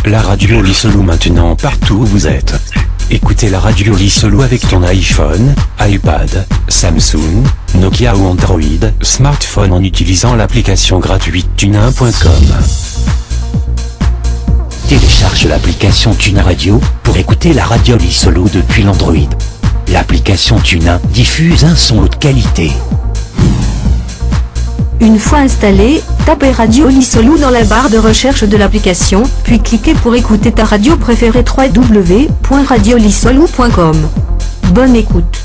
La radio Lissolou maintenant partout où vous êtes. Écoutez la radio Lissolou avec ton iPhone, iPad, Samsung, Nokia ou Android, smartphone en utilisant l'application gratuite tunin.com. Télécharge l'application Tunin Radio pour écouter la radio Lissolou depuis l'Android. L'application Tunin diffuse un son haute qualité. Une fois installé, tapez Radio Lissolou dans la barre de recherche de l'application, puis cliquez pour écouter ta radio préférée www.radiolissolou.com. Bonne écoute.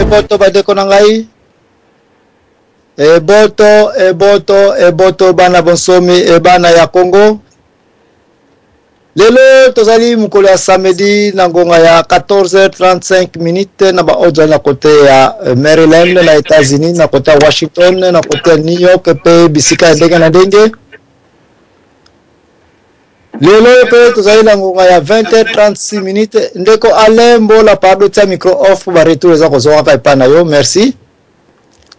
Eboto, bandeko na ngai, eboto, eboto, eboto, bana bonsomi e bana ya Congo. Lelo tozali mokolo ya samedi na ngonga ya 14h35 minute na baoyo tozali na kote ya Maryland na États-Unis, na kote ya Washington, na kote ya New York mpe bisika ya ndenge na ndenge. Lelo mpe tozali na ngonga ya 20h36 minute. Ndeko Alain Mbola, pardon, tia micro off, ba retour eza kozongaka epai na yo, merci.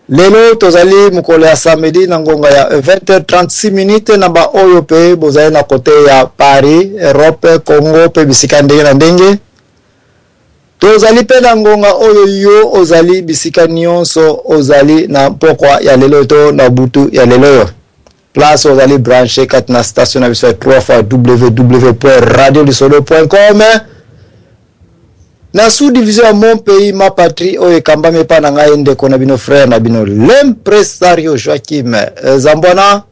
Lelo tozali mokolo ya samedi na ngonga ya 20h36 minute na baoyo mpe bozali na kote ya Paris, Europe, Congo mpe bisika ndenge na ndenge. Tozali mpe na ngonga oyo yo ozali bisika nyonso ozali na mpokwa ya lelo to na butu ya lelo oyo. Place ozali branché kati na station na biso ya 3 fois www.radiolisolo.com na sous-division ya Mon Pays Ma Patrie oyo ekambami epai na ngai ndeko na bino, frère na bino, l'impresario Joachim Zambwana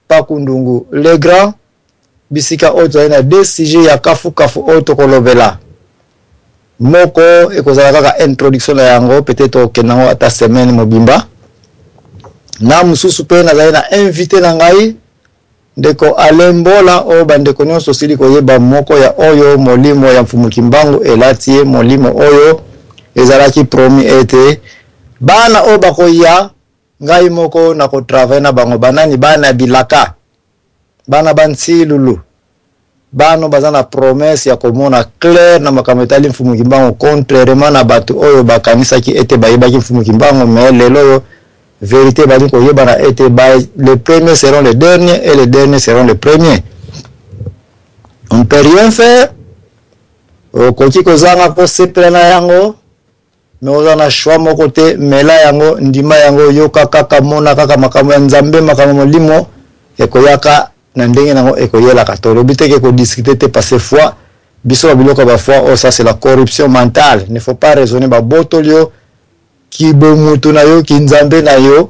Pakundungu le Grand. Bisika oyo tozali na deux sujets ya kafu-kafu oyo tokolobela. Moko ekozala kaka introduction na yango, peut-être tokokende yango ata semaine mobimba. Na mosusu mpe nazali na invité na ngai ndeko Alain Mbola, oyo bandeko nyonso osili koyeba moko ya oyo molimo ya Mfumu Kimbangu elati ye, molimo oyo ezalaki promis ete bana oyo bakoya ngai moko na kotravaille na bango. Banani? Bana ya bilaka, bana ba Nsilulu, bano baza na promesse ya komona clair na makambo etali Mfumu Kimbangu, contrairement na bato oyo bakanisaki ete bayebaki Mfumu Kimbangu. Mais lelo oyo vérité bali koyebana ete les premiers seront les derniers et les derniers seront les premiers. On ne peut rien faire, okoki kozanga kosepela na yango, mais oza na choix moko te. Mela yango, ndima yango, yoka kaka, mona kaka makambo ya Nzambe, makambo molimo ekoyaka na ndenge nango ekoyelaka. Tolobi te ke kodiscute te, parce foi biso ba biloko ba foi oyo, ça c'est la corruption mentale. Ne faut pas raisonner. Babotoli yo kibomutu na yo, kinzambe na yo,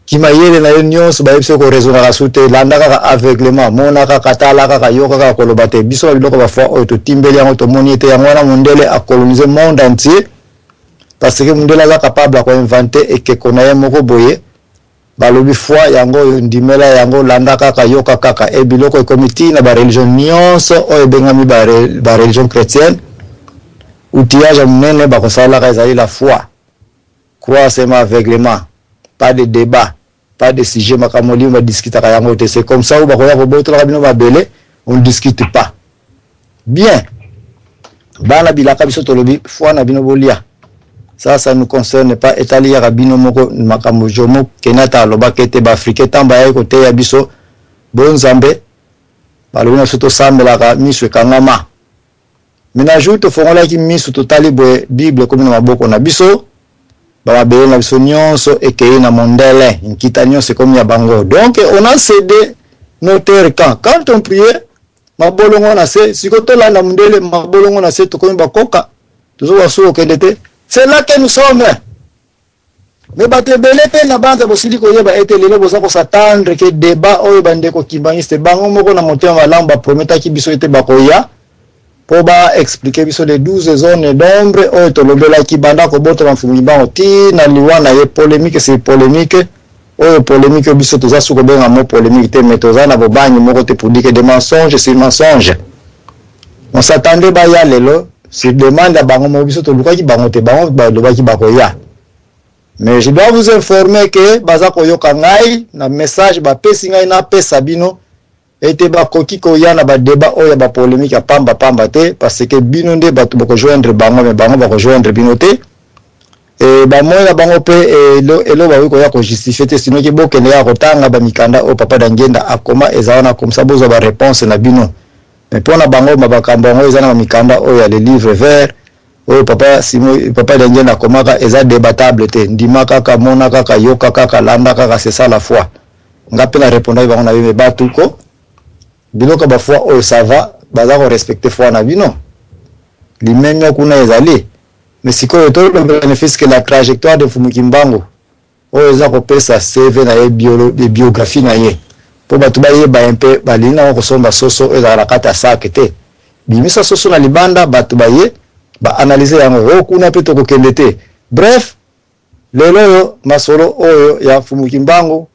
kimayele na yo nyonso, bayebi soki koraisonnaka su te. Landa kaka aveuglement, mona kaka, tala kaka, yo kaka koloba te. Biso ba biloko ba foi oyo totimbeli yango, tomoni ete yango wana mondele acolonise monde entier, parce que mondele aza capable ya koinvente ekeko na ye moko boye. Balobi foi yango oyo, ndimela yango, landa kaka, yoka kaka. E biloko ekomi ntina bareligion nyonso oyo ebengami bareligion chrétienne, outillage ya monene bakosalelaka ezali la foi. Croire seulement aveuglement, pas de débat, pas de sujet. Makambo molimo badiskutaka yango te. C'est comme ça oyo bakoya kobotolaka bino mabele. On ne discute pas bien. Bana bilaka, biso tolobi foi na bino bolia, ça nous concerne pas, etali yaka bino moko. Makambo Jomo Kenyatta alobaki ete baafricain ntango bayaki koteya biso bonzambe, balobi na biso tosambelaka miso ekangama. Me na jour tofongolaki miso, totali boye, Bible ekomi na maboko na biso, bamabele na biso nyonso ekei na mondele, nkita nyonso ekomi ya bango. Donc on a cédé nos terres. Quand on priait mabolongo na se, sikoyo tolanda mondele mabolongo na se, tokomi bakoka, tozoka so okende te. C'est là que nous sommes. Me bato ebele mpe na banza bosili koyeba ete lelo boza kosatendre ke débat oyo bandeko kimbanguiste bango moko na motema malamu baprometaki biso ete bakoya mpo baexplike biso les 12 zones d'ombre oyo tolobelaki banda kobotama Mfumu Kimbangu ti na liwa na ye. Polémique, c'est polémique oyo, polémique oyo biso toza su kobenga mo polémique te, mais toza na bobangi moko te pour dire que des mensonges sur mensonge. On s'attendait baya lelo sur demande ya bango moko. Biso tolukaki bango te, bango balobaki bakoya. Mais je dois vous informer que baza koyoka ngai na message bapesi ngai napesa bino ete bakoki koya na badébat oyo ya bapolémique ya pamba pamba te, parce que bino nde bato bokojoindre bango, mais bango bakojoindre bino te. E bamoi na bango mpe elo bakoki koya kojustifier te, sinoki bokende kaka kotanga bamikanda oyo papa Dangenda akoma, eza wana, comme ça bozwa baréponse na bino. Mais mpo na bango, makambo yango eza na bamikanda oyo ya le livre vert oyo papa Simo, papa Dangenda akomaka, eza débattable te. Ndima kaka, mona kaka, yoka kaka, landa kaka, c'est ça la foi. Nga mpe na répondaki bango na ye, mais bato ko biloko bafoi oyo, ça va, baza korespecter foi na bino, limemia kuna ezali. Mais sikoyo tolobela ne fût-ce que la trajectoire de Mfumu Kimbangu oyo eza kopesa CV na ye, biographie na ye, mpo bato bayeba ye mpe balingi nango kosomba soso oyo ezalaka na kati ya sake te. Bimisa soso na libanda, bato baye baanalyser yango. Oyo kuna mpe tokokende te. Bref, lelo oyo masolo oyo ya Mfumu Kimbangu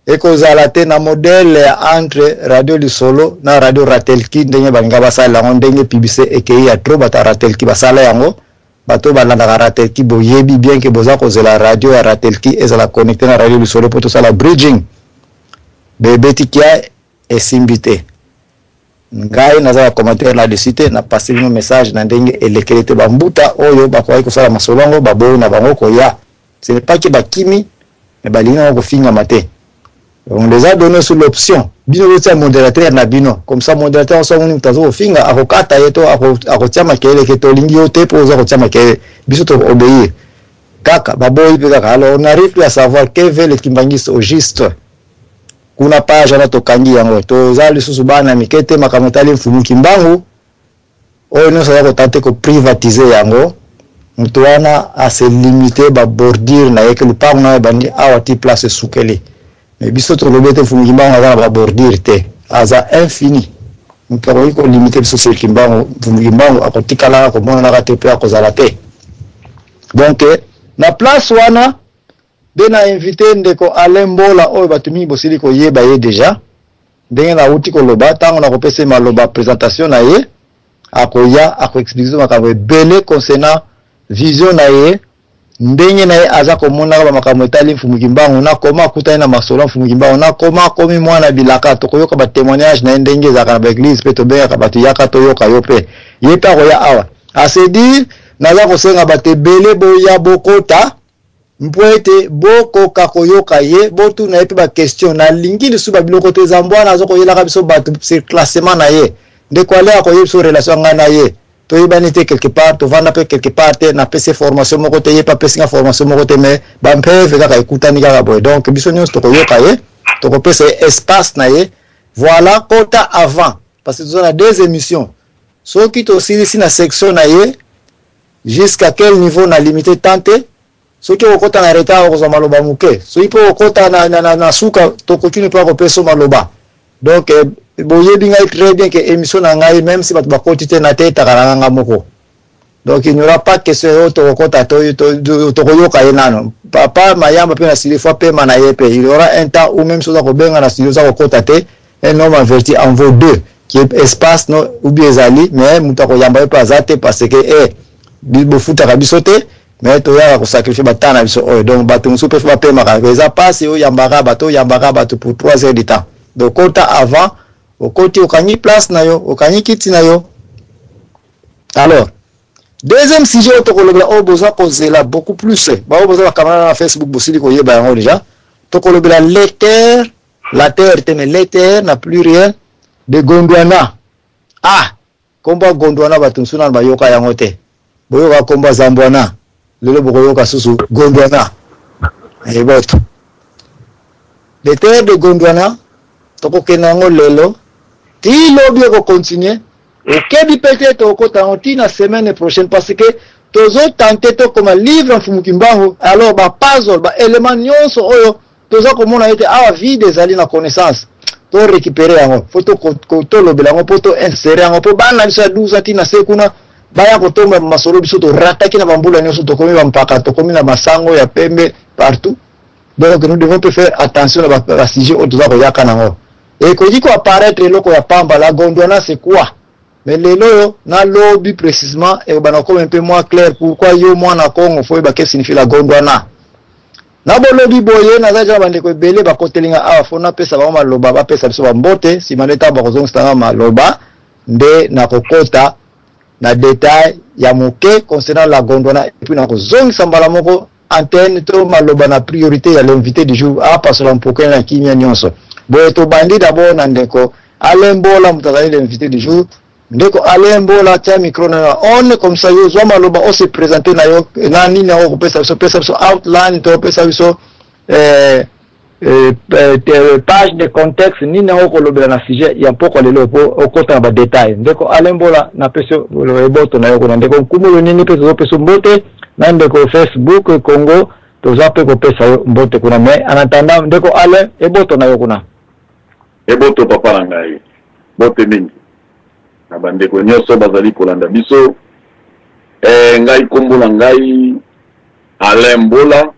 ekozala te na modèle ya entre Radio Lisolo na Radio Ratelki, ndenge balinga basala yango, ndenge publicité ekei ya trop. Bato ya Ratelki basala yango, bato balandaka Ratelki, boyebi bien ke boza kozela radio ya Ratelki ezala connecté na Radio Lisolo mpo tosala bridging. Bebeti kia esimbi te. Ngai naza na commentaire là-dessus te. Napasi bino message na ndenge elekeli te. Bambuta oyo bakoki kosala masolo yango baboyi na bango koya. Ce n'est pas ke bakimi, mais balingi nango kofingama te. On les a donné sur l'option, bino botia modérateur na bino, comme ça modérateur so amoni moto aza kofinga, akokata ye to akotia makelele ke tolingi yo te mpo oza kotia makelele, biso toobéir kaka. Baboyi mpe kaka. Alors on arrive plus à savoir que veut le kimbangiste au juste. Kuna page wana tokangi yango, toza lisusu bana mike te. Makambo etali Mfumu Kimbangu oyo nyonso aza kotenter koprivatiser yango, moto wana ase limite babordure na ye, ke lupango na ye ebandi awa ti place esukeli. Mais biso tolobi ete Mfumu Kimbangu aza na babordure te, aza infini. Moto akoki kolimiter biso sur Kimbangu, Mfumu Kimbangu akotikalaka komonanaka te mpe akozala te. Donc na place wana nde na invité ndeko Alain Mbola oyo bato mingi bosili koyeba ye déjà. Ndenge nauti koloba, ntango nakopesa ye maloba, présentation na ye, akoya akoexpliquer makambo ebele concernant vision na ye, ndenge na ye aza komonaka bamakambo etali Mfumu Kimbangu, na koma akutani na masolo ya Mfumu Kimbangu, na koma akomi mwana bilaka. Tokoyoka batémoignage na ye ndenge ezalaka na baéglise mpe tobengaka bato, yaka toyoka yo mpe. Ye mpe akoya awa. À ce dire, naza kosenga bato ebele boya bokota mpo ete bokoka koyoka ye, botuna ye mpe baquestion. Nalingi lisusu babiloko te. Eza mbwana aza koyelaka biso bato sur classement na ye. Ndeko ale akoyebi biso relation ya ngai na ye, toyebani te quelque part, tovanda mpe quelque part te, napesi formation moko te, ye mpe apesi nga formation moko te, mais bampeve kaka ekutani kaka boye. Donc biso nyonso tokoyoka ye, tokopesa ye espace na ye. Voilà, kota avant, parce que toza na deux émissions. Soki tosilisi na section na ye, jusqu'à quel niveau na limité temps te. Soki okokɔta na retard, okozwa maloba moke. Soki mpe okokɔta na suka, tokotuni mpe akopesa maloba. Donc boyebi ngai très bien ke émission na ngai, même si bato bakoti te, na te etaka na nganga moko. Donc il n'y aura pas question oyo tokokɔta, tokoyoka ye nano. Papa Mayamba mpe na studio, faut apema na ye mpe. Il y aura un temps où même si oza kobenga na studio, oza kokɔta te. Un homme averti en vaut deux, qui est espace no ou bien ezali, mais moto akoyamba ye mpe aza te, parce que bofutaka biso te, mais toyaka kosacrifier batana na biso oyo. Donc bato mosusu mpe faut bapemaka. Eza mpasi oyambaka bato, oyambaka bato pour 3 heures du temps. Donc kota avant, okoti, okangi place na yo, okangi kiti na yo. Alors deuxième sujet oyo tokolobela, oyo boza kozela beaucoup plus, baoyo boza bacamarade na Facebook bosili koyeba yango déjà, tokolobela les terres, la terre te, mais les terres na pluriel de Gondwana. Ah, kombo ya Gondwana, bato mosusu nano bayoka yango te. Boyoka kombo ya Zambwana, lelo bokoyoka susu Gondwana. Eboto les terres de Gondwana, tokokende yango lelo ti lobi, ekocontinuer. Okebi mpe te, tokokota yango ti na semaine prochaine, parce que tozotenter tokoma livre Mfumu Kimbangu. Alors bapuzzle, baélément nyonso oyo toza komona ete awa vide ezali na connaissance, torécupérer yango, faut tolobela yango mpo toinsérer yango, mpo bana biso ya 12 ntina se kuna baya kotomba masolo biso torataki na bambula nyonso. Tokomi bampaka, tokomi na masango ya pembe partout. Donc nous devons mpe faire attention na basujet oyo toza koyaka nango. Ekoki koapparaître eloko ya pamba, la Gondwana, c'est quoi? Mais lelo oyo na lobi precisement ekobanda kokoma un peu moins clair pourquoi yo mwana Congo faut oyeba que signifie la Gondwana. Na bolobi boye naza deja na bandeko ebele bakoteli nga awa faut napesa bango maloba bapesa biso bambote sima nde ntango bakozongisa nga maloba nde nakokota na detail ya moke concernant la Gondwana et puis nakozongisa mbala moko antenne to maloba na priorite ya l'invité du jour apasola mpoke na kimia nyonso. Boye tobandi d'abord na ndeko Alain Mbola, moto azali l'invité du jour. Ndeko Alain Mbola, tia micro na yo on comme ça yo zwa maloba o se présenter na yo na nini yango kopesa biso, pesa biso outline to pesa biso page de contexte nini yango kolobela na sujet ya mpokwa lelo po okota na ba détail. Ndeko Alain Mbola, napesi yo eboto na yo kuna. Ndeko Nkumulu nini mpe tozopesa mbote na ndeko Facebook Congo toza mpe kopesa yo mbote kuna, mais en attendant ndeko Alain, eboto na yo kuna. Eboto papa na ngai, mbote mingi na bandeko nyonso bazali kolanda biso. Ngai kombo na ngai Alain Mbola.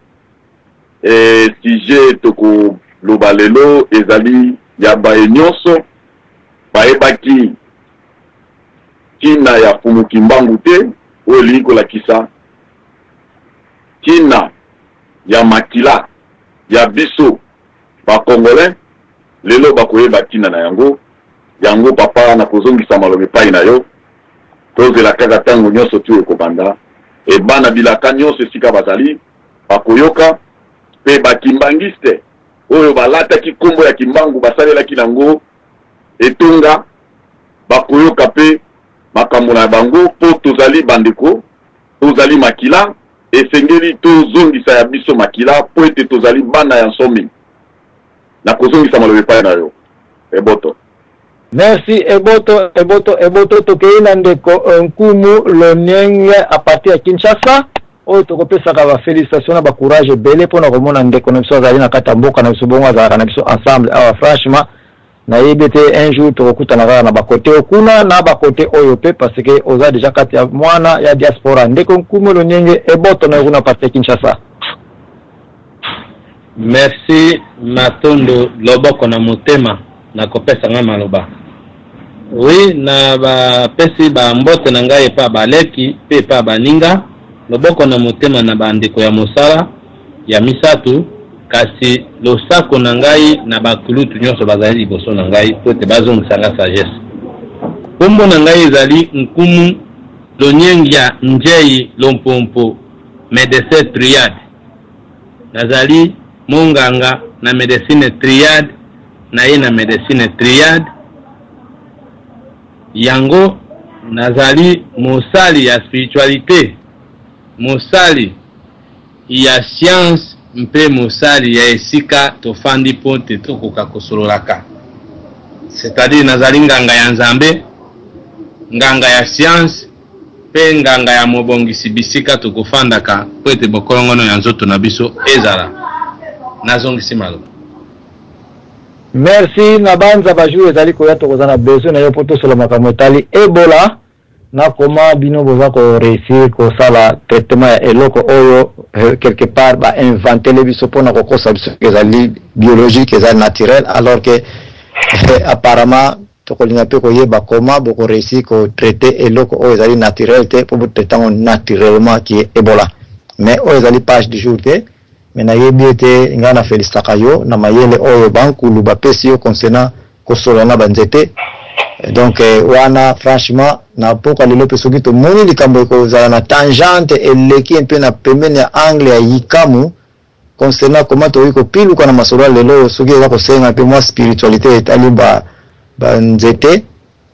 Sujet tokoloba lelo ezali ya baye nyonso bayebaki tina ya Fumu Kimbangu te, oyo elingi kolakisa tina ya makila ya biso ba Congolais, lelo bakoyeba tina na yango. Yango papa, nakozongisa maloba epai na yo. Tozela kaka tango nyonso tu ekobanda e bana bilaka nyonso esika bazali bakoyoka, pe ba kimbanguiste oyo balataki kombo ya Kimbangu basalelaki nango etonga bakoyoka pe makambo na bango, po tozali bandeko, tozali makila, esengeli tozongisa ya biso makila po ete tozali bana ya nsomi. Nakozongisa maloba epai na yo. Eboto. Merci Eboto, Eboto, Eboto. Tokei na ndeko Nkumu Lonienge à partir ya Kinshasa, oyo tokopesaka ba felicitations na ba courage ebele mpona komona ndeko na biso azali na kati ya mboka na biso, bongo azalaka na biso ensemble awa. Franchement nayebi ete un jour tokokutana kaka na bakote oyo kuna na bakote oyo mpe, parce que oza deja kati ya mwana ya diaspora. Ndeko Nkumu Lonienge, eboto na yo kuna partir ya Kinshasa. Merci Matondo, loboko na motema na kopesa ngai maloba. Oui, na bapesi ba mbote na ngai epa baleki pe epa baninga, loboko na motema na ba ndeko ya mosala ya misato, kasi losako na ngai na ba kulutu nionso bazali liboso na ngai po ete bazongisa nga sagesse. Kombo na ngai ezali Nkumu Loniengia Ndjeyi Lompompo, medecin triade. Nazali monganga na medecine triade, naye na medecine triade yango nazali mosali ya spiritualite, mosali ya science mpe mosali ya esika tofandi mpo te tokoka kosololaka. C'est-à-dire nazali nganga ya Nzambe, nganga ya science mpe nganga ya mobongisi bisika tokofandaka mpo ete bokolongono ya nzoto na biso ezala. Nazongisi maloba. Merci na banza ba jour ezali koya tokozala na besoin na yo mpo tosola makambo etali Ebola na koma bino boza ko réussir kosala traitement ya eloko oyo quelque part ba inventele biso mpona kokosa biso ezali biologique, ezali naturel, alors que apparemment tokolinga mpe koyeba comment boko réussir ko traiter eloko oyo ezali naturel te mpo botraite yango naturellement qui est Ebola. Mais oyo ezali page du jour te, mais nayebi ete ngai na felicitaka yo na mayele oyo bankulu bapesi yo concernant kosolola na banzete. Donc wana franchement na pokwa lelo mpe soki tomoni likambo ekozala na tangente eleki mpe na pembeni ya angle ya yikamu concernant comment tokoki kopiluka na masolo ya lelo oyo, soki eza kosenga mpe mwa spiritualité etali ba banzete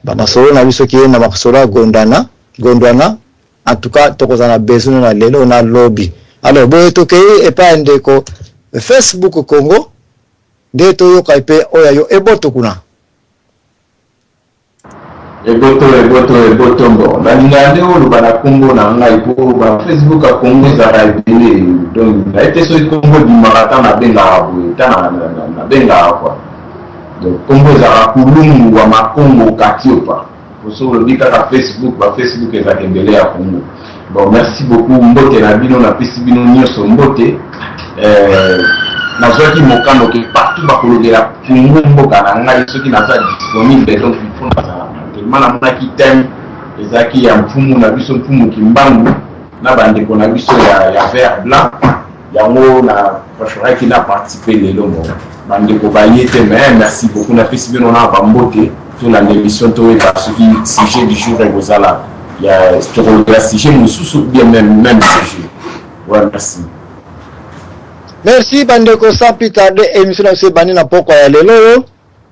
ba masolo na biso ki na masolo ya Gondwana, Gondwana, en tout cas tokozala na besoin na lelo na lobi. Alors boye tokei epai ya ndeko Facebook Congo nde toyoka mpe oyo ya yo eboto kuna. Eboto, eboto, eboto. Bon, nalingaka nde oloba na kombo na ngai po ba Facebook ya Congo ezalaka ebele, donc nayebi te soki kombo ebimaka ata nabengaka boye ata nabengaka quoi. Donc kombo ezalaka Kulungu wa Makongo Katiopa. Po soki olobi kaka Facebook, ba Facebook ezalaka ebele ya Congo. Bon, merci beaucoup, mbote na bino, napesi bino nyonso mbote. Nazwaki mokano ke partout bakolobela Congo mboka na ngai, soki naza disponible, donc il faut nazala na antenne. Tellement namonaki thème ezalaki ya mfumu na biso mfumu Kimbangu na bandeko na biso ya, ya vert blanc, yango na preferaki na participer lelo. Bon, bandeko baye te, mais merci beaucoup, napesi bino na bambote. Tolanda émission, toyeba soki sujet du jour ekozala ya tokolobela sujet mosusu ou bien même sujet. Ouais, merci. Merci bandeko. Sans plus tarder, émission na biso ebandi na pokwa ya lelo oyo.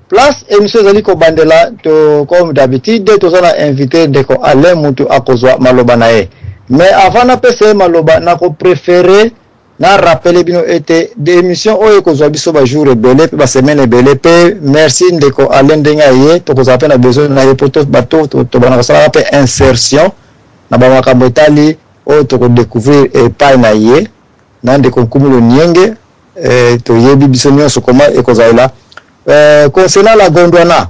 Place émission ezali kobandela to, comme d'habitude, toza na invité ndeko Alain Mutu, akozwa maloba na ye. Mais avant napesa ye maloba, nakopréférer na rappeler bino ete émission oyo ekozwa biso bajour ebele mpe basemaine ebele. Mpe merci ndeko Alain ndenge aye, tokozala mpe na besoin na ye mpo bato tobanda kosalaka mpe insertion na bamakambo etali oyo tokodécouvrir epai na ye na ndeko Nkumulu Nienge. Toyebi biso nyonso koma ekozalela. Concernant la Gondwana,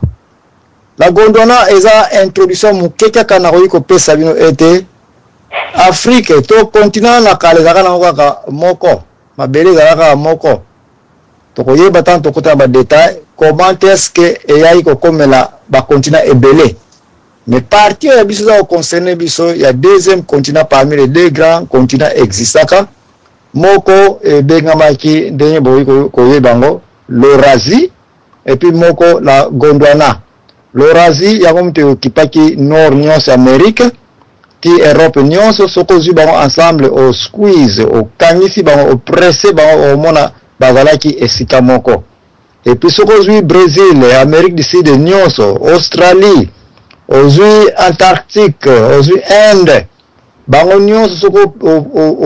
la Gondwana eza introduction moke kaka nakoki kopesa bino ete Afrique to continent na kala ezalaka nango kaka moko, mabele ezalaka kaka moko. Tokoyeba ntango tokota na badétail comment est-ce que eyaki kokomela bacontinent ebele. Mais partie oyo ya biso eza koconcerne biso ya deuxième continent parmi les deux grands continents existaka, moko ebengamaki ndenge bokoki koyeba yango l'Eurasie, et puis moko la Gondwana. L'Eurasie yango moto eokipaki nord nyonso ya Amérique ti Europe nyonso. Soki ozwi bango ensemble, osqueeze, okangisi bango, opresse bango, omona bazalaki esika moko. Et puis soki ozwi Brésil, Amérique du Sud nyonso, Australie, ozwi Antarctique, ozwi Inde, bango nyonso soki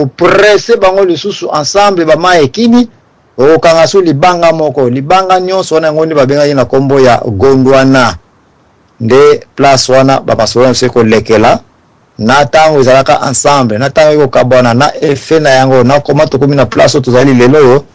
opresse bango lisusu ensemble, bamai ekimi, okokanga so libanga moko. Libanga nyonso wana, yango nde babengaki na nkombo ya Gondwana. Nde place wana bamasolo na biso ekolekela na ntango ezalaka ensemble, na ntango ekokabwana, na effet na yango, na koma tokomi na place oyo tozali lelo oyo.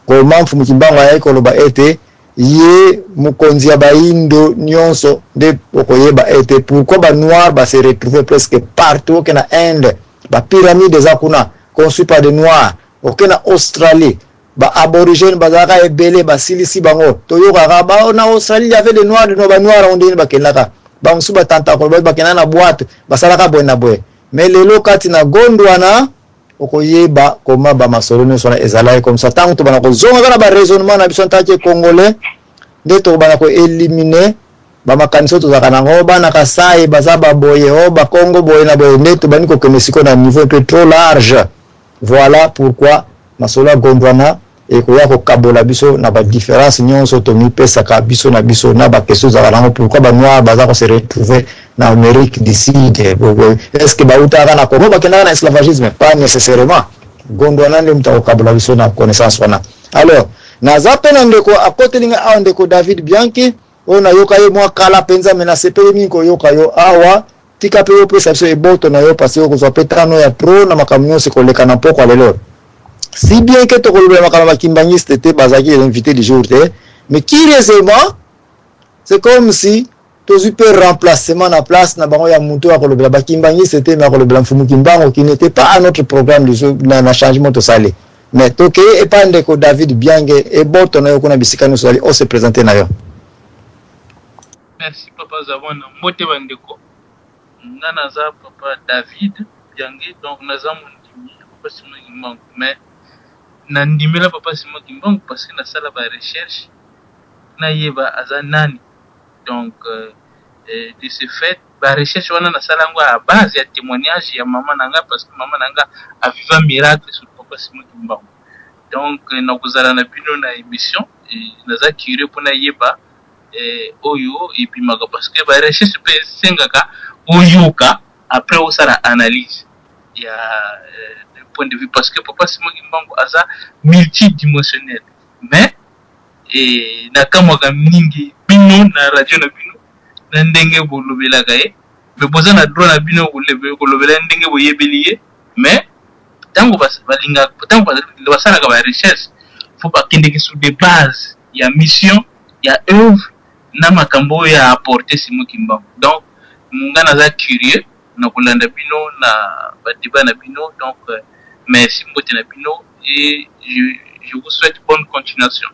Koma Mfumu Kimbangu ayaki koloba ete ye mokonzi ya bayindo nyonso, nde okoyeba ete pourquoi banoir base retrouve presque partout. Oke na Inde, bapyramide eza kuna construit par des noirs. Oke na Australie, baaborigène bazalaka ebele, basilisi bango. Toyokaka ba na Australie y avait des noirs, de banoir yango ndenge bakendaka, bamosusu batantaka bakendaka na boîte, basalaka boye na boye. Mais lelo kati na Gondwana, okoyeba koma bamasolo nyonso wana ezalaki comme ça. Ntango tobanda kozonga kaka na baraisonnement na biso ntaki congolais, nde tokobanda koéliminer bamakanisi oyo tozalaka nango, bana Kasai baza baboye, o bakongo boye na boye, nde tobandi kokende sikoyo na niveau mpe trop large. Voilà pourquoi masolo ya Gondwana ekoya kokabola biso na badifférence nyonso tomipesaka biso na biso na baquestion ezalaka nango. Pourquoi banoir baza kose retrouver na Amérique du Sud? Est ce que bautaka na Congo, bakendaka na esclavagisme? Pas nécessairement. Gondwana nde moto akokabola biso na connaissance wana. Alors naza mpe na ndeko akoteli nga awa, ndeko David Bianchi, oyo nayoka ye mwa kala mpenza, me nasepeli mingi koyoka yo awa. Tika mpe opesa biso eboto na yo, parce okozwa mpe tano ya pro na makambo nyonso ekoleka na mpokwa lelo. Si bien que tokolobela makambo ya bakimbangiste te, bazalaki invité du jour te, mais curieusement c'est comme si tozwi mpe remplacement na place na bango ya moto oyo akolobela bakimbangiste te, mais akolobela Mfumu Kimbangu, qui n'était pas à notre programme du jour na changement tosali. Mais tokeye epai ndeko David Biange. Eboto na yo kuna bisika nyonso ozali, ose présente na yo. Merci papa Zavona. Mbote bandeko. Nga naza papa David Biange, donc naza mondimi ya papa Simon Kimbangu, mais nandimela papa Simon Kimbangu parce que nasala ba recherche, nayeba aza nani. Donc de ce fait, ba recherche wana nasala yango à base ya témoignage ya mama na nga, parce que mama na nga aviva miracle sur papa Simon Kimbangu. Donc nakozala na bino na émission, naza curieux mpo nayeba oyo ebimaka, parce que ba recherche mpe esengaka oyoka, après osala analyse ya point de vue, parce que papa Simon Kimbangu aza multidimensionnel. Mais nakamwaka mingi bino na radio na bino na ndenge bolobelaka ye. Mais boza na droit na bino kolobela ndenge boyebeli ye, mais ntango balingaka, ntango basalaka ba recherche, faut bakendeki sur des bases ya mission, ya œuvre na makambo oyo ya apporte Simon Kimbangu. Donc nga naza curieux na kolanda bino na badébat na bino. Donc merci, mbote na bino et je vous souhaite bonne continuation.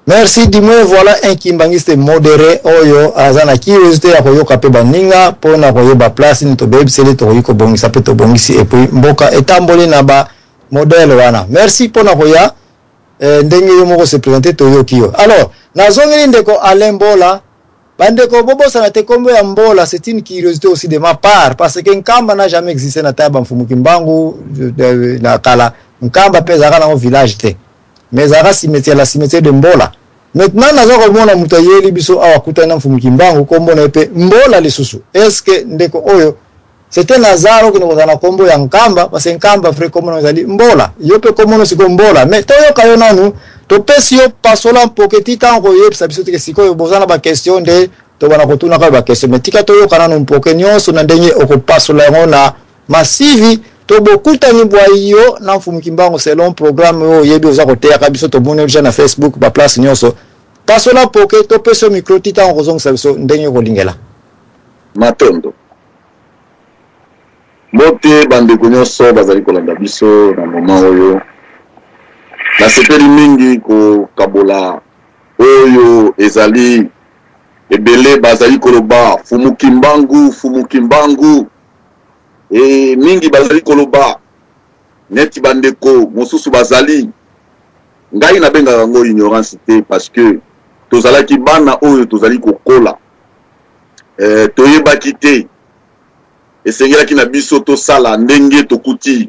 Merci du moins voilà un kimbanguiste modéré oyo aza na curiosité ya koyoka pe baninga mpo na koyeba place nini tobebiseli tokoki kobongisa pe tobongisi et puis mboka etamboli na ba modèle wana. Merci mpo na koya eh, ndenge yo moko se présenter toyoki yo. Alors nazongeli ndeko Alain Mbola. Bandeko bobosana te kombo ya Mbola, c'est une curiosité aussi de ma part parce que Nkamba n'a jamais existé na taya ba Mfumu Kimbangu na kala. Nkamba pe ezalaka nango village te, mais ezalaka cimetière, la cimetière de Mbola. Maintenant naza komona moto ayeli biso awa akutani na Mfumu Kimbangu, kombo na ye pe Mbola lisusu. Est-ce que ndeko oyo c'était Nazar okende kozala na kombo ya Nkamba, parce que Nkamba vrai kombo na ezali Mbola. Yo pe kombo na sikoyo Mbola, mais toyoka yo nanu, topesi yo pasola mpoke ti ntango koyebisa biso teke sikoyo boza na ba question nde tobanda kotunaka yo ba question, mais tika toyoka nanu mpoke nyonso na ndenge okopasola yango na masivi to bokutani bwa yo na Mfumu Kimbangu selon programme oyo oyebi oza koteyaka biso, tomoni deja na Facebook ba place nyonso. Pasola mpoke, topesi yo micro ti ntango kozongisa biso ndenge okolingela. Matondo. Mbote bandeko nyonso bazali kolanda biso na moment oyo. Nasepeli mingi kokabola oyo ezali ebele bazali koloba Fumu Kimbangu, Fumu Kimbangu. E mingi bazali koloba neti bandeko mosusu bazali, ngai nabengaka yango ignorance te parce que tozalaki bana oyo tozali kokola, toyebaki te esengelaki na biso tosala ndenge tokuti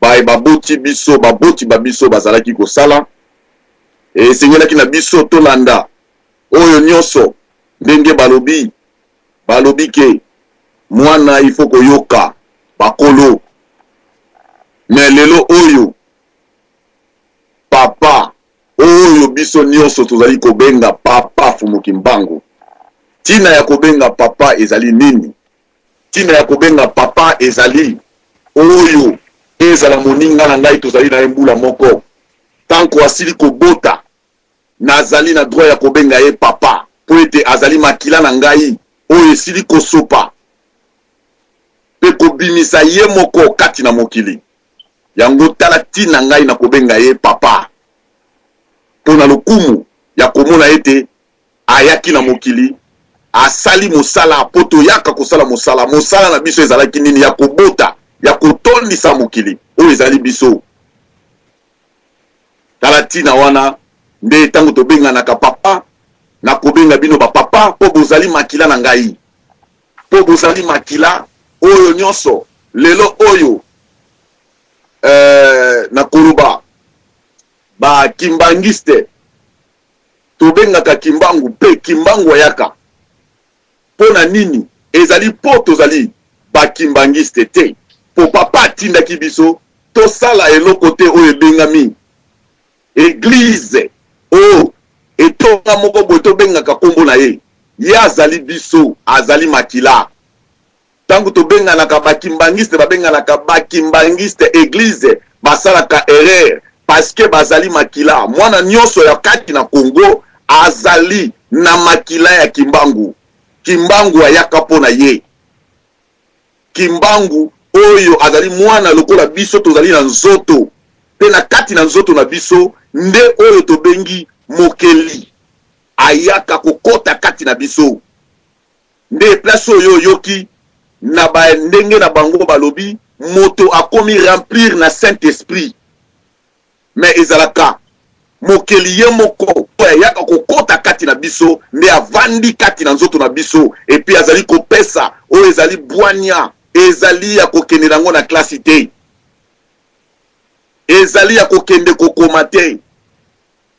baye baboti biso, baboti ba biso bazalaki kosala. Esengelaki na biso tolanda oyo nyonso ndenge balobi. Balobi ke mwana il faut koyoka bakolo, mais lelo oyo papa oyo biso nyonso tozali kobenga papa Fumu Kimbangu, tina ya kobenga papa ezali nini? Tina ya kobenga papa ezali oyo ezala moninga na ngai tozali na ye mbula moko, tanko asili kobota nazali na droit ya kobenga ye papa mpo ete azali makila na ngai oyo esili kosopa mpe kobimisa ye moko kati na mokili. Yango tala tina ngai nakobenga ye papa, mpo na lokumu ya komona ete ayaki na mokili, asali mosala, mpo toyaka kosala mosala. Mosala na biso ezalaki nini? Ya kobota, ya kotondisa mokili oyo ezali biso. Tala tina wana nde tango tobenganaka papa, nakobenga bino ba papa mpo bozali makila na ngai, mpo bozali makila oyo nyonso lelo oyo eh, nakoloba ba kimbanguiste tobengaka Kimbangu mpe Kimbangu ayaka mpo na nini? Ezali mpo tozali ba kimbanguiste te, mpo papa atindaki biso tosala eloko te oyo ebengami eglise o etonga moko boye tobengaka kombo na ye. Ye azali biso, azali makila. Tango tobenganaka ba kimbanguiste, babenganaka ba kimbanguiste eglise, basalaka erreur parce que bazali makila. Mwana nionso ya kati na Congo azali na makila ya Kimbangu. Kimbangu ayaka mpo na ye. Kimbangu oyo azali mwana lokola biso tozali na nzoto, mpe na kati na nzoto na biso nde oyo tobengi mokeli ayaka kokota kati na biso. Nde place oyo oyoki na ba ndenge na bango balobi moto akomi remplir na saint esprit, mais ezalaka mokeli ye moko oyo ayaka kokota kati na biso nde avandi kati na nzoto na biso et puis azali kopesa oyo ezali bwania, ezali ya kokende nango na classe te, ezali ya kokende kokoma te.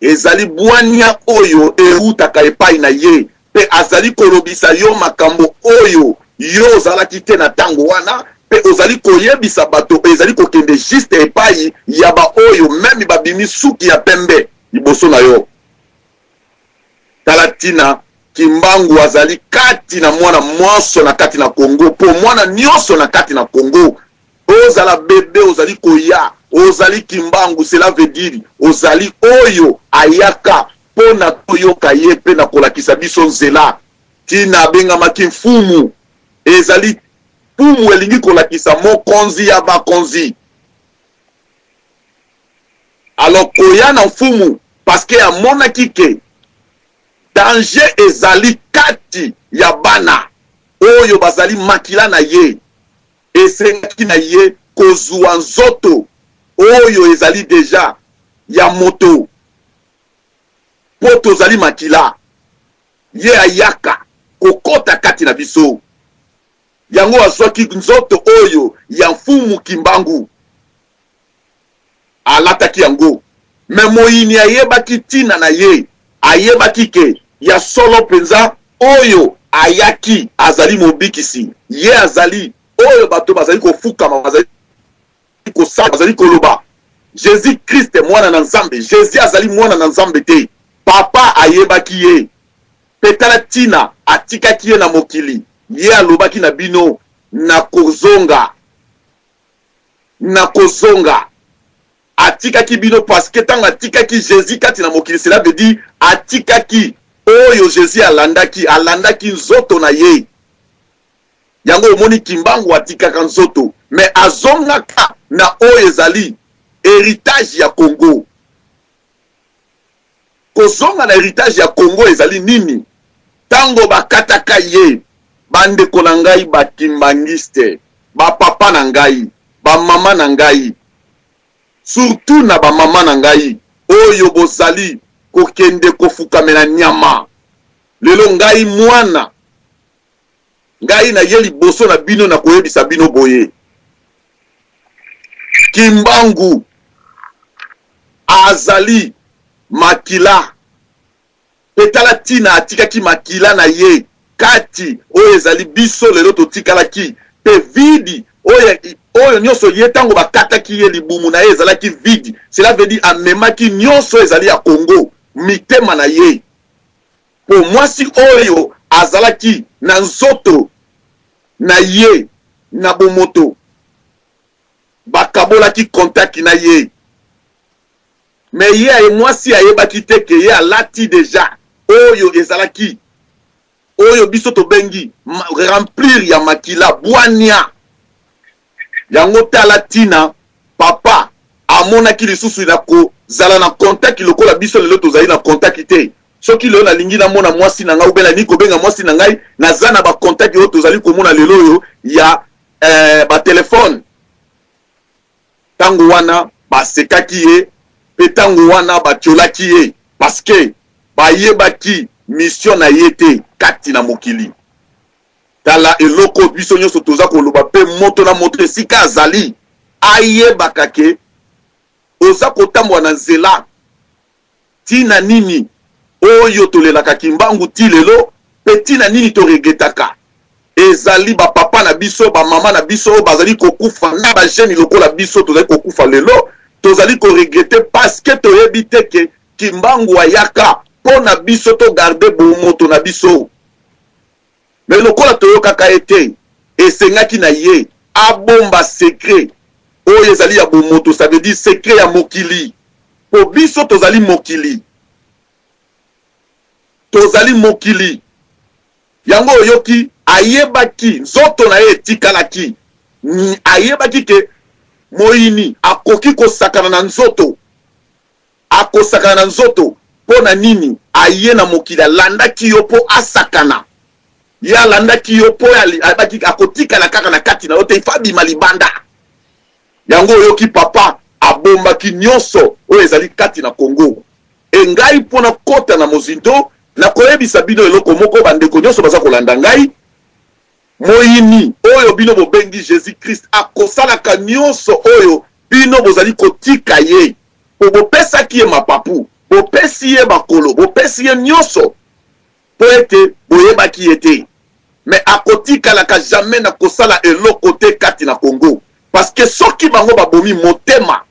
Ezali bwania oyo eutaka epai na ye, mpe azali kolobisa yo makambo oyo yo ozalaki te na tango wana, mpe ozali koyebisa bato, ezali kokende juste epai ya baoyo meme babimi suki ya pembe liboso na yo. Tala tina Kimbangu azali kati na mwana monso na kati na Congo, mpo mwana nionso na kati na Congo Ozala bebe ozali koya ozali kimbangu cela veut dire ozali oyo ayaka pona toyoka ye pe na kolakisa biso nzela. Tina abengamaki mfumu ezali mfumu elingi kolakisa mokonzi ya bakonzi. Alors koya na mfumu. Parce que amonaki ke danger ezali kati ya bana oyo bazali makila na ye. Esengaki na ye kozua nzoto oyo ezali dejà ya moto po tozali makila. Ye ayaka kokota kati na biso. Yango azwaki nzoto oyo ya Mfumu Kimbangu. Alataki yango. Mais moyini ayebaki tina na ye. Ayebaki ke ya solo penza oyo ayaki azali Mobikisi. Ye azali oyo bato bazali kofukama, bazali kosala, bazali koloba, Jesus Christ Mwana na Nzambe. Jesus azali Mwana na Nzambe te. Papa ayebaki ye. Pe tala tina atikaki ye na mokili. Ye alobaki na bino, Nakozonga. Nakozonga. Atikaki bino parce que tango atikaki Jesus kati na mokili, cela veut dire atikaki oyo Jesus alandaki, alandaki nzoto na ye. Yango omoni Kimbangu atikaka nzoto mais azongaka na oyo ezali heritage ya Congo. Kozonga na heritage ya Congo ezali nini? Tango bakataka ye, ba ndeko na ngai ba kimbanguiste, ba papa na ngai, ba mama na ngai, surtout na ba mama na ngai oyo bozali kokende kofukamela nyama. Lelo ngai mwana, ngai naye liboso na bino na koyebisa bino boye, Kimbangu azali makila, mpe tala ntina atikaki makila na ye kati oyo ezali biso lelo totikalaki mpe vide oyo, oyo nyonso ye ntango bakataki ye libumu na ye ezalaki vide, cela veut dire amemaki nyonso ezali ya Congo mitema na ye, mpo mwasi oyo azalaki na nzoto na ye na bomoto bakabolaki contact na ye mais ye mwasi ayebaki te ke ye alati dejà oyo ezalaki oyo biso tobengi remplir ya makila bwania yango. Tala tina papa amonaki lisusu na kozala na contact lokola biso lelo tozali na contact te. Soki lelo nalingi namona mwasi na ngai ou bien nalingi kobenga mwasi na ngai, naza na ba contact oyo tozali komona lelo oyo ya ba telephone. Tango wana basekaki ye pe tango wana batiolaki ye parce que bayebaki mission na ye te kati na mokili. Tala eloko oyo biso nionso toza koloba pe moto na moto esika azali ayebaka ke oza kotambola na nzela. Tina nini oyo tolelaka Kimbangu ti lelo pe tina nini to regretaka ezali ba papa na biso, ba mama na biso oyo bazali kokufa na ba jeunes lokola biso tozali kokufa lelo, tozali ko regretter parce que toyebi te ke Kimbangu ayaka po na biso to garder bomoto na biso. Mais lokola toyokaka ye te, esengaki na ye abomba secret oyo ezali ya bomoto, ça veut dire secret ya mokili. Po biso tozali mokili. Tozali mokili. Yango oyoki ayebaki nzoto na ye etikalaki. Ayebaki ke moyini akoki kosakana na nzoto. Akosakana na nzoto po na nini? Aye na mokili alandaki yo po asakana. Ye alandaki yo po ayebaki akotikala kaka na kati na yo te, il faut abima libanda. Yango oyoki papa abombaki nionso oyo ezali kati na Congo. Et ngai po nakota na mozindo, nakoyebisa bino eloko moko, ba ndeko nionso baza kolanda ngai, moyini oyo bino bobengi Jesus Christ akosalaka nionso oyo bino bozali kotika ye, po bopesaki ye mapapu, bopesi ye makolo, bopesi ye nionso po ete boyebaki ye te. Mais akotikalaka jamais na kosala eloko te kati na Congo parce que soki bango babomi motema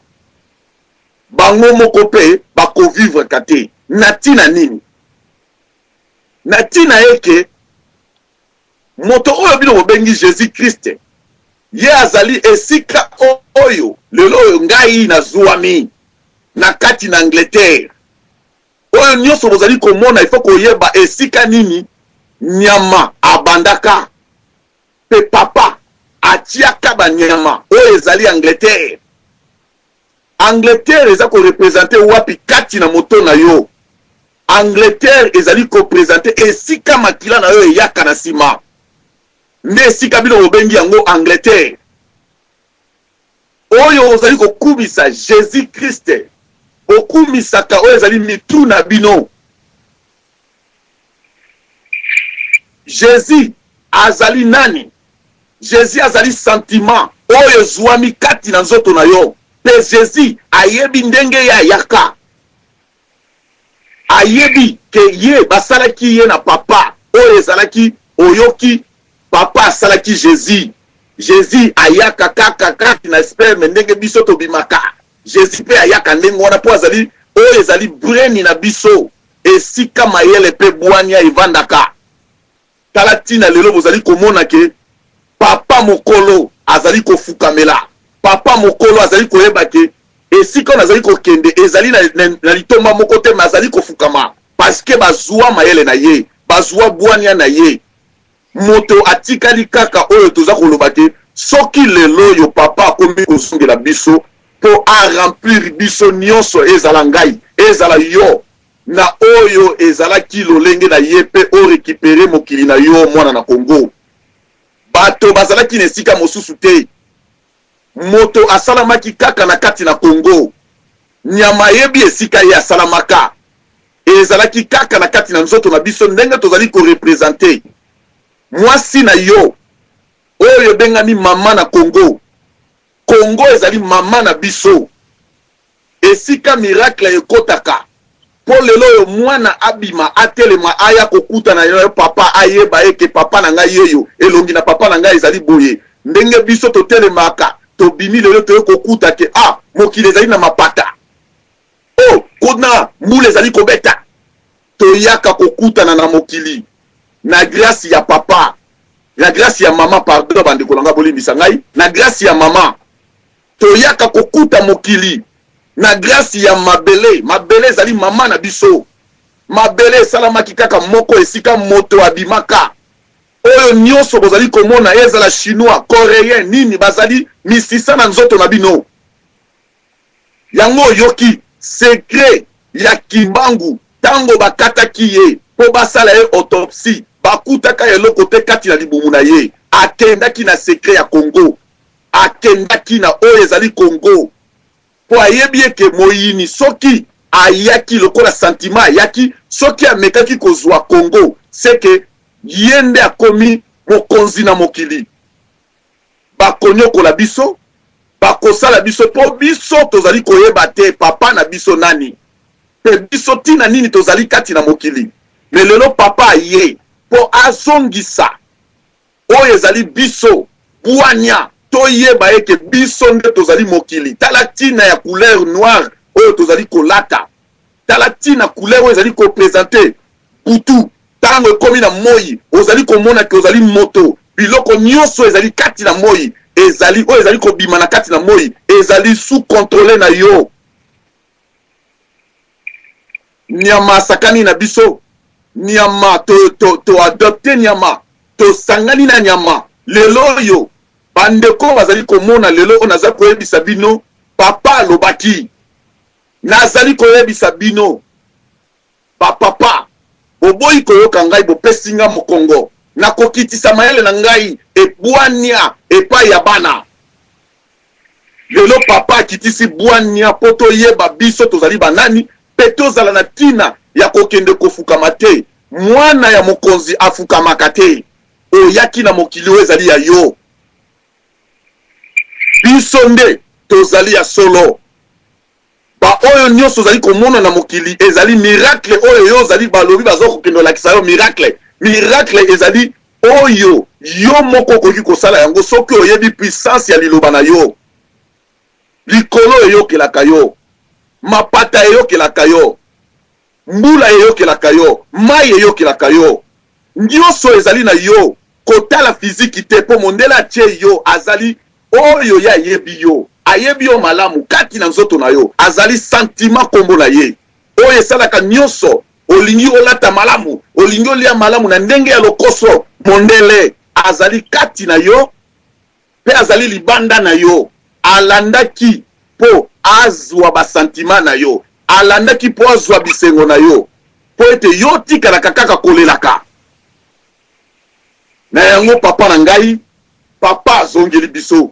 bango moko pe bako vivre ka te. Na tina nini? Na tina eke moto oyo bino bobengi Jesus Christ ye azali esika oyo lelo oyo ngai nazuami na kati na Angleterre. Oyo nionso bozali komona il faut koyeba esika nini nyama abandaka pe papa atiaka ba nyama oyo ezali Angleterre. Angleterre eza ko representer wapi kati na moto na yo? Angleterre ezali ko presenter esika makila na yo eyaka na sima. Nde esika bino bobengi yango Angleterre. Oyo ozali kokumisa Jesus Christ, bokumisaka oyo ezali mitu na bino. Jesus azali nani? Jesus azali sentiment oyo ezuami kati na nzoto na yo, pe Jesus ayebi ndenge ye ayaka. Ayebi ke ye basalaki ye na papa oyo ezalaki oyoki papa asalaki Jesus. Jesus ayaka kaka kati na sperme ndenge biso tobimaka. Jesus pe ayaka ndenge wana po azali oyo ezali brain na biso esika mayele pe bwania evandaka. Tala tina lelo bozali komona ke papa mokolo azali kofukamela, papa mokolo azali koyeba ke esika oyo nazali kokende ezali na, na, na litomba moko te, mais azali kofukama parce que bazua mayele na ye, bazua bwania na ye. Moto atikali kaka oyo toza koloba ke soki lelo oyo papa akomi kozongela biso po a remplir biso nionso, ezala ngai, ezala yo, na oyo ezalaki lolenge na ye mpe o recuperer mokili na yo mwana na Congo. Bato bazalaki na esika mosusu te. Moto asalamaki kaka na kati na Congo. Nyama ayebi esika ye asalamaka. Ezalaki kaka na kati na nzoto na biso ndenge tozali ko representer mwasi na yo oyo ebengami mama na Congo. Congo ezali mama na biso. Esika miracle ekotaka po lelo oyo mwana abima atelema aya kokutana na yo papa ayeba ye ke papa na ngai yeyo elongi na papa na ngai ezali boye ndenge biso totelemaka tobimi lelo toye kokuta ke ah mokili ezali na mapata oh kuna mbula ezali kobeta toyaka kokutana na mokili na grace ya papa na grace ya mama pardon bandeko na ngai bolimbisa ngai na grace ya mama Toyaka kokuta mokili na grace ya mabele. Mabele ezali mama na biso. Mabele esalamaki kaka moko esika moto abimaka. Oyo nionso bozali komona, ezala chinois, coreen, nini, bazali misisa na nzoto na bino. Yango oyoki secret ya Kimbangu tango bakataki ye po basala ye autopsie, bakutaka eloko te kati na libumu na ye. Akendaki na secret ya Congo. Akendaki na oyo ezali Congo po ayebi eke moyini soki ayaki lokola sentiment ayaki soki amekaki kozua Congo ce que ye nde akomi mokonzi na mokili bakoniokola biso bakosala biso po biso tozali koyeba te papa na biso nani pe biso tina nini tozali kati na mokili mais lelo papa aye po azongisa Oyo ezali biso, bwanya, toyeba ete biso nde tozali mokili. Tala tina ya couleur noire oyo tozali kolata. Tala tina couleur oyo ezali ko presenter butu. Tango ekomi na moyi, ozali komona ke ozali moto. Biloko nionso ezali kati na moyi, ezali oyo ezali kobima na kati na moyi, ezali sous controle na yo. Nyama asakani na biso nyama to, to, to adopte nyama tosangani na nyama lelo oyo bandeko bazali komona lelo oyo naza koyebisa bino papa alobaki nazali koyebisa bino bapapa boboyi koyoka ngai bopesi nga mokongo nakokitisa mayele na ngai ebwania epai ya bana Lelo papa akitisi bwania mpo toyeba biso tozali banani mpe tozala na ntina ya kokende kofukama te. Mwana ya mokonzi afukamaka te. Oyaki na mokili oyo ezali ya yo. Biso nde tozali ya solo. Ba oyo nionso ozali komona na mokili ezali miracle oyo yo ozali balobi baza kokende kolakisa yo miracle. Miracle ezali oyo yo moko okoki kosala yango soki oyebi puissance ya liloba na yo. Likolo eyokelaka yo, mapata eyokelaka yo, mbula eyokelaka yo, mayi eyokelaka yo. Nionso ezali na yo, kotala fiziki te po mondele atie yo azali Oyo ye ayebi yo, ayebi yo malamu kati na nzoto na yo, azali sentiment kombo na ye, oyo esalaka nionso, olingi olata malamu, olingi olia malamu na ndenge ya lokoso, mondele azali kati na yo pe azali libanda na yo, alandaki po. azwa ba sentiments na yo, alandaki mpo azwa bisengo na yo, mpo ete yo otikalaka kaka kolelaka. Na yango papa na ngai, papa azongeli biso.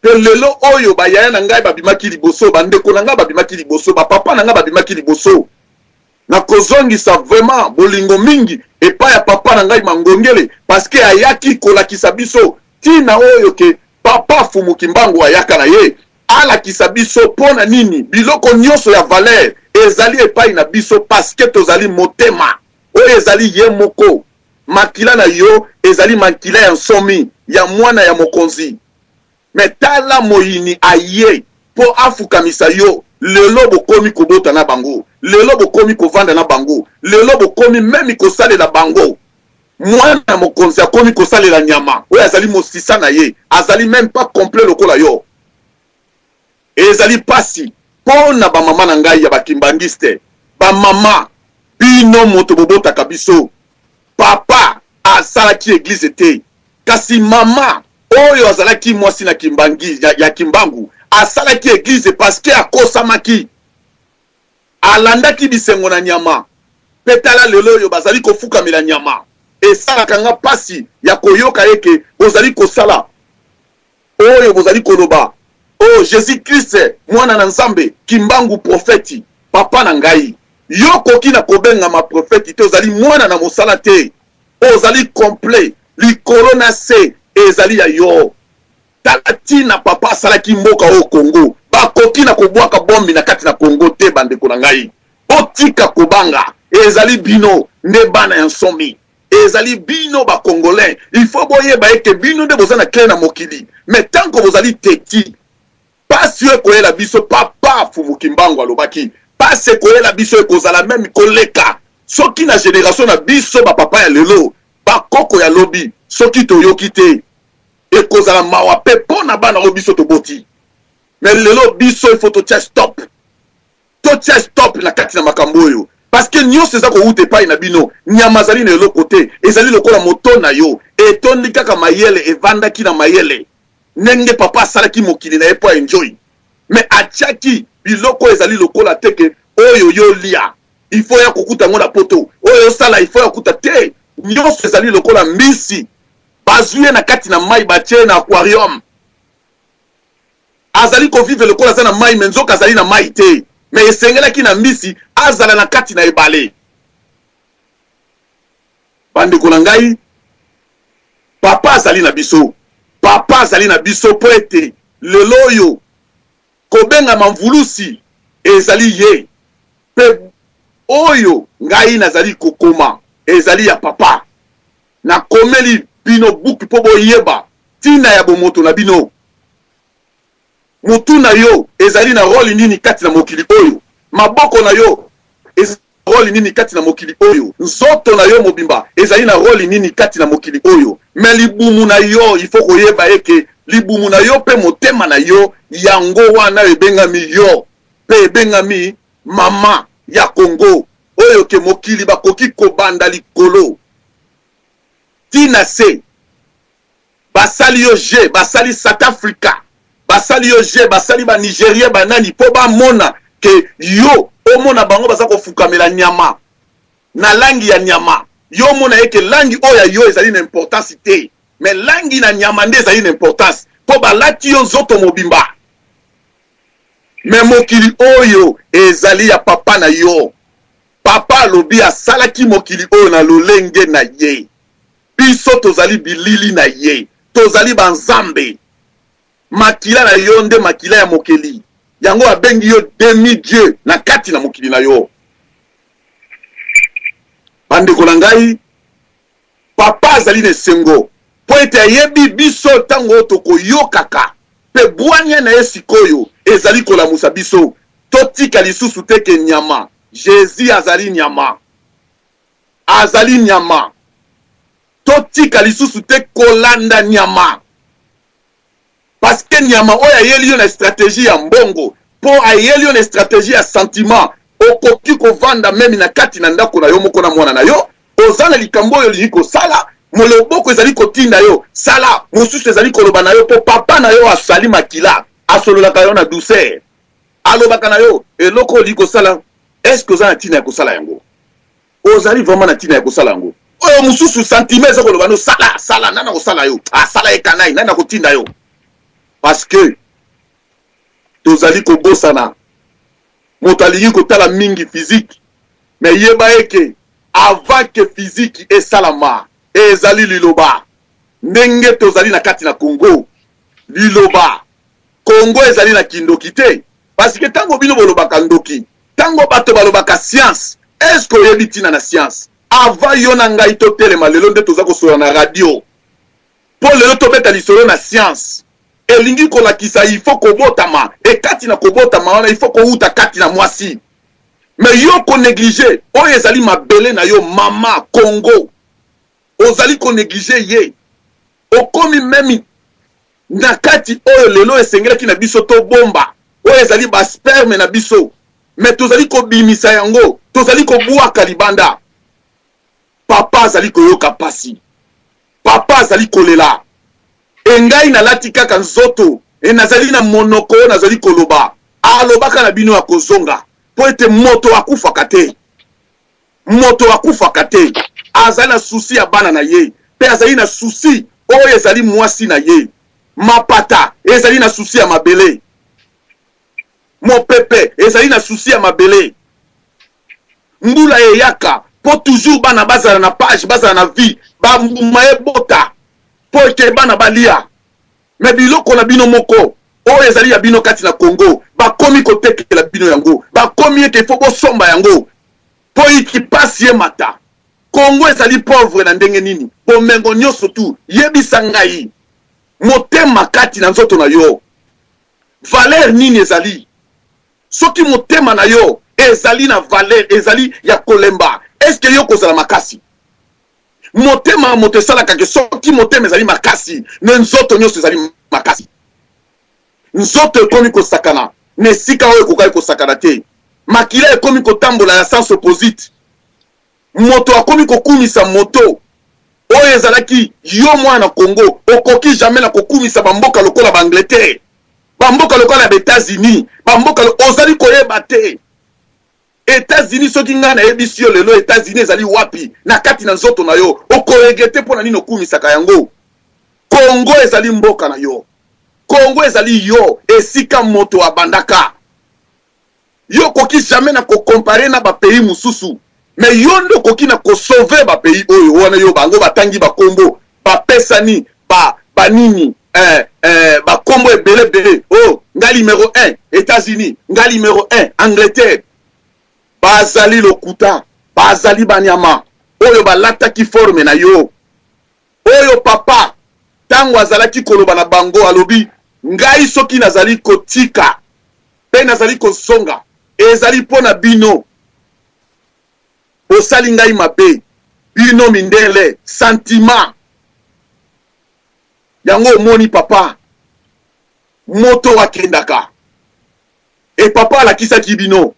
Mpe lelo oyo ba yaya na ngai babimaki liboso, ba ndeko na ngai babimaki liboso, ba papa na ngai babimaki liboso. Nakozongisa vraiment bolingo mingi epai ya papa na ngai Mangongele parce que ayaki kolakisa biso tina oyo ke papa Fumu Kimbangu ayaka na ye alakisa biso mpo na nini biloko nionso ya valeur ezali epai na biso parce que tozali motema oyo ezali ye moko. Makila na yo ezali makila ya nsomi ya mwana ya mokonzi. Mais tala moyini aye po afukamisa yo lelo bokomi kobota na bango lelo bokomi kovanda na bango lelo bokomi meme kosalela bango mwana mokonzi akomi kosalela nyama oyo azali mosisa na ye azali meme pas complet lokola yo ezali pasi po na ba mama na ngai ya ba kimbanguiste ba mama bino moto bobotaka biso papa asalaki eglise te kasi mama Oyo azalaki mwasi na kimbangi, ya, ya kimbangu asalaki eglise parce que akosamaki. Alandaki bisengo na nyama. Pe tala lelo oyo bazali kofukamela nyama. Esalaka nga pasi ya koyoka eke bozali kosala oyo bozali koloba oh Jesus Christ mwana na Nzambe kimbangu prophète papa na ngai. Yo okoki na kobengama prophète te ozali mwana na mosala te. Ozali complet likolo na se ezali ya yo tala tina papa asalaki mboka oyo congo bakoki na kobwaka bombi na kati na congo te bandeko na ngai botika kobanga ezali bino nde bana ya nsomi ezali bino ba congolais il faut boyeba ete bino nde boza na cle na mokili mais tant que bozali teti Pasi oyo ekoyela biso papa fumu kimbangu alobaki pasi ekoyela biso ekozala meme koleka soki na generation na biso ba papa ya lelo ba koko ya lobi soki toyoki te ekozala mawa pe po na bana oyo biso toboti mais lelo biso il faut totia stop totia stop na kati na makambo oyo parce que nionso eza kowuta epai na bino nyama azali na eloko te ezali lokola moto na yo etondi kaka mayele evandaki na mayele ndenge papa asalaki mokili na ye mpo a enjoy mais atiaki biloko oyo ezali lokola te ke oyo yo olia il faut ya kokuta yango na poto oyo osala il faut ya kokuta te nyonso ezali lokola mbisi bazwi ye na kati na mai batie ye na aquarium azali kovivre lokola aza na mai me nzoka azali na mai te me esengelaki na mbisi azala na kati na ebale Bandeko na ngai, Papa azali na biso. Papa azali na biso mpo ete lelo oyo kobengama mvulusi ezali ye, mpe oyo ngai nazali kokoma ezali ya Papa. Nakomeli bino buku mpo boyeba ntina ya bomoto na bino. Mutu na yo ezali na role nini kati na mokili oyo? Maboko na yo ezali na role nini kati na mokili oyo? Nzoto na yo mobimba ezali na role nini kati na mokili oyo? Mais libumu na yo, il faut koyeba eke libumu na yo pe motema na yo yango wana ebengami yo pe ebengami mama ya Congo oyo ke mokili bakoki kobanda likolo ti na se. Basali yo jeu, basali South Africa, basali yo jeu, basali ba Nigerien ba nani po ba mona ke yo omona bango baza kofukamela nyama na langi ya nyama. Yo omona ye ke langi oyo ya yo ezali na importance te, mais langi na nyama nde ezali na importance po balati yo nzoto mobimba. Mais mokili oyo ezali ya papa na yo. Papa alobi asalaki mokili oyo na lolenge na ye. Biso tozali bilili na ye. Tozali ba nzambe. Makila na yo nde makila ya mokeli. Yango abengi yo demi dieu na kati na mokili na yo. Ba ndeko na ngai, papa azali na esengo mpo ete ayebi biso ntango oyo tokoyokaka mpe bwanya na ye sikoyo ezali kolamusa biso totika lisusu te ke nyama. Jesus azali nyama. Azali nyama. Totika lisusu te kolanda nyama. Parce que nyama oyo ayeli yo na strategie ya mbongo, po ayeli yo na strategie ya sentiment, okoki kovanda meme na kati na ndako na yo moko na mwana na yo, oza na likambo oyo olingi kosala, loboko ezali kotinda yo sala, mosusu ezali koloba na yo po papa na yo asali makila, asololaka yo na douceur. Alobaka na yo eloko olingi kosala, est-ce que oza na ntina ya kosala yango? Ozali vraiment na ntina ya kosala yango? Oyo mosusu sentiment eza koloba no sala sala, nani akosala yo? Ah, sala ye kanai, nani akotinda yo? Parce que tozali kobosana, moto alingi kotala mingi physique, mais yeba eke avant que physique esalama ezali liloba. Ndenge tozali na kati na Congo, liloba Congo ezali na kindoki te, parce que tango bino bolobaka ndoki, tango bato balobaka science, est ce que oyebi tina na science? Avant yo na ngai totelema lelo nde toza kosolola na radio po lelo tobeta lisolo na science, elingi kolakisa il faut kobotama, et kati na kobotama wana il faut kowuta kati na mwasi. Mais yo ko negliger oyo ezali mabele na yo mama Congo, ozali ko negliger ye, okomi meme na kati oyo lelo esengelaki na biso tobomba, oyo ezali ba sperme na biso, mais tozali kobimisa yango, tozali kobwaka libanda. Papa azali koyoka pasi, papa azali kolela, e ngai nalati kaka nzoto, e nazali na monoko oyo nazali koloba. Alobaka na bino akozonga, mpo ete moto akufaka te. Moto akufaka te. Azali na souci ya bana na ye, pe azali na souci oyo ezali mwasi na ye. Mapata ezali na souci ya mabele. Mopepe ezali na souci ya mabele. Mbula eyaka po toujours bana bazala na page, bazala na vie, ba mbuma ebota po ete bana balia. Mais biloko na bino moko oyo ezali ya bino kati na Congo, bakomi kotekela bino yango, bakomi ete il faut bosomba yango po iki pasi emata. Congo ezali pauvre na ndenge nini? Bomengo nionso tout, yebisa ngai, motema kati na nzoto na yo valeur nini ezali? Soki motema na yo ezali na valeur, ezali ya kolemba, est ce que yo okozala makasi? Motema ya moto esalaka ke soki motema ezali makasi, nde nzoto nyonso ezali makasi. Nzoto ekomi kosakana na esika oyo ekokaki kosakana te. Makila ekomi kotambola ya sens opposite. Moto akomi kokumisa moto oyo ezalaki yo mwana na Congo okoki jamais na kokumisa ba mboka lokola ba Angleterre, ba mboka lokola ba Etats-Unis, ba mboka ozali koyeba te. Etats-Unis soki ngai nayebisi yo lelo Etats-Unis ezali wapi na kati na nzoto na yo oko regretter mpo na nini okumisaka yango. Congo ezali mboka na yo. Congo ezali yo esika moto abandaka. Yo okoki jamais na ko comparer na ba pays mosusu mais yo nde okoki na ko sauver ba pays oyo wana yo bango batangi ba kombo bapesani ba ba nini eh, eh, ba kombo ebele ebele oh nga numero 1 Etats-Unis, nga numero 1 Angleterre. Bazali lokuta, bazali banyama oyo balataki forme na yo. Oyo papa tango azalaki koloba na bango alobi ngai soki nazali kotika pe nazali kozonga ezali mpo na bino. Bosali ngai mabe bino mindele sentiment yango omoni papa moto akendaka e papa alakisaki bino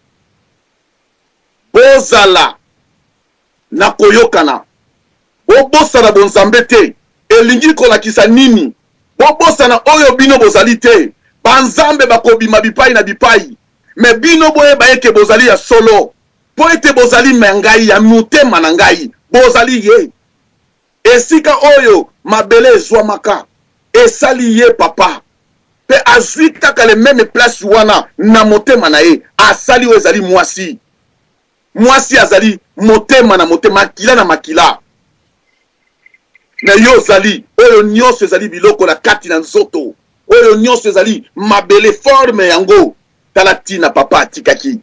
bozala na koyokana bobosana bonzambe te elingi kolakisa nini bobosana oyo bino bozali te banzambe bakobima bipai na bipai me bino boyeba eke bozali ya solo Mpo ete bozali ma ngai ya motema na ngai, bozali ye. Esika oyo mabele ezwamaka, esali ye papa. Mpe azwi kaka le meme place wana na motema na ye, asali oyo ezali mwasi. Mwasi azali motema na motema, makila na makila. Me yo ozali oyo nyonso ezali biloko na kati na nzoto, oyo nyonso ezali mabele, forme yango. Tala ntina papa atikaki.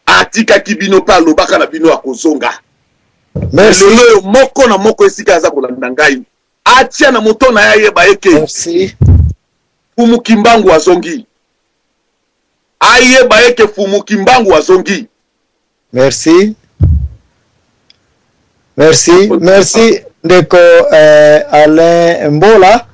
Atikaki bino pe alobaka na bino akozonga. Merci. Lelo oyo moko na moko esika aza kolanda ngai atia na moto na ye ayeba eke Merci. Fumu Kimbangu azongi. Ayeba eke Fumu Kimbangu azongi. Merci. Merci, merci ndeko eh, Alain Mbola.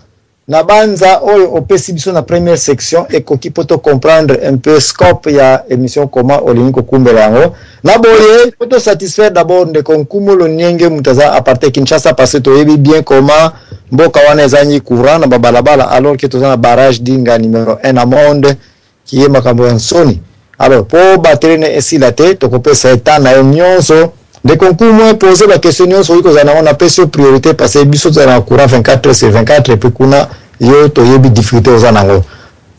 Na banza oyo opesi biso na première section ekoki po to comprendre un peu scope ya emission comment olingi kokumbela yango. Na boye po to satisfaire d'abord ndeko Nkumu Lonienge moto aza à partir Kinshasa parce que toyebi bien comment mboka wana ezangi courant na ba balabala alors que toza na barrage Dinga numero 1 na monde. Ye makambo ya nsoni. Alors po batterie na esila te, tokopesa ye temps na ye nyonso. Ndeko Nkumue, pose ba question nyonso okoki kozala nango, napesi yo priorite parce que biso tozala na courant 24 heures sur 24 et puis kuna yo toyebi difficulté oza nango.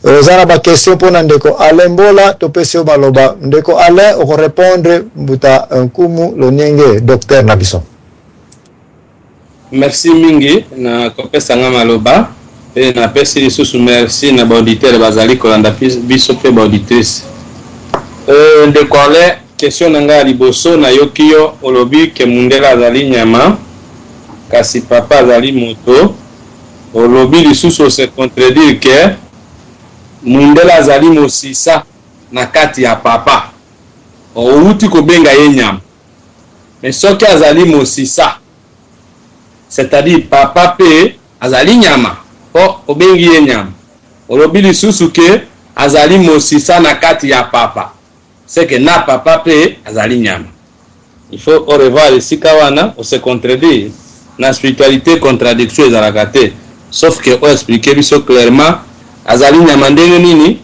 Oza na ba question pona ndeko Alain Mbola, topesi yo maloba. Ndeko Alain, oko repondre mbuta Nkumu Lonienge, docteur na biso. Merci mingi na kopesa nga maloba pe napesi lisusu merci na ba auditeurs bazali kolanda biso pe ba auditrices. Euh, ndeko Alain, question na nga ya liboso, nayoki yo olobi ke mundele azali nyama kasi papa azali moto, olobi lisusu o se contredire ke mundele azali mosisa na kati ya papa, owuti kobenga ye nyama. Mais soki azali mosisa c'est à dire papa pe azali nyama po obengi ye nyama olobi lisusu ke azali mosisa na kati ya papa c'est que na papa pe azali nyama il faut au revoir esika wana o se contredire na spiritualité contradiction ezalaka te sauf que o expliquer biso clairement azali nyama ndenge nini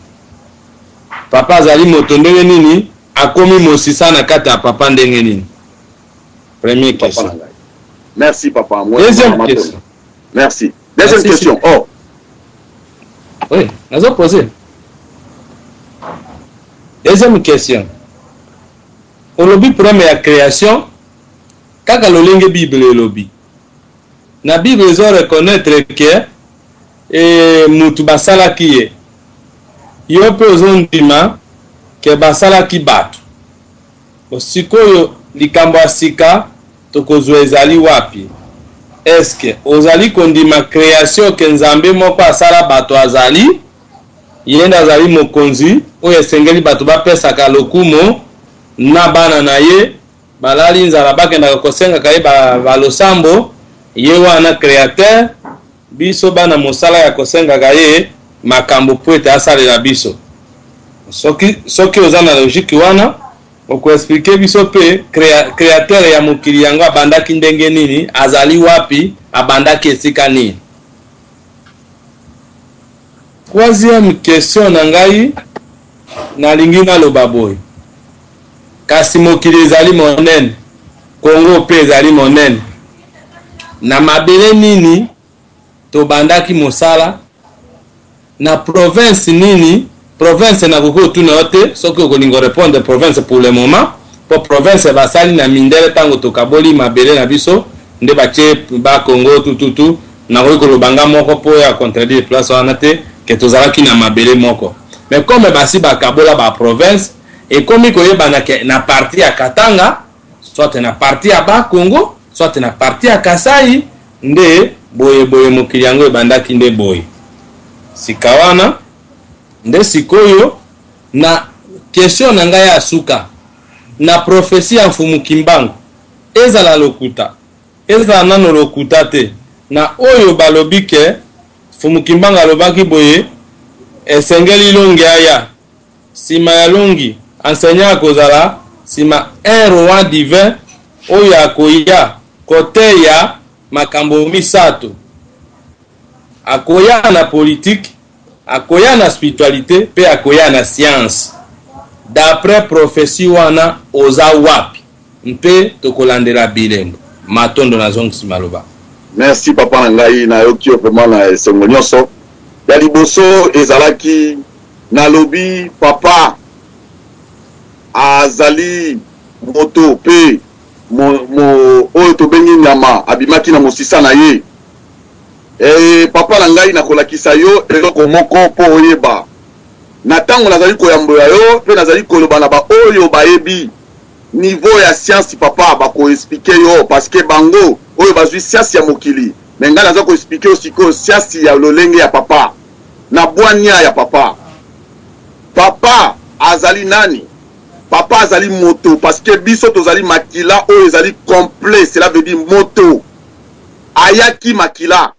papa azali moto ndenge nini Akomi mosisa na kati ya papa ndenge nini? Premier question. Merci papa. Deuxième question. Merci. Deuxième Merci. question. Oh. Oui, nazo poser. Deuxième question. Olobi problème ya création kaka lolenge Bible elobi. Na Bible ezo reconnaître que eh, mutu basalaki ye. Yo pe ozondima ke basalaki batu. Bon sikoyo likambo ya sika tokozua ezali wapi? Est ce que ozali kondima creation ke Nzambe moko asala bato azali? Ye nde azali mokonzi oyo esengeli bato bapesaka lokumo na bana na ye balali nzala bakendaka kosengaka ye ba, ba losambo ye wana createur Biso bana mosala ya kosengaka ye makambo mpo ete asalela biso. Soki, soki oza na logique wana, oko expliquer biso mpe crea, createur ya mokili yango abandaki ndenge nini, azali wapi, abandaki esika nini. Troisième question na ngai, nalingi naloba boye. Kasi mokili ezali monene, Congo mpe ezali monene. Na mabele nini tobandaki mosala? Na province nini? Province nakoki kotuna yo te soki okolinga orepondre province pour le moment, mpo province basali na mindele ntango tokaboli mabele na biso nde batie ba Congo tututu. Nakoki koloba nga moko mpo ya contredire place wana te ke tozalaki na mabele moko, mais comme basi bakabola ba province ekomi koyebana ke na partie ya Katanga soit na partie ya Bas Congo soit na partie ya Kasai nde boye boye mokili yango ebandaki nde boye. Sika wana nde sikoyo na question na ngai ya suka na prophetie ya Mfumu Kimbangu ezala lokuta ezala nano lokuta te na oyo balobi ke Mfumu Kimbangu alobaki boye esengeli longi aya Sima ya longi, enseignant akozala sima un roi divin oyo akoya koteya makambo misato. Akoya na politique, akoya na spiritualite pe akoya na science. D'après prophetie wana oza wapi? Mpe tokolandela bilembo. Matondo nazongisi maloba. Merci papa na ngai nayoki yo vraiment na esengo nionso. Ya liboso ezalaki nalobi papa azali moto pe mo, mo, oyo tobengi nyama abimaki na mosisa na ye. E, papa na ngai nakolakisa yo eloko moko mpo oyeba. Na ntango nazali koyambola yo mpe nazali koloba na baoyo bayebi niveau ya science papa bako expliquer yo parce que bango oyo bazui science ya mokili mais ngai naza ko expliquer yo sikoyo science ya lolenge ya papa na bwania ya papa. Papa azali nani? Papa azali moto parce que biso tozali makila oyo ezali complet, cela veut dire moto ayaki makila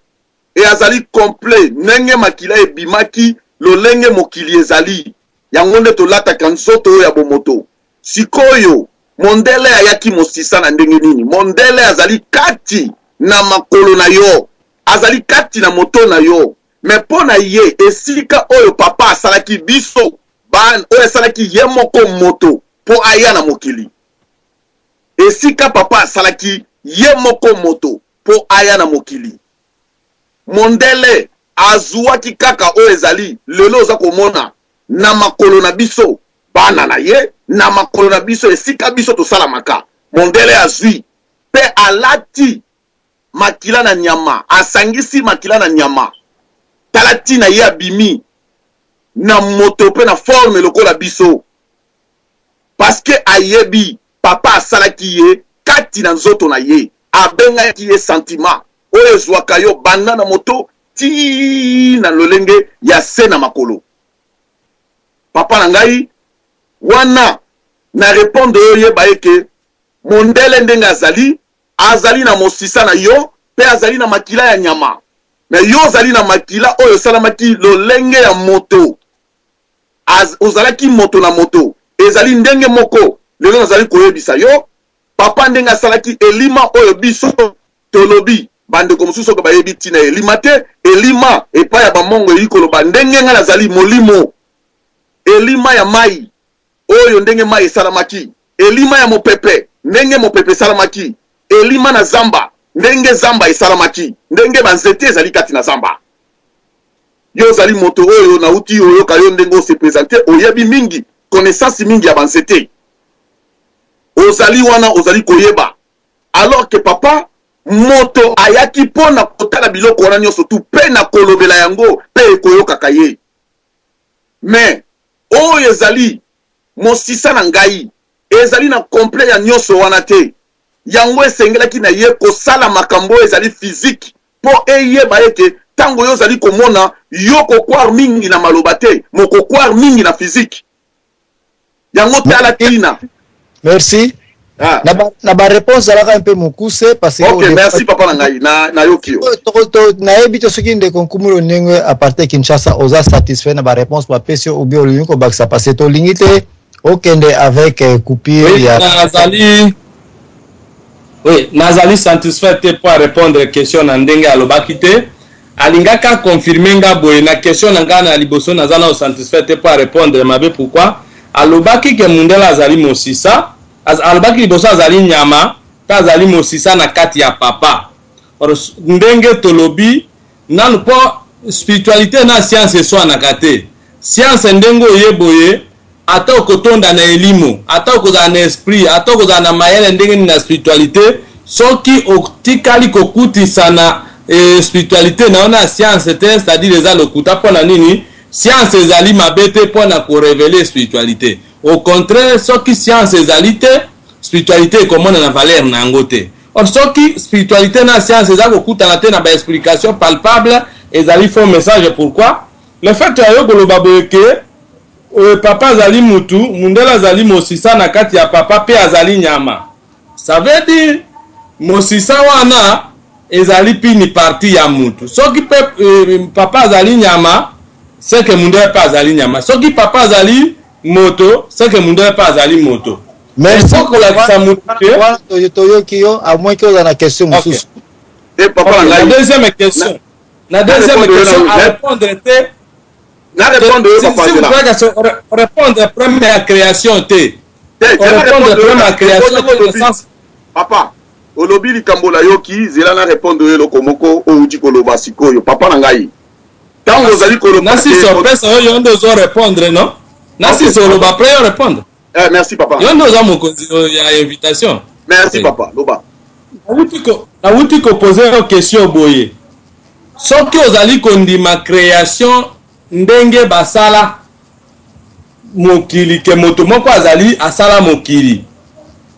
et azali complet ndenge makila ebimaki lolenge mokili ezali yango nde tolataka nzoto oyo ya bomoto. Sikoyo mondele ayaki mosisa na ndenge nini? Mondele azali kati na makolo na yo, azali kati na moto na yo, mais mpo na ye esika oyo papa asalaki biso. Ba oyo asalaki ye moko moto mpo aya na mokili. Esika papa asalaki ye moko moto mpo aya na mokili. Mondele azuaki kaka oyo ezali lelo oza komona na makolo na biso bana na ye, na makolo na biso esika biso tosalamaka. Mondele azui mpe alati makila na nyama, asangisi makila na nyama. Tala ntina ye abimi na moto mpe na forme lokola biso. Parce que ayebi papa asalaki ye kati na nzoto na ye. Abengaki ye sentiment oyo ezuaka yo banda na moto ti na lolenge ya se na makolo. Papa na ngai wana na repondre yo yeba ye ke mondele ndenge azali, azali na mosisa na yo pe azali na makila ya nyama. Mais yo ozali na makila oyo esalamaki lolenge ya moto. Az, ozalaki moto na moto. Ezali ndenge moko lelo nazali koyebisa yo, papa ndenge asalaki elima oyo biso tolobi. Bandeko mosusu soki bayebi ntina ya elima te, elima epai ya bamongo eyi koloba ndenge ngai nazali molimo. Elima ya mai oyo ndenge mai esalamaki, elima ya mopepe ndenge mopepe esalamaki, elima na zamba ndenge zamba esalamaki, ndenge banzete ezali kati na zamba. Yo ozali moto oyo nauti oyoka yo ndenge o se presenter, oyebi mingi, connaissance mingi ya banzete. Ozali wana ozali koyeba. Alors que papa moto ayaki mpo na kotala biloko wana nyonso tu mpe na kolobela yango mpe ekoyokaka ye. Mais oyo ezali mosisa na ngai ezali na complet ya nyonso wana te. Yango esengelaki na ye kosala makambo oyo ezali physique mpo eyeba ete ntango yo ozali komona, yo ko croire mingi na maloba te, mais oko croire mingi na physique. Yango tala tina. Merci. Ah. Na ba, na ba réponse zalaka un peu mokuse parce que OK, merci papa na ngai na nayoki yo. Nayebi te soki ndeko Nkumulu ndenge à partir Kinshasa oza satisfait na ba réponse bapesi yo ou bien olingi kobakisa parce que tolingi te okende avec euh, coupure oui, ya nazali oui, nazali satisfait te mpo arépondre question na ndenge alobaki te alingaki aconfirme nga boye na question na nga na liboso naza nao satisfait te mpo arépondre mabe pourquoi alobaki ke mundele azali mosisa alobaki liboso azali nyama mpe azali mosisa na kati ya papa Or, ndenge tolobi nanu mpo spiritualité na science eswanaka te science ndenge oye boye ata okotonda na elimo ata okozala na esprit ata okozala na mayele ndenge nini na spiritualité soki otikali kokutisa na eh, spiritualité na yo na science te c'est-à-dire eza lokuta mpo na nini science ezali mabe te mpo na korevele spiritualité au contraire soki science ezali te spiritualité ekomona na valeur na yango te or soki spiritualité na science eza kokutana te na baexplication palpable ezali faux message pourquoi le fait ya yo koloba boye ke oyo papa azali mutu mundele azali mosisa na kati ya papa pe azali nyama ça veut dire mosisa wana ezali pini partie ya mutu soki pe eh, papa azali nyama seke mundele pe azali nyama soki papa azali moto seke mundele pe azali moto Merci kolakisa mutu ke wana toyoki yo à moins que oza na question mosusu okay. Eh, papa okay, na ngai deuxième question na deuxième question à répondre te na répondre yo papa si vous croyez que répondre première création te répondre première création te sens papa olobi likambo nayoki zela na répondre yo eloko moko outi koloba sikoyo papa na ngai ntango ozali koloba nasisi opesa yo yo nde ozo répondre non nasisi oloba après yo répondre eh, merci papa yo nde oza mokonzi ya invitation merci okay. papa loba nawuti kopose yo question boye soki ozali kondima creation ndenge basala mokili ke moto moko azali asala mokili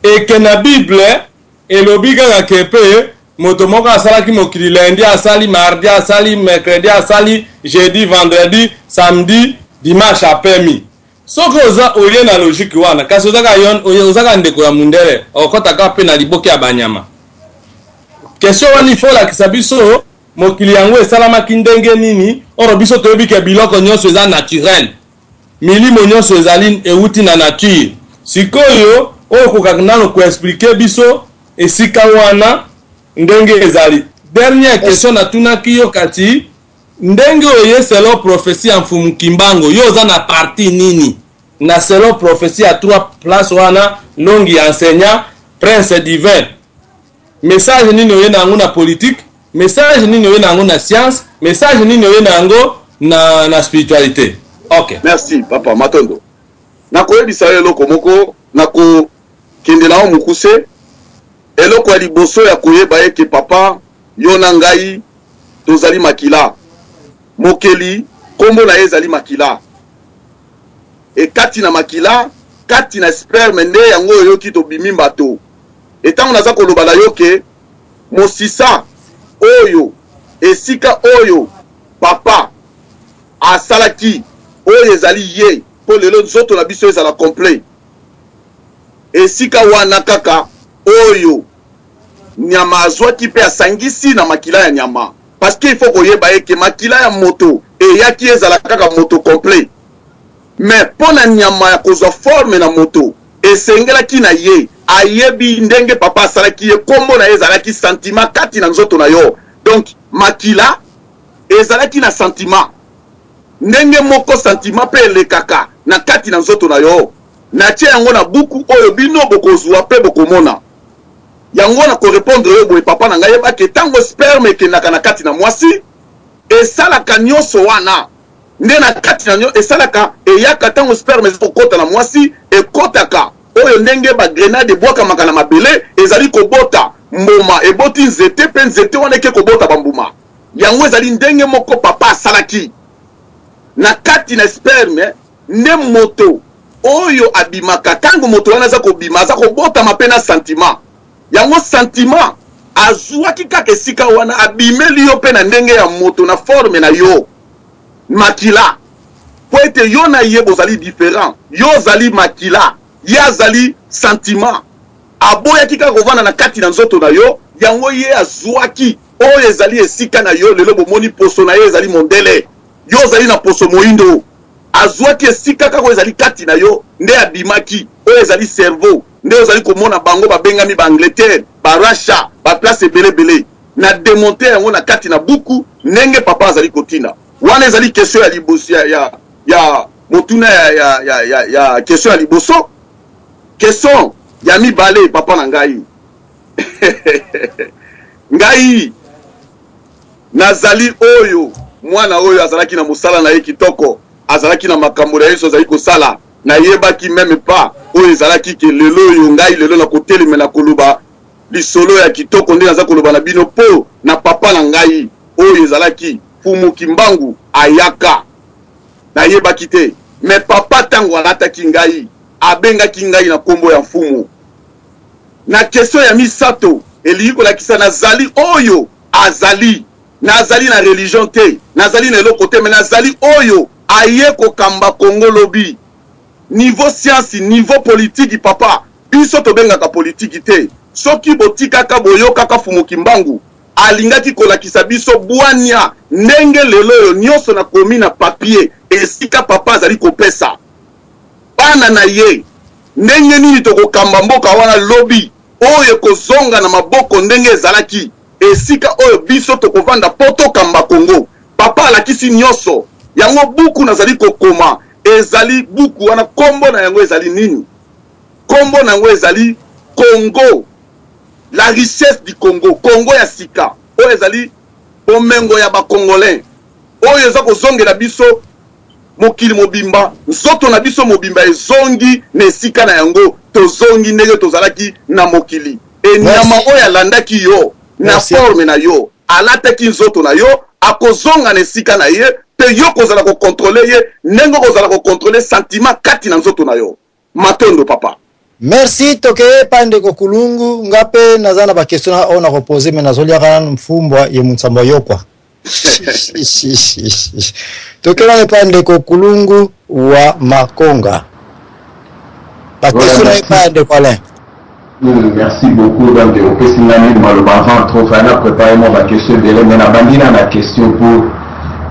eke na bible elobi kaka ke pe moto moko asalaki mokili lundi asali mardi asali mercredi asali jeudi vendredi samedi dimanche apemi soki oza oye na logique wana kasi oza kaka ndeko ya mundele okota kaka pe na liboke ya banyama question wana il faut olakisa biso mokili yango esalamaki ndenge nini oro biso toyebi ke biloko nyonso eza naturel milimo nyonso ezali ewuti na nature sikoyo oyo okokaka nano koexplike biso esika wana ndenge ezali dernière question natunaki yo kasi ndenge oye selon prophetie ya mfumu kimbango yo oza na parti nini? na selon prophetie ya 3 place wana nongi enseignant prince divin message nini oye na yango na politique message nini oye na yango na science message nini oye na yango na, na spiritualité ok merci papa matondo nakoyebisa yo eloko moko nakokende na yo mokuse eloko ya liboso ya koyeba eke papa yo na ngai tozali makila mokeli nkombo na ye ezali makila e kati na makila kati na sperme nde yango oyoki tobimi bato etango naza koloba na yo ke mosisa oyo esika oyo papa asalaki oyo ezali ye mpo lelo nzoto na biso ezala complet esika wana kaka oyo nyama azwaki mpe asangisi na makila ya nyama parce que il faut koyeba eke makila ya moto eyaki ezala kaka moto complet mais mpo na nyama ya kozwa forme na moto esengelaki na ye ayebi ndenge papa asalaki ye nkombo na ye ezalaki sentiment kati na nzoto na yo donc makila ezalaki na sentiment ndenge moko sentiment mpe elekaka na kati na nzoto na yo natie yango na buku oyo bino bokozwa mpe bokomona yango na korepondre yo boye papa na ngai yebake ntango sperme ekendaka na kati na mwasi esalaka nyonso wana nde na kati na nyo esalaka eyaka ntango sperme eza kokota na mwasi ekotaka oyo ndenge bagrenade ebwakamaka na mabele ezali kobota mbuma eboti nzete mpe nzete wana eke kobota bambuma yango ezali ndenge moko papa asalaki na kati na sperme nde moto oyo abimaka ntango moto wana aza kobima aza kobotama mpe na sentiment yango sentiment azwaki kaka esika wana abimeli yo mpe na ndenge ya moto na forme na yo makila mpo ete yo na ye bozali différent yo ozali makila ye azali sentiment aboyaki kaka kovanda na kati na nzoto na yo yango ye azwaki oyo ezali esika na yo lelo bomoni poso na ye ezali mondele yo ozali na poso moindo azwaki esika kaka oyo ezali kati na yo nde abimaki oyo ezali cerveau nde ozali komona bango babengami baangleterre barussia baplace ebelebele na demonte yango na kati na buku ndenge papa azali kotina wana ezali question ya liboso ya, ya, ya motuna ya, ya, ya, ya, ya question ya liboso question ya mibale papa na ngai ngai nazali oyo mwana oyo azalaki na mosala na ye kitoko azalaki na makambo na yesu azali kosala nayebaki meme pas oyo ezalaki ke lelo oyo ngai lelo nakotelemela koloba lisolo ya kitoko nde naza koloba na bino mpo na papa na ngai oyo ezalaki Fumu Kimbangu ayaka nayebaki te me papa ntango alataki ngai abengaki ngai na nkombo ya mfumu na question ya misato elingi kolakisa nazali oyo azali nazali na religion te nazali na eloko te me nazali oyo aye kokamba kongo lobi niveau science niveau politiki papa biso tobengaka politiki te soki botikaka boyokaka Fumu Kimbangu alingaki kolakisa biso bwania ndenge lelo oyo nyonso nakomi na papier esika papa azali kopesa bana na ye ndenge nini tokokamba mboka wana lobi oyo ekozonga na maboko ndenge ezalaki esika oyo biso tokovanda mpo tokamba kongo papa alakisi nyonso yango buku nazali kokoma ezali buku wana nkombo na yango ezali nini nkombo na yango ezali congo la richesse du congo congo ya sika oyo ezali bomengo ya bacongolais oyo eza kozongela biso mokili mobimba nzoto na biso mobimba ezongi na esika na yango tozongi ndenge tozalaki na mokili enyama oyo alandaki yo na forme na yo alataki nzoto na yo akozonga na esika na ye mpe yo kozala kokontrole ye ndenge okozala kokontrole sentiment kati na nzoto na yo matondo papa merci tokeye epai ndeko kulungu nga mpe naza na baquestion oyo nakopose me nazoliaka nanu mfumbwa ye munsambo ayokwa tokei epai ndeko kulungu wa makonga baquestion na epai ya ndeko alain Merci beaucoup. Donc, opesi nga nini maloba avant trop faya na préparé mwa baquestion ebele mais nabandi na na question po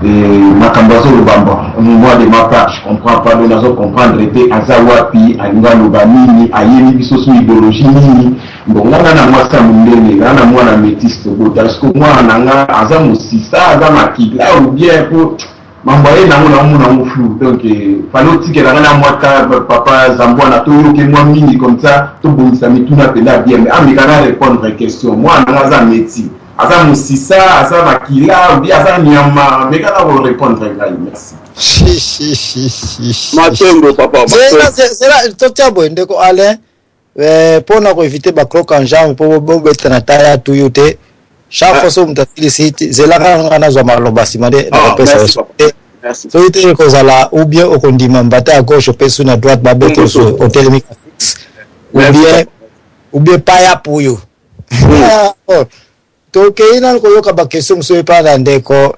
makambo azoloba moi de ma part je comprends pas donc nazo comprendre te aza wapi alingi aloba nini ayeli biso so idéologie nini bon nga nga na mwasi ya mondele nga na mwana métis tobota parce que mwana na nga aza mosisa aza makila ou bien po. Mambo aye nango naomona yango flou, donc fallait otikela nga na mwa temps, papa Zambwana, toyoke mwa mingi comme ça tobongisa mituna mpenza bien. Mais ameka na répondre question. Mwana nanga aza meti, aza mosisa, aza makila ou bien aza nyama? Meka na korépondre ngai, merci. Matondo, papa. Zela, totia boye, ndeko Alain, mpona koéviter bacroc en jambe mpo bobeta na taya tuyu te chaque fois. So moto asilisi, zela kaka nga nazwa maloba, nsima nde nakopesa yo te. Soki te, ekozala ou bien okondima mbata ya gauche opesi na droite, babete so otelemi ka fixe, ou bien paya puyo. Tokei nanu koyoka baquestion mosusu epai na ndeko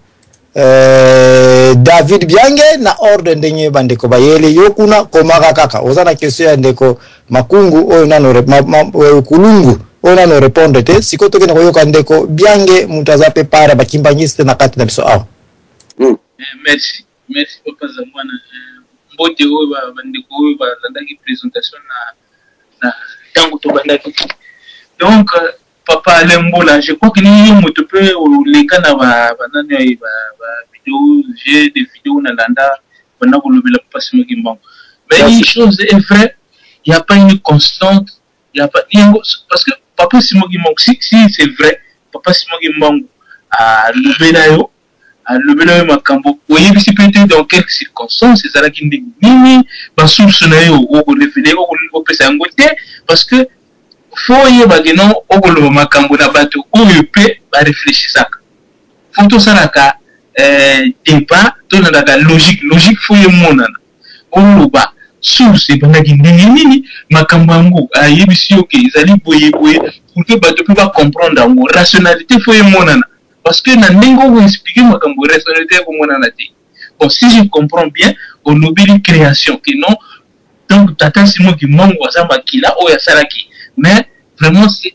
David Biange na ordre ndenge bandeko bayeli yo kuna. Komaka kaka oza na question ya ndeko Makungu oyo nano Kulungu oyo nano répondre te. Sikoyo tokende koyoka ndeko Biange, moto aza mpe para bakimbangisi na kati na biso awa. Merci, merci, papa Zambwana. Mbote oyo bandeko oyo balandaki présentation na ntango tobandaki. Donc papa Alain Mbola, je crois que ni yo moto mpe oleka na banani, bavidéo, j'ai des vidéos nalanda banda kolobela papa Simon Kimbangu. Mais une chose est vraie, il y a pas une constante, il y a pas yango, parce que papa Simon Kimbangu, si c'est vrai, papa Simon Kimbangu alobela yo, alobela yo makambo oyebisi mpe te dans quelques circonstances ezalaki ndenge nini. Basource na yo okorévéler, opesa yango te, parce que faut oyeba ke non, okoloba makambo na bato oyo mpe baréfléchisaka. Faut tosalaka débat, tolandaka logique. Logique faut emonana. Oloba source ebandaki ndenge nini, makambo yango ayebisi yo ke ezali boye boye, pour que bato mpe bacomprendre yango. Rationalité faut emonana, parce que na ndenge okoexpliquer makambo, rationalité ekomonana te. Bon, si je comprends bien, olobeli création, ke non, donc tata Simon Kimbangu aza makila oyo asalaki. Mais vraiment c'est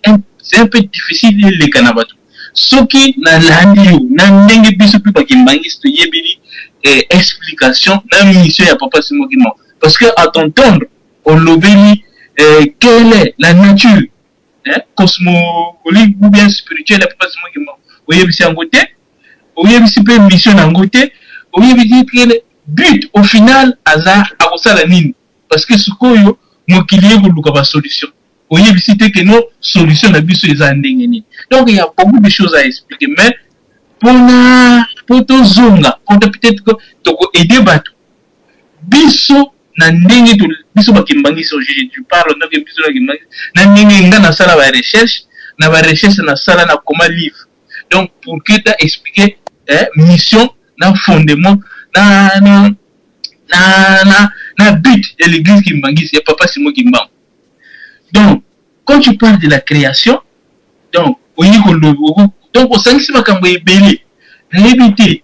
un peu difficile eleka na bato. Soki nalandi yo na ndenge biso mpe bakimbangisi toyebeli explication na mission ya papa Simon Kimbangu, parce que à t'entendre, olobeli quelle est la nature, hein, cosmogonique ou bien spirituelle ya papa Simon Kimbangu, oyebisi yango te. Oyebisi mpe mission na yango te. Oyebisi quel but au final aza akosala nini, parce que sikoyo mokili ekoluka basolution, oyebisi te ke no, solution na biso eza ndenge nini. Donc il y a beaucoup de choses à expliquer, mais mpona mpo tozonga mpona peut-être que tokoaider bato biso na ndenge biso bakimbangisi, je parle donc biso bakimbangisi na ndenge nga nasala barecherche, na barecherche nasala, na koma livre, donc pour que ta expliquer mission na fondement na but de l'église kimbangisi ya papa Simon Kimbangu. Donc quand tu parles de la création, donc oyi koloba, donc osangisi makambo ebele. Nayebi te,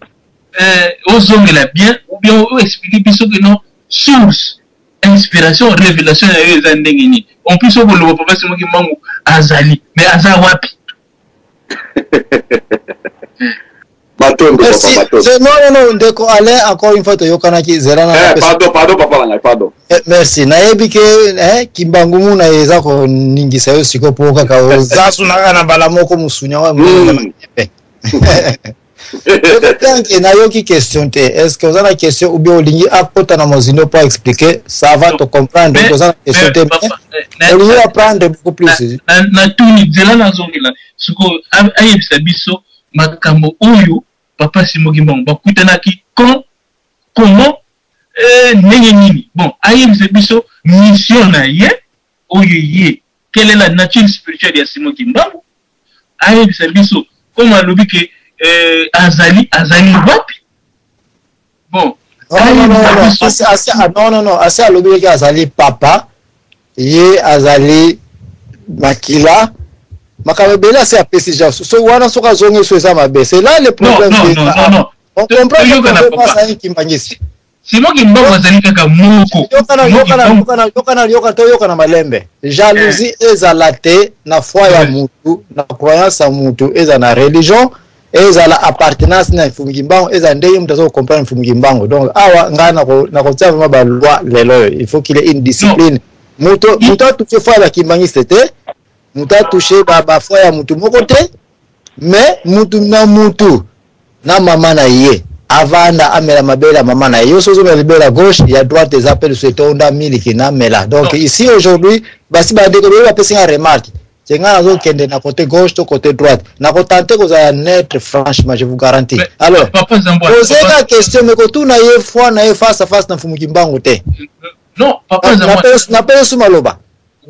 ozongela bien ou bien oexpliquer biso ke non, source, inspiration, révélation na yo eza ndenge nini. En plus okoloba papa Simon Kimbangu azali, mais aza wapi? Matondo, papa, matondo. Non, non, non, ndeko Alain, encore une fois toyokanaki, zela na pardon, pardon, papa na ngai, pardon. Merci. Nayebi ke Kimbangu muna eza koningisa yo sikoyo, mpo kaka oza sunaka na mbala moko mosuni yango. Tanke nayoki question te. Est ce que oza na question ou bien olingi akota na mozindo mpo expliquer? Ça va, te comprendre. Oza na question te, mais olingi apprendre beaucoup plus. Natuni, nzela nazongela sikoyo, ayebisa biso makambo oyo papa Simon Kimbangu bakutanaki quand, comment, ndenge nini. Bon, ayebisa biso mission na ye oyo ye, quelle est la nature spirituelle ya Simon Kimbangu. Ayebisa biso comme alobi ke azali wapi. Bon. Non, non, non, non, non, non, asi alobi ke azali papa, ye azali makila, makambo ebele asi apesi. Ja so wana, soki azongi so eza mabe, c'est là le problème. Non, non, non, non. On comprend kimbangisi. Simon Kimbangu azali kaka moko. Yokana, yoka, toyokana malembe. Jalousie ezala te na foi ya mutu, na croyance ya mutu, eza na religion, ezala appartenance na Mfumu Kimbangu, eza ndenge mutu aza kocomprendre Mfumu Kimbangu. Donc awa ngai nakotia vraiment baloi lelo oyo, il faut qu'il ait une discipline. Moto moto atouche foi ya bakimbangiste te, moto atouche bafoi ya mutu moko te, mais mutu na mutu na mama na ye. Avanda amela mabele ya mama na ye. Yo soki ozomela libele ya gauche, ya droite eza pe lisusu etonda miliki na mela. Donc ici aujourd'hui, basi bandeko ebele bapesi nga remarque ke nga nazokende na côté gauche to côté droite. Nakotente kozala neutre, franchement, je vous garantis. Mais, Alors, Papa Zambwana, poser papa, ka question, mais kotuna ye foi na ye face à face na Mfumu Kimbangu te. Non, Papa Zambwana. Napesi su maloba.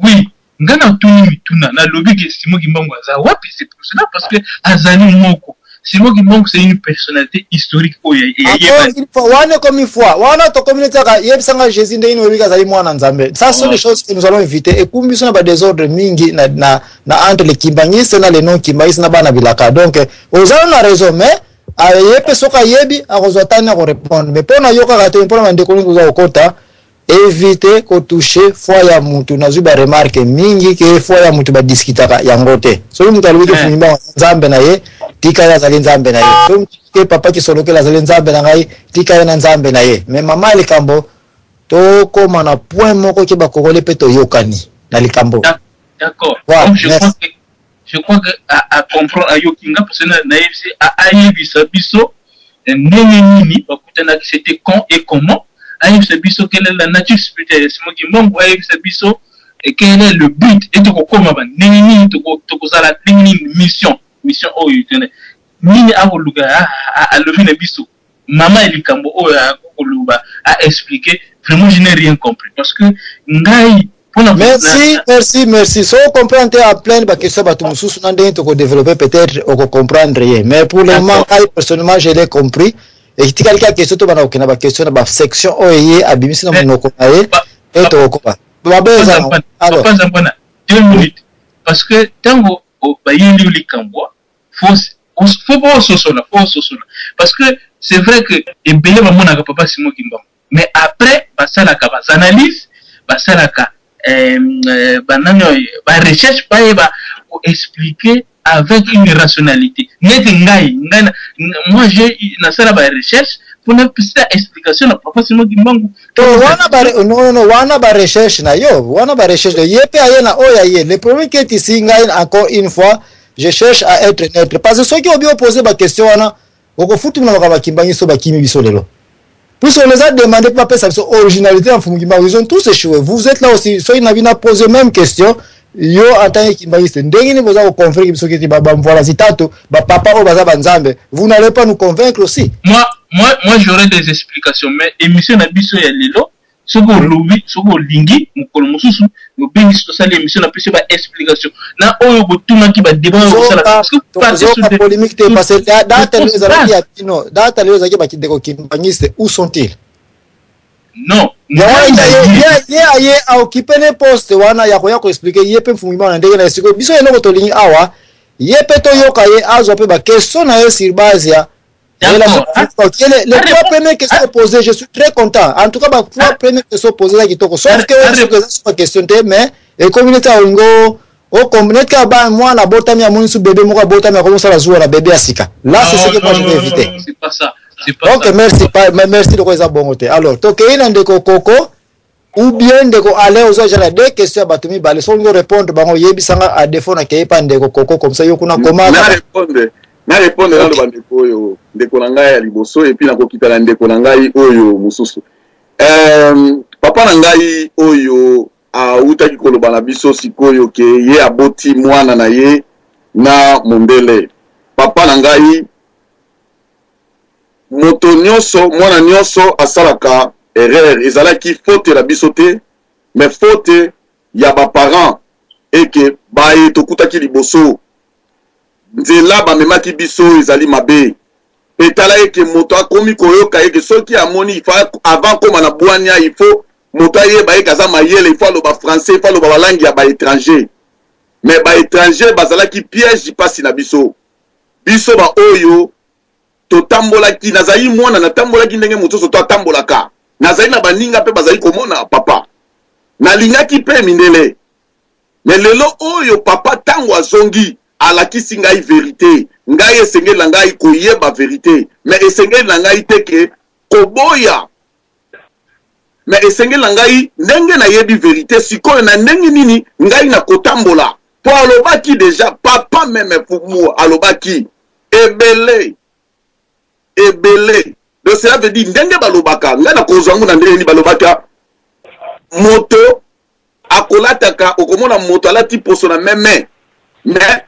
Oui, nga natuni mituna, nalobi ke Simon Kimbangu aza wapi, c'est pour cela, parce que azali moko. Simon Kimbangu, c'est une personnalité historique oyo Encore eyebani. une fois, wana comme une fois, wana tokomi neti kaka yebisanga Jésus ndenge nini oyebi azali mwana Nzambe. Ça sont des choses que nous allons éviter. Ekumbi biso na ba désordre mingi na entre les kimbanguistes na les non kimbanguistes na bana bilaka. Donc oza na raison, mais aye pe soki ayebi akozwa tani ya korépondre. Mais mpona yo kaka te, mpona bandeko nyonso oza kokota, éviter kotouche foi ya mutu. Nazwi ba remarque mingi ke foi ya mutu badiskutaka yango te. Soki mutu alobi ke Mfumu Kimbangu Nzambe na ye, tika ye azali Nzambe na ye. Soki mutu ke Papa Kisolokele azali Nzambe na ngai, tika ye na Nzambe na ye. Mais mama ya likambo, tokóma na point moko ke bakongole mpe toyokani na likambo. D'accord. Voilà, Donc je merci. crois que à comprendre ayoki nga, parce que nayebisi ayebisa biso ndenge nini bakutanaki, c'était quand et comment. Ayebisa biso quelle est la nature spirituelle ya Simon Kimbangu, ayebisa biso quel est le but et tokokóma ba ndenge nini, tokozala ndenge nini, mission oyo tene nini akoluka. Alobi na biso mama ya likambo oyo akokoloba, a expliquer. Vraiment, je n'ai rien compris, parce que ngai mpona Merci, merci, merci. So comprendre te en pleine baquestion bato mosusu na ndenge tokodévelopper, peut-être okocomprendre ye, mais pour le moment, ngai personnellement, je l'ai compris. Etikali kaka question tobanda kokenda baquestion na basection oyo ye abimisi na monoko na ye e tokokoba mabe eza nango. Alors, Papa Zambwana, 2 minutes, parce que ntango bayeli yo likambo, faut po ososola, faut ososola, parce que c'est vrai que ebele bamonaka Papa Simon Kimbangu, mais après basalaka baanalyse, basalaka banani oyo barecherche, bayeba koexpliquer avec une rationalité. Neti ngai moi, j'ai nasala barecherche mpona pesa explication na Papa Simon Kimbangu. To wana ba, non, non, non, wana ba recherche na yo, wana ba recherche ye mpe aye na oyo aye. Le problème qui est ici, ngai encore une fois, je cherche à être neutre, parce que soki obi opose ba question wana, okofutumina makambo bakimbangi so bakimi biso lelo, puisqu'on les a demandé pour bapesa biso originalité ya Mfumu Kimbangu, ils ont tous échoué. Vous êtes là aussi, soki na bino posé même question, yo en tant que kimbangiste, ndenge nini boza koconvaincre biso kiti bamvola zitatu bapapa oyo baza banzambe? Vous n'allez pas nous convaincre aussi. Moi, j'aurais des explications, mais émission na biso ya lelo, soki olobi, soki olingi, mokolo mosusu obengisi, tosali émission, napesi ba explication na oyo botunaki, badébat oyo kosala, parce que parti sur Tozoka polémique te, parce que data lelo ezalaki ya bino, data lelo ezalaki bakindeko kimbangiste, où sont-ils? Non. Yango ngai na ye aye aokipe ne poste wana ya koya koexpliquer ye mpe Mfumu Kimbangu na ndenge na ye. Sikoyo biso eloko tolingi awa, ye mpe toyoka ye, azwa mpe baquestion na ye sur base ya D'accord. relation. Les trois premières questions posées, je suis très content. En tout cas, bah, trois premières questions posées là, kitoko. Sauf que c'est pas question te, mais ekomi neti alingo neti kaka ba mwana abotami, amoni su bébé moko abotami, akomosala zuwa na bébé ya sika. Là, c'est ce que moi je vais éviter. Non, c'est pas ça, c'est pas Ok, ça. merci, merci loko eza bongo te. Alors, tokei na ndeko Koko ou bien ndeko Alain, ozwa déjà na deux questions ya bato mibale. Soki olingi répondre bango, yebisanga. À défaut, nakei pa ndeko Koko, comme ça yo kuna koma. Na répondre, na répondre nano bandeko oyo, ndeko na ngai ya liboso, et puis nakokita na ndeko na ngai oyo mosusu. Papa na ngai oyo awutaki koloba na biso sikoyo ke ye aboti mwana na ye na mondele, papa na ngai, moto nyonso, mwana nyonso asalaka erreur. Ezalaki faute na biso te, mais faute ya baparent eke baye tokutaki liboso nzela bamemaki biso ezali mabe. Mpe tala eke moto akomi koyoka eke soki amoni il faut avant koma na bwania, il faut moto ayeba eke aza mayele, il faut aloba français, il faut aloba balangi ya baétranger. Mais baétranger bazalaki piège mpasi na biso. Biso baoyo totambolaki, nazali mwana, natambolaki ndenge mosusu to atambolaka, nazali na baninga mpe bazali komona papa, nalingaki mpe mindele. Mais lelo oyo papa ntango azongi, alakisi ngai vérité. Ngai esengeli na ngai koyeba vérité, mais esengeli na ngai te ke koboya, mais esengeli na ngai ndenge nayebi vérité sikoyo, na ndenge nini ngai nakotambola. Mpo alobaki déjà, papa même Fumu alobaki ebele ebele. Donc cela veut dire ndenge balobaka, ngai nakozwa yango na ndenge nini balobaka moto akolataka, okomona moto alati poso na meme, mais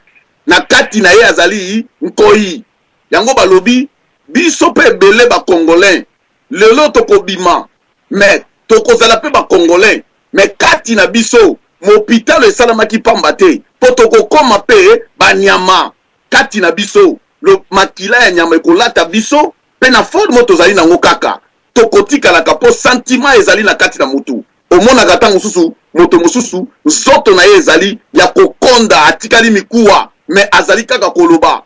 na kati na ye azali nkoi. Yango balobi biso pe ebele ba congolais lelo tokobima mais tokozala pe ba congolais, mais kati na biso mopitalo esalamaki pamba te po tokokoma pe ba nyama kati na biso, lo makila ya nyama ekolata biso pe na forme oyo tozali nango kaka tokotikalaka po sentiment ezali na kati na mutu. Omonaka tango mosusu moto mosusu nzoto na ye ezali ya kokonda, atikali mikuwa mais azali kaka koloba.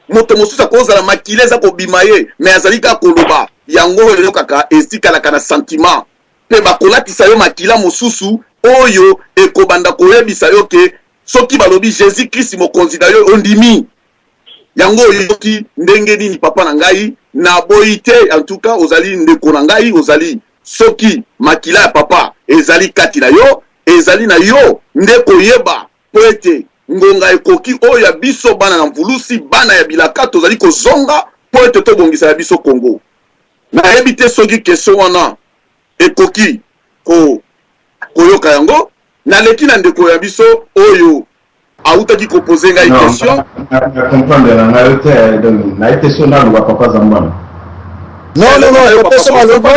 Moto mosusu akozala makila eza kobima ye mais azali kaka koloba. Yango oyo oyokaka etikalaka na sentiment pe bakolatisa yo makila mosusu oyo ekobanda koyebisa yo ke soki balobi Jesus Christ mokonzi na yo ondimi. Yango oyoki ndenge nini papa na ngai? Naboyi te, en tout cas ozali ndeko na ngai, ozali soki makila ya papa ezali kati na yo, ezali na yo nde koyeba mpo ete ngonga ekoki oyo ya biso bana na mvulusi, bana ya bilaka tozali kozonga mpo ete tobongisa ya biso Congo. Nayebi te soki question wana ekoki ko koyoka yango. Naleki na ndeko ya biso oyo awutaki ko poser ngai question. Na comprendre na ngai yo te, donc nayebi te soki naloba papa Zambwana. Non, non, non, topesi maloba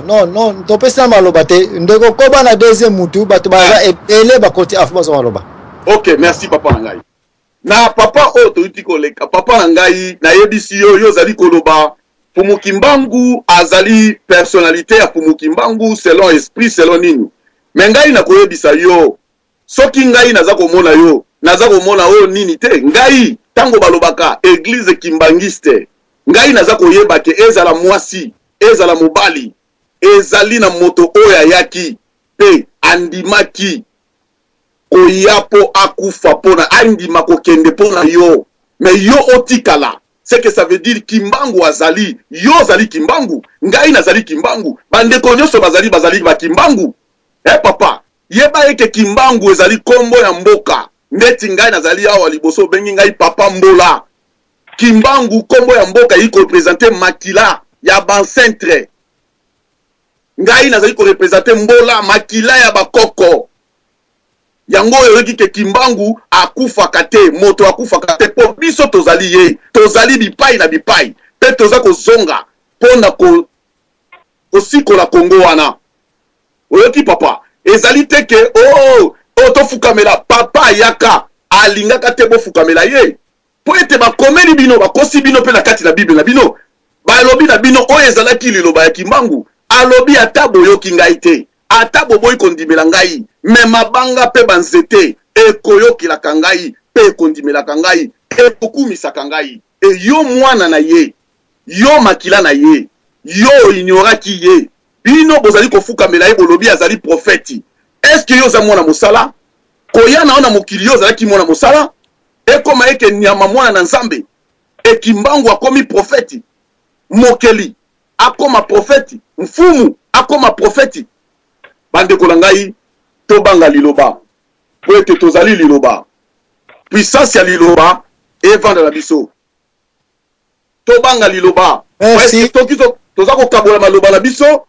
non, non, topesi na maloba te ndeko, koba na deuxième mutu, bato baza ebele bakoti afu bazwa maloba. Ok, merci papa na ngai. Na papa oyo toyuti koleka, papa na ngai, nayebisi yo, yo ozali koloba Mfumu Kimbangu azali personnalite ya Mfumu Kimbangu selon esprit, selon nini? Mais ngai nakoyebisa yo, soki ngai naza komona yo, naza komona oyo nini te. Ngai tango balobaka eglise kimbanguiste, ngai naza koyeba ke ezala mwasi, ezala mobali, ezali na moto oyo ayaki pe andimaki koya po akufa pona andima kokende pona yo, mais yo otikala. C'est que ça veut dire Kimbangu azali, yo ozali Kimbangu, ngai nazali Kimbangu, ba ndeko nionso bazali bazali ba Kimbangu. Eh papa, yeba eke Kimbangu ezali kombo ya mboka. Ndeti ngai nazali awa liboso obengi ngai papa Mbola. Kimbangu kombo ya mboka eyi ko representer makila ya ba ancentres. Ngai nazali ko representer Mbola, makila ya ba koko. Yango oyo oyoki ke Kimbangu akufaka te, moto akufaka te po biso tozali ye, tozali bipayi na bipayi pe toza kozonga pona ko kosikola Congo wana. Oyoki papa? Ezali te ke oh, oh tofukamela papa ayaka alingaka te bofukamela ye. Mpo ete bakomeli bino, bakosi bino mpe na kati na Bible na bino, balobi na bino oyo ezalaki liloba ya Kimbangu, alobi ata boyoki ngai te, ata boboyi kondimela ngai, mais mabanga mpe ba nzete ekoyokelaka ngai mpe ekondimelaka ngai, ekokumisaka ngai. Et yo mwana na ye, yo makila na ye, yo o ignoraki ye, bino bozali kofukamela ye bolobi azali prophète, est ce que yo oza mwana mosala? Koya na yo na mokili yo ozalaki mwana mosala? Ekoma eke nyama mwana na Nzambe e Kimbangu akomi prophète, mokeli akoma prophète, mfumu akoma prophète. Bandeko na ngai tobanga liloba po ete tozali liloba. Puissance ya liloba evanda na biso. Tobanga liloba. Merci. Soki toza kokabola maloba na biso,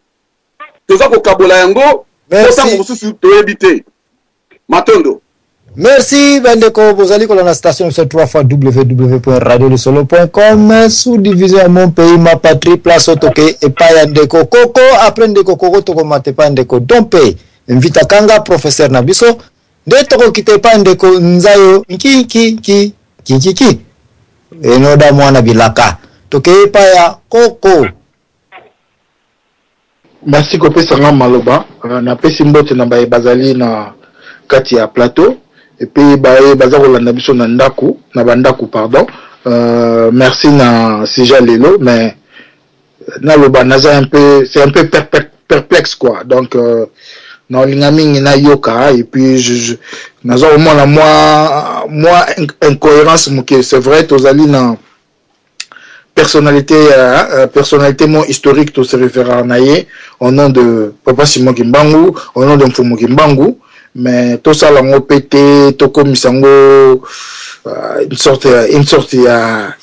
toza kokabola yango po tango mosusu toyebi te. Matondo. Merci bandeko bozali kolanda station biso 3 fois www.radiolisolo.com sous division ya mon pays ma patrie place oyo tokei epai ya ndeko koko après ndeko koko tokomata epai ya ndeko dompe mvita kanga professeur na biso nde tokokita epai ya ndeko nzayo nki nki nki nkinkiki enoda mwana bilaka tokei epai ya koko. Merci kopesa nga maloba. Napesi mbote na baye bazali na kati ya plateau et puis baye baza kolanda biso na ndaku, na ba ndaku pardon. Merci na sujet ya lelo mais naloba naza un peu, c'est un peu perplexe quoi. Donc naolinga mingi nayoka et puis je, je, naza komona mwa mwa incohérence moke. C'est vrai tozali na personnalité personnalité mo historique to se référera na ye au nom de papa Simon Kimbangu, au nom de Mfumu Kimbangu, mais tosala yango pe te tokomisa yango une sorte ya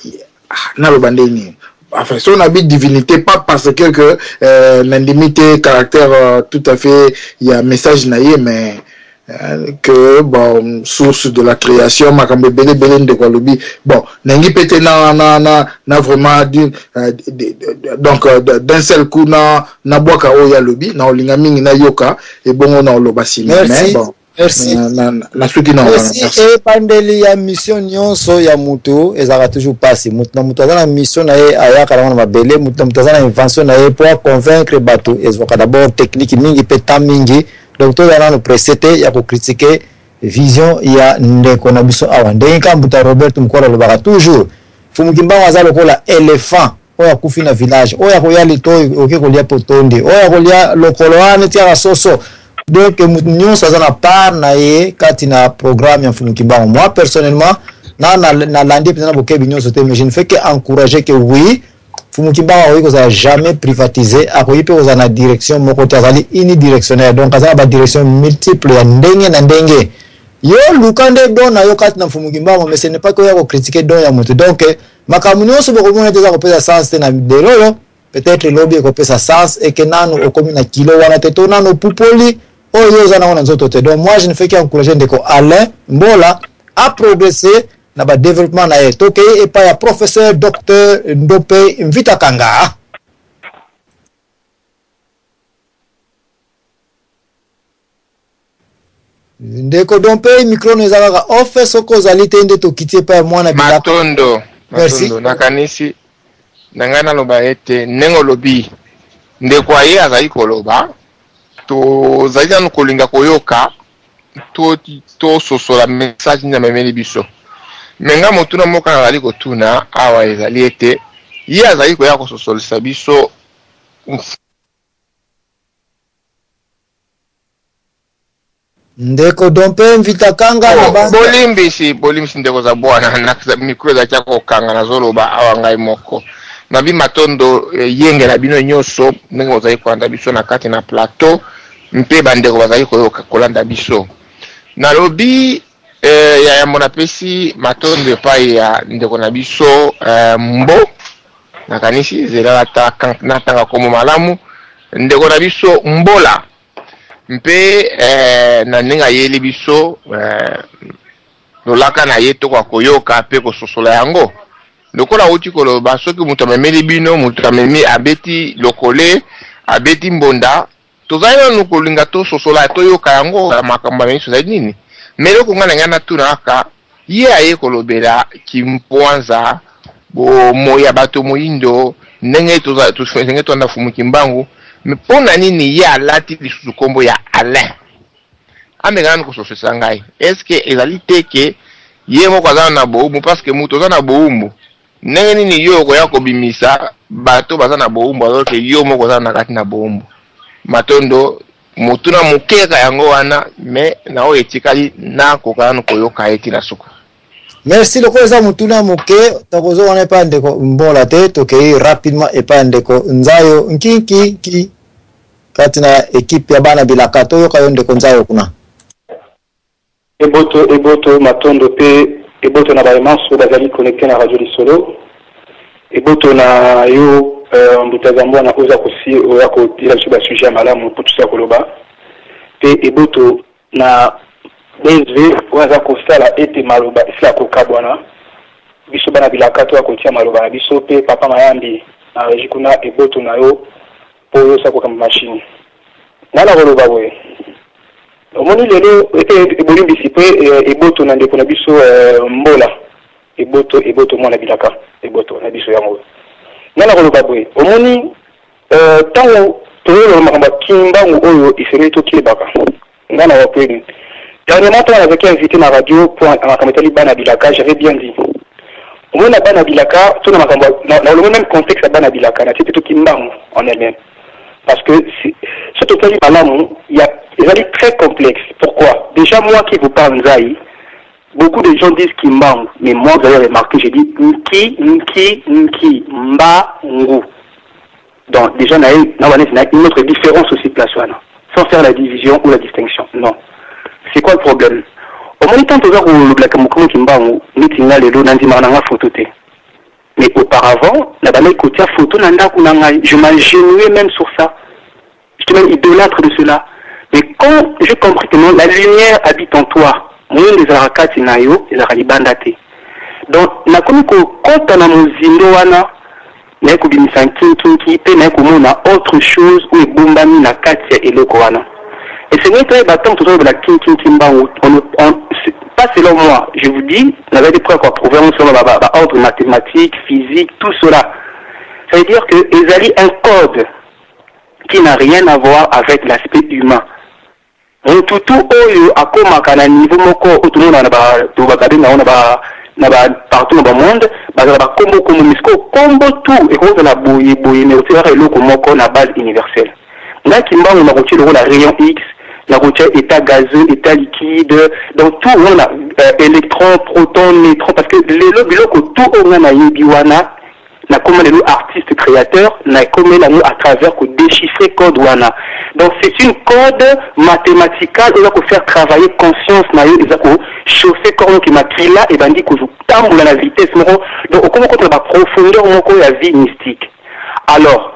naloba ndenge nini. Enfin, son habit divinité, pas parce que, que euh, nandimi te caractère euh, tout à fait ya message na ye, mais euh, que bon, source de la création, makambo ebele ebele ndeko alobi. Bon, nangi pe te na, na, na, na vraiment d'une, euh, donc euh, d'un seul coup na, na bwaka oyo alobi, na olinga mingi na yoka, ebongo na oloba nsima. Mais bon. Merci. Na, na, na suki na wana. Merci. Ebandeli ya mission nyonso ya mutu ezalaka toujours pasi. Mutu na mutu aza na mission na ye ayaka nango na mabele, mutu na mutu aza na invention na ye po a convaincre bato ezwaka d'abord technique mingi pe temps mingi. Donc tozala nanu presse te ya ko critiquer vision ya ndeko na biso awa. Ndenge kaka mbuta Robert Mukwala alobaka toujours, Mfumu Kimbangu aza lokola elephant oyo akufi na village, oyo akoya litoyi oke kolia po tondi, oyo akolia lokolo wana neti kaka soso. Donc mutu nyonso aza na part na ye kati na programme ya Mfumu Kimbangu. Moi personnellement na nalandi mpenza na bokebi nyonso te, mais je ne fais que encourager que oui, Mfumu Kimbangu akoki kozala jamais privatisé, akoki mpe kozala na direction moko te, azali unidirectionnel, donc aza na ba direction multiple ya ndenge na ndenge. Yo luka nde don na yo kati na Mfumu Kimbangu, mais ce n'est pas que oya ko critiquer don ya mutu. Donc makambo nyonso bokomona ete eza kopesa sens te na lelo oyo, peut-être lobi ekopesa sens et que nanu okomi na kilo wana te to nanu opupoli oyo yo oza nango na nzoto te. Donc moi je ne fais qu'encourager ndeko Alain Mbola à progresser na ba développement na ye. Tokei epai ya professeur docteur Ndope Mvita Kanga. Ndeko Dompe, micro no eza kaka off, soki ozali te nde tokiti epai ya mwana bilaka. Matondo, Merci. matondo. Nakanisi na ngai naloba ete ndenge olobi ndeko aye azali koloba, tozali nanu kolinga koyoka to tososola message nini amemeli biso. Me ngai motuna moko nazali kotuna awa ezali ete ye azali koya kososolisa biso Ndeko Dompe Mvita Kanga na Oh, ba bolimbisi bolimbisi ndeko za bwana na micro ezalaki ya kokanga, nazoloba awa ngai moko nabi matondo eh, yengela bino nyonso ndenge bozali kolanda biso na kati na plateau mpe bandeko bazali koyoka kolanda biso. Nalobi eh, ya yambo napesi matondo epai ya ndeko na biso eh, Mbo, nakanisi zela natanga kombo malamu, ndeko na biso Mbola mpe eh, na ndenge ayeli biso eh, lolaka na ye tokoka koyoka mpe kososola yango. Lokola awuti koloba, soki moto amemeli bino, moto amemi abeti lokole, abeti mbonda, tozali nanu kolinga tososola, toyoka yango makambo amemi biso ezali nini. Me eloko ngai na ngai natuna kaka, ye aye kolobela kimpwanza, bomoi ya bato moyindo, ndenge ndenge tolanda Mfumu Kimbangu, me mpo na nini ye alati lisusu kombo ya Alain? Ameka nanu kososolisa ngai, est ce que ezali te ke ye moko aza na bowumbu? Parce que moto oza na bowumbu, ndenge nini yo okoya kobimisa bato baza na bowumbu alors que yo moko oza na kati na bowumbu? Matondo, motuna moke kaka yango wana, mais na oyo etikali nakoka nanu koyoka ye ti na suka. Merci, lokola eza motuna moke tokozonga wana epai ya ndeko Mbola te, tokei rapidement epai ya ndeko Nzayo Nkinki kati na equipe ya bana bilaka. Toyoka yo ndeko Nzayo kuna. Eboto eboto matondo pe eboto na baye manso bazali connecte na radio lisolo. Eboto na yo Mbuta Zambwana oza kosi oya kotiela biso ba sujet ya malamu po tosa koloba. Pe eboto na BSV oyo aza kosala ete maloba esila kokabwana. Biso bana bilaka toya kotia maloba na biso pe papa Mayambi na regie kuna eboto na yo po yo osa kokamba machine. Nga nakoloba boye. Omoni lelo e bolimbisi pe eboto na ndeko na biso Mbola eboto eboto mwana bilaka eboto na biso yango nga nakoloba boye omoni tango tozoloba makambo ya kimbangu oyo esengeli tokebaka nga na wakweli dernièrement tango nazalaki invité na radio po na makambo etali bana bilaka j'avais bien dit omoni na bana bilaka to na makambo na olongo même contexte ya bana bilaka na tie plutôt kimbangu en elle-même. Parce que ce totali malamu, il y a, ezali très complexe. Pourquoi? Déjà moi qui vous parle Nzaï, beaucoup de gens disent Kimbangu, mais moi vous allez remarquer, j'ai dit Nki, Nki, Nki, Mbangu. Donc déjà, na, na, na, une autre différence aussi place wana, sans faire la division ou la distinction. Non. C'est quoi le problème? Omoni tanto oza kolobelaka mokomo Kimbangu, neti nga lelo nandimaka na nga photo te. Mais auparavant, nabandaki kotia photo na ndaku na ngai, je m'agenouillais même sur ça. J'étais même idolâtre de cela. Mais quand j'ai compris que non, la lumière habite en toi, moyindo ezalaka kati na yo, ezalaka libanda te. Donc nakomi kokota na mozindo wana, naye kobimisa nkinkinki mpe naye komona autre chose oyo ebombami na kati ya eloko wana. Esengeli toyeba ntango tozolobela kinkinki mbangu, on, on, pas selon moi, je vous dis, nazali prêt ko approuver yango selon ba, ba, ba ordre mathématique, physique, tout cela. Ça veut dire que ezali un code qui n'a rien à voir avec l'aspect humain. Mutu tout oyo akomaka na niveau moko oyo tomonaka na ba to ba babenga yango na ba na ba partout na ba monde bazala ba kombo kombo mais sikoyo kombo tout ekoki kozala boye boye mais otie kaka eloko moko na base universelle. Nga kimbangu nakotie lokola rayon X, nakotia etat gazeux, etat liquide, donc tout wana electron, proton, neutron parce que lelo biloko tout oyo nga nayebi wana Nakoma lelo artiste createur, nakomela yango à travers ko dechiffrer code wana. Donc c'est une code mathematical oyo eza ko faire travailler conscience na yo, eza ko chauffer corps noki makila ebandi ko tambola na vitesse moko, donc okomi okota na ba profondeur moko ya vie mystique. Alors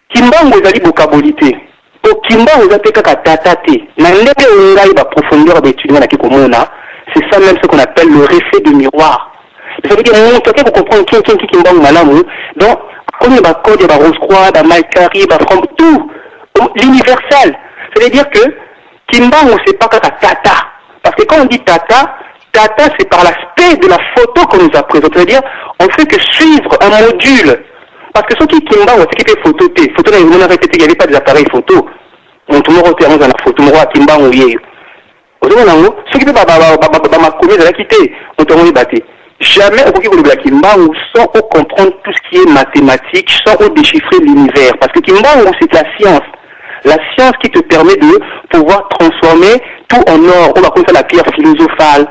Kimbangu ezali bokaboli te, po Kimbangu eza pe kaka tata te, na ndenge oyo ngai ba profondeur ya ba etudes ngai nake komona, c'est ça meme ce qu'on appelle le reflet de miroir, ça veut dire mutu ake ko comprendre kin kin Kimbangu malamu, donc akomi na ba code ya ba rose croix, ba Mike ba franc, tout l'universal, ça veut dire que Kimbangu c'est pas kaka tata, parce que quand on dit tata, tata c'est par l'aspect de la photo qu'on nous a présente, c'est à dire on fait que suivre un module, parce que soki Kimbangu atiki pe photo te, photo naye emonanaki pe te, il y avait pas des appareils photo, mutu moko te yango ozala na photo moko ya Kimbangu yeyo, ozomona yango, soki pe ba makomi ezalaki te, mutu yango oyeba te. Jamais okoki kolobela Kimbangu sans o comprendre tout ce qui est mathematique, sans o dechiffrer l'univers, parce que Kimbangu c'est la science, la science qui te permet de pouvoir transformer tout en or, oyo bakomisa la pierre philosophale.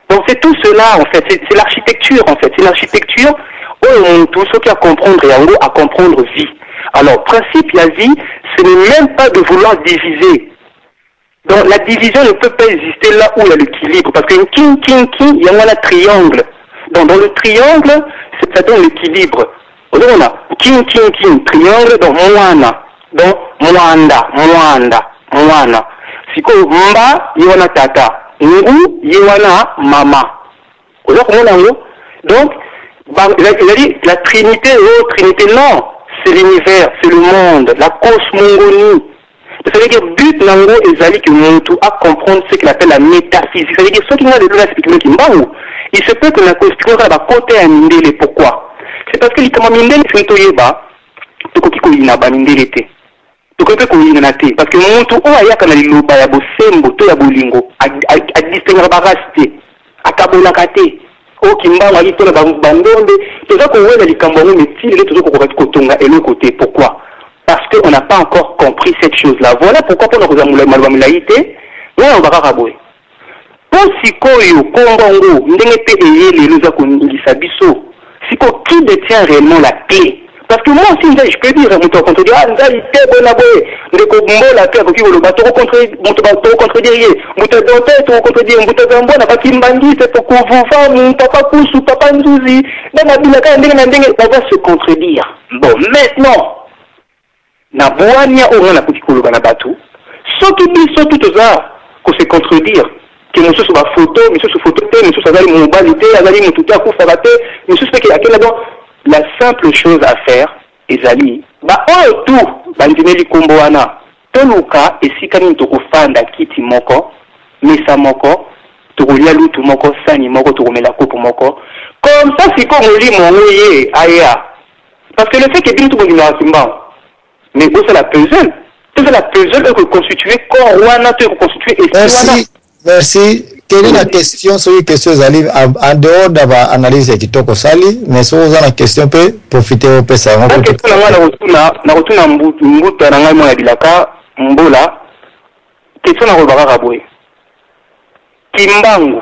Donc c'est tout cela en fait, c'est l'architecture en fait, c'est l'architecture oyo mutu soki a comprendre yango a comprendre vie. Alors principe ya vie, ce n'est même pas de vouloir diviser. Donc la division ne peut pas exister là où il y a l'équilibre parce que nki nki nki yango wana triangle. Donc dans le triangle, ça donne l'équilibre. Ozomona nki nki nki triangle donc mwana donc mwanda mwanda mwana. Sikoyo mba ye wana tata, ngu ye wana mama. Oza komona yango? Donc ba ezali la trinite oh trinite non, c'est l'univers, c'est le monde, la cosmongonie. Ça veut dire but na ngo ezali que mutu a comprendre ce qu'il appelle la métaphysique. Ça veut dire soki nga lelo na explique no kimbangu, il se peut que na ko explique kaka ba kota ya mindele. Pourquoi? C'est parce que likambo ya mindele soki toyeba tokoki koyina ba mindele te. Tokoki mpe koyinana te parce que mutu oyo ayaka na liloba ya bosembo to ya bolingo a, a, a distinguaka ba race te, akabolaka te. Oyo kimbangu ayaki mpo na ba, ba ndombe, toza kowela likambo yango mais ti lelo tozo kokoka kotonga eloko te. Pourquoi? Parce que on n'a pas encore compris cette chose là. Voilà pourquoi pona kozala mulayi maloba milayi te, nga naloba kaka boye. Po sikoyo kombo yango ndenge pe eye lelo eza koningisa biso, sikoyo qui detient réellement la clé? Parce que moi aussi Nzayi je peux dire, moto a contredire, ah Nzayi te boye na boye, ndeko Mbola pe akoki koloba, toko contre, moto ba toko contredire ye, moto ya Dante toko contredire, mbuta Zambwana, ba kimbanguiste, Pokuvuvamu, papa Kusu, papa Nzuzi, bana bilaka ya ndenge na ndenge, on va se contredire. Bon maintenant na buania oyo nga nakoki koloba na batu, soki biso tout toza ko se contredire que mosusu ba photo, misusu photo te, misusu azali mobali te, azali mutu te, akufaka te, misusu pe ke akenda donc la simple chose à faire ezali ba oyo tout bandimeli kombo wana toluka esika nini tokofanda kiti moko, mesa moko, tokolia lutu moko, sani moko, tokomela kopo moko comme ça sikoyo molimo yango ye aya. Parce que le fait que bino tout bondimaka kimbangu mais bosala puzzle, tosala puzzle oyo ko constituer corps wana to eko constituer esprit wana. Merci, merci. Kende na question soki question ezali en dehors da ba analyse ya kitoko osali mais soki oza na question pe profite opesa yango. Na question na ngai nakotuna nakotuna mbuta na ngai mwana bilaka mbola question nakoloba kaka boye Kimbangu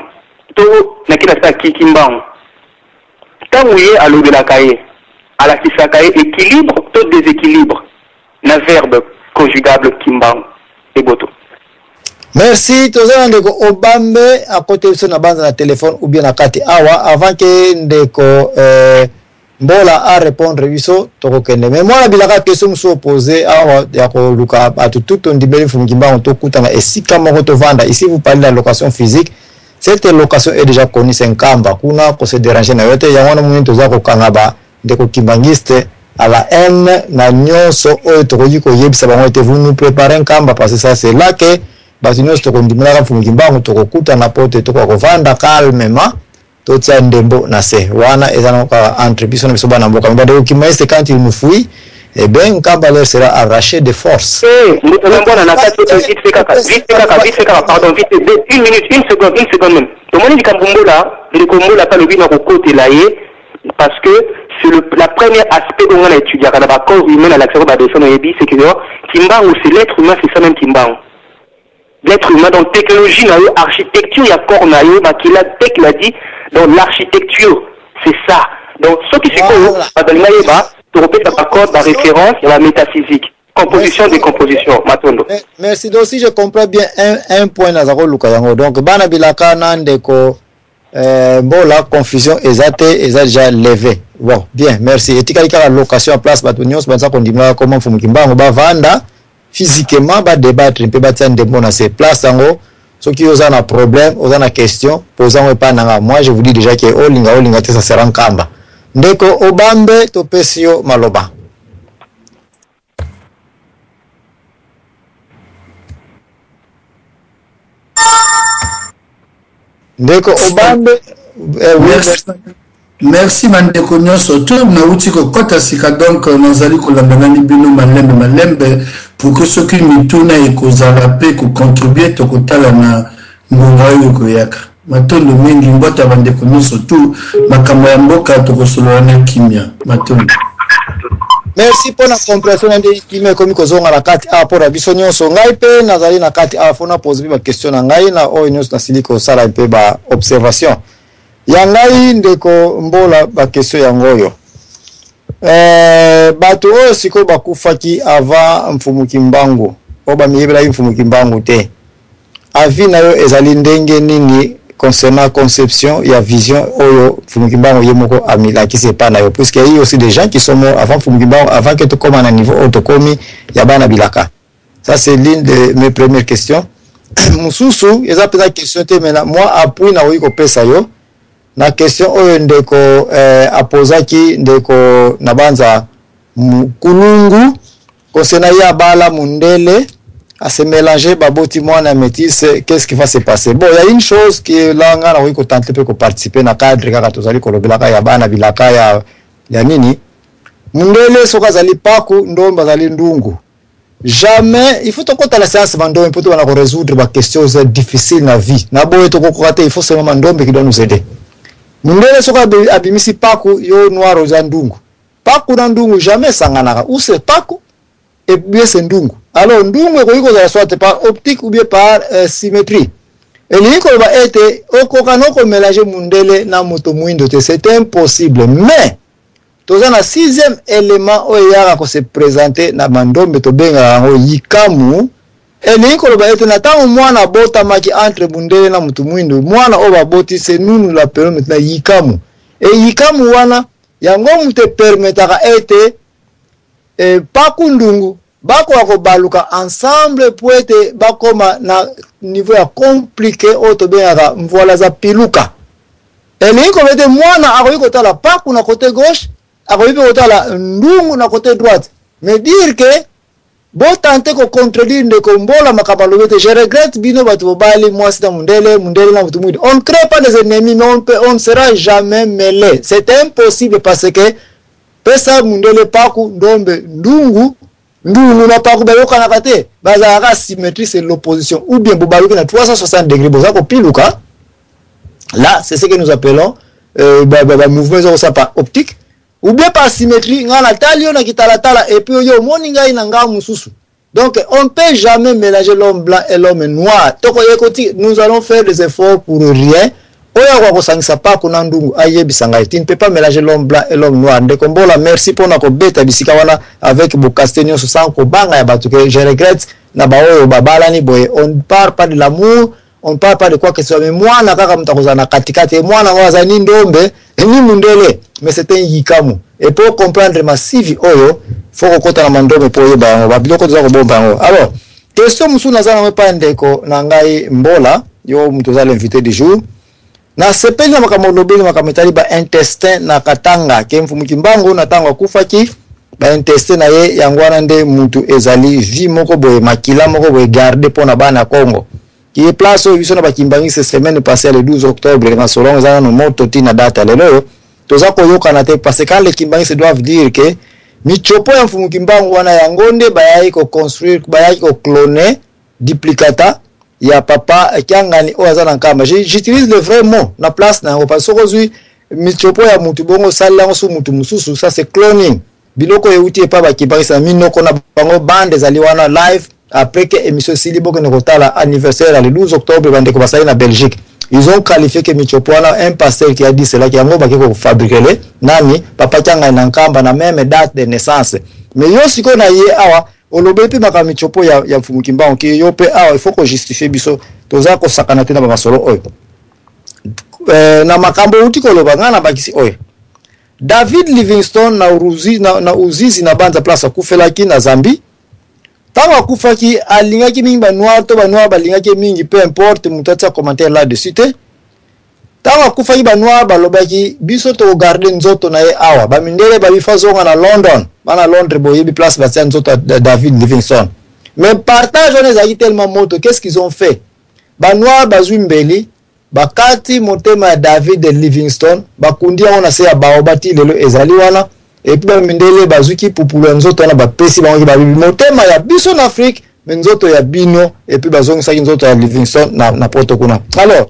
to na kelasi ya ki Kimbangu tango ye alobelaka ye alakisaka ye equilibre to desequilibre na verbe conjugable Kimbangu eboto. Merci toza na ndeko Obambe akoteli biso na banza na telephone ou bien na kati awa avant que ndeko euh, Mbola a répondre biso tokokende. Mais mwana bilaka question mosusu opose awa ya koluka bato tout tondimeli Mfumu Kimbangu tokutana esika moko tovanda. Ici vous parlez de la location physique. Cette location est déjà connue, c'est Nkamba. Kuna ko se déranger na yo te. Yango wana moni toza kokanga ba ndeko kimbangiste à la haine na nyonso oyo tokoki koyebisa bango ete vous nous préparez Nkamba, parce que ça c'est là que bato nyonso tokondimelaka Mfumu Kimbangu tokokutana po te tokoka kovanda calmement totia ndembo na se. Wana eza na kaka entre biso na biso bana mboka. Mais bandeko kimbangiste, quand ils nous fuient, eh bien Nkamba leur sera arraché de force. Eh, moto na mbona na kati oyo, vite fait kaka, vite fait kaka, vite fait kaka, pardon, vite fait, deux, une minute, une seconde, une seconde même. Tomoni likambo Mbola, ndeko Mbola pe alobi na kokotela ye parce que c'est le la première aspect oyo nga na étudiaka na ba corps humain, na lakisaka ba dessin, oyebi, c'est que Kimbangu, c'est l'être humain, c'est ça même Kimbangu. L'être humain, donc technologie na yo, architecture ya corps na yo, makila tech l'a dit, donc l'architecture, c'est ça. Donc soki sikoyo bato balinga yeba, tokopesa ba code, ba référence ya ba métaphysique, composition, décomposition. Matondo. Merci. Donc si je comprends bien un point naza koluka yango, donc bana bilaka na ndeko Mbola, confusion eza te, eza déjà levé. Bon, bien, merci. Etikali kaka location ya place, bato nyonso baza kondimaka koma Mfumu Kimbangu bavanda physiquement, badébattre mpe batia ndembo na se. Place yango, soki oza na problème, oza na question, poza yango epai na nga. Moi je vous dis déjà que olinga olinga te, ça sera Nkamba. Ndeko Obambe, topesi yo maloba. Ndeko Obambe, oui. Merci, merci bandeko nyonso. To nauti kokɔta sika, donc nazali kolanda nani bino malembe malembe pour que soki mituna ekozala mpe kocontribue, tokotala na ngonga oyo ekoyaka. Matondo mingi, mbota bandeko nyonso. Tu makambo ya mboka tokosolola na kimia. Matondo. Merci mpona compréhension na nde kimia ekomi kozonga na kati awa mpona biso nyonso. Ngai mpe nazali na kati awa fona pose mpe baquestion na ngai na oyo nyonso nasili kosala mpe baobservation ya ngai. Ndeko Mbola, baquestion yango oyo, bato oyo sikoyo bakufaki avant Mfumu Kimbangu, oyo bamiyebelaki Mfumu Kimbangu te, avis na yo ezali ndenge nini concernant conception ya vision oyo Mfumu Kimbangu ye moko amilakisi epai na yo? Puisque il y a eu aussi des gens qui sont morts avant Mfumu Kimbangu, avant que tokóma na niveau oyo tokomi ya bana bilaka. Ça, c'est l'une de mes premières questions. Mosusu eza mpenza question te, mais na mwa appui nakoki kopesa yo na question oyo ndeko apozaki, ndeko na banza Kulungu, concernant ye abala mundele, ase mélanger, baboti mwana métis, qu'est-ce qui va se passer? Bon, il y a une chose qui est là, nga nakoki kotenter mpe koparticiper na cadre kaka tozali kolobelaka ya bana bilaka ya nini. Mundele soki azali paku, ndombe azali ndungu, jamais. Il faut tokota la science mandombe mpo tobana korésoudre baquestion eza difficile na vie na boye tokokoka te. Il faut seulement mandombe qui doit nous aider. Mundele soki abimisi paku, yo noir oza ndungu. Paku na ndungu jamais esanganaka. Ou c'est paku et bien c'est ndungu. Alors ndungu ekoki kozala soit par optique ou bien par symétrie. Elingi koloba ete okoka no komélange mundele na moto mwindo te, c'est impossible. Mais toza na sixième élément oyo eyaka kose présenter na mandombe, tobengaka yango yikamu. Elingi koloba ete na ntango mwana abotamaki entre mundele na motu mwindu, mwana oyo baboti, c'est nous, nous l'appelons maintenant yikamu. E yikamu wana yango moto epermetaka ete paku ndungu bakoka kobaluka ensemble po ete bakoma na niveau ya compliqué oyo tobengaka mvola za piluka. Elingi koloba ete mwana akoki kotala paku na côté gauche, akoki mpe kotala ndungu na côté droite. Mais dire que botante kocontredire ndeko Mbola makambo alobi ete je regrette bino bato bobali mwasi na mundele, mundele na motu mwindu. On ne crée pas des ennemis, mais on ne sera jamais mêlé, c'est impossible, parce que pesa mundele paku, ndombe ndungu, ndungu na paku bayokanaka te, bazalaka symétrie, c'est l'opposition. Ou bien bobaluki na 360 degrés, boza kopiluka. Là, c'est ce que nous appelons ba mouvement eza kosala par optique ou bien par symétrie. Ngai natali yo na kitalatala et puis yo omoni ngai na ngai mosusu. Donc on ne peut jamais mélanger l'homme blanc et l'homme noir. Tokoyekoti, nous allons faire des efforts pour rien. Oyo akoka kosangisa paku na ndungu ayebisa ngai. Tu ne peux pas mélanger l'homme blanc et l'homme noir. Ndeko Mbola, merci mpona kobeta bisika wana avec bokaste nyonso sans kobanga ya bato ke je regrette na baoyo babalani boye. On ne parle pas de l'amour, on ne parle pas de quoi que ce soit, mais mwana kaka moto akozala na katikati. Mwana ngo azali ni ndombe ni mundele. Mais c'est un yikamu. Et pour comprendre masivi oyo, faut kokota na mandombe po oyeba yango. Ba biloko toza kobomba yango. Alors, question mosusu naza nango epai ndeko na ngai Mbola, yo moto oza l'invité du jour. Nasepeli na makambo olobeli, makambo etali ba intestin na Katanga, ke Mfumu Kimbangu na ntango akufaki, ba intestin na ye yango wana nde mutu ezali vie moko boye, makila moko boye garde mpo na bana Congo. Ki place oyo biso na ba kimbanguiste semaine passée le 12 octobre na solongo eza nano moto ti na date ya lelo oyo toza koyokana te, parce que quand les kimbanguistes doivent dire que michopo ya Mfumu Kimbangu wana yango nde bayaki ko construire, bayaki ko cloner duplicata ya papa Kiangani oyo aza na Nkamba. J'utilise le vrai mot na place na yango, parce que soki ozwi michopo ya mutu bongo osalela yango su mutu mosusu, ça c'est cloning. Biloko euti epa ba kimbanguiste na minoko na bango, bande ezali wana live. Après que émission esili, bokende kotala anniversaire ya le 12 octobre, bandeko basali na Belgique, ils ont qualifié que michopo wana, un pasteur qui a dit cela, ki yango bake kofabriquer le nani papa Kiangani na Nkamba na même date de naissance. Mais yo sikoyo na ye awa olobeli mpe makambo michopo ya Mfumu Kimbangu, ki yo mpe awa il faut ko justifier biso, toza kosakana te na bamasolo oyo. Na makambo outi koloba, ngai nabakisi oyo: David Livingstone na, Uruzi, na Uzizi na Banza place akufelaki na Zambie. Ntango akufaki, alingaki mingi banoir to banoir balingaki mingi, peu importe, moto atia commentaire là dessus te. Ntango akufaki, banoir balobaki: biso tokogarde nzoto na ye awa. Bamindele babifa zonga na London. Bana Londres boyebi place batia nzoto ya David Livingstone. Mais partage wana ezalaki tellement moto, qu'est-ce qu'ils ont fait? Banoir bazwi mbeli, bakati motema ya David Livingstone, bakundi yango na se ya baoba ti lelo ezali wana. Et puis bamindele bazwiki pupulu ya nzoto wana, bapesi bango, babibi motema ya biso na Afrique, mais nzoto ya bino. Et puis bazongisaki nzoto ya Livingstone na poto kuna. Alors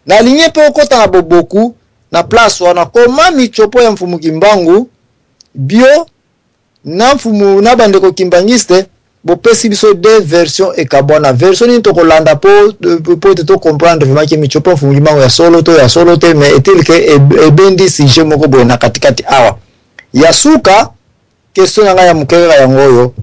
nalingi mpe okota na boboku na place wana, koma michopo ya Mfumu Kimbangu bio na mfumu na bandeko kimbanguiste bopesi biso deux versions ekabwana. Version nini tokolanda po ete tocomprendre vraiment ke michopo ya Mfumu Kimbangu ya solo to ya solo te? Mais est-il ke ebendi sujet moko boye na katikati awa ya suka. Question na ngai ya moke kaka yango oyo: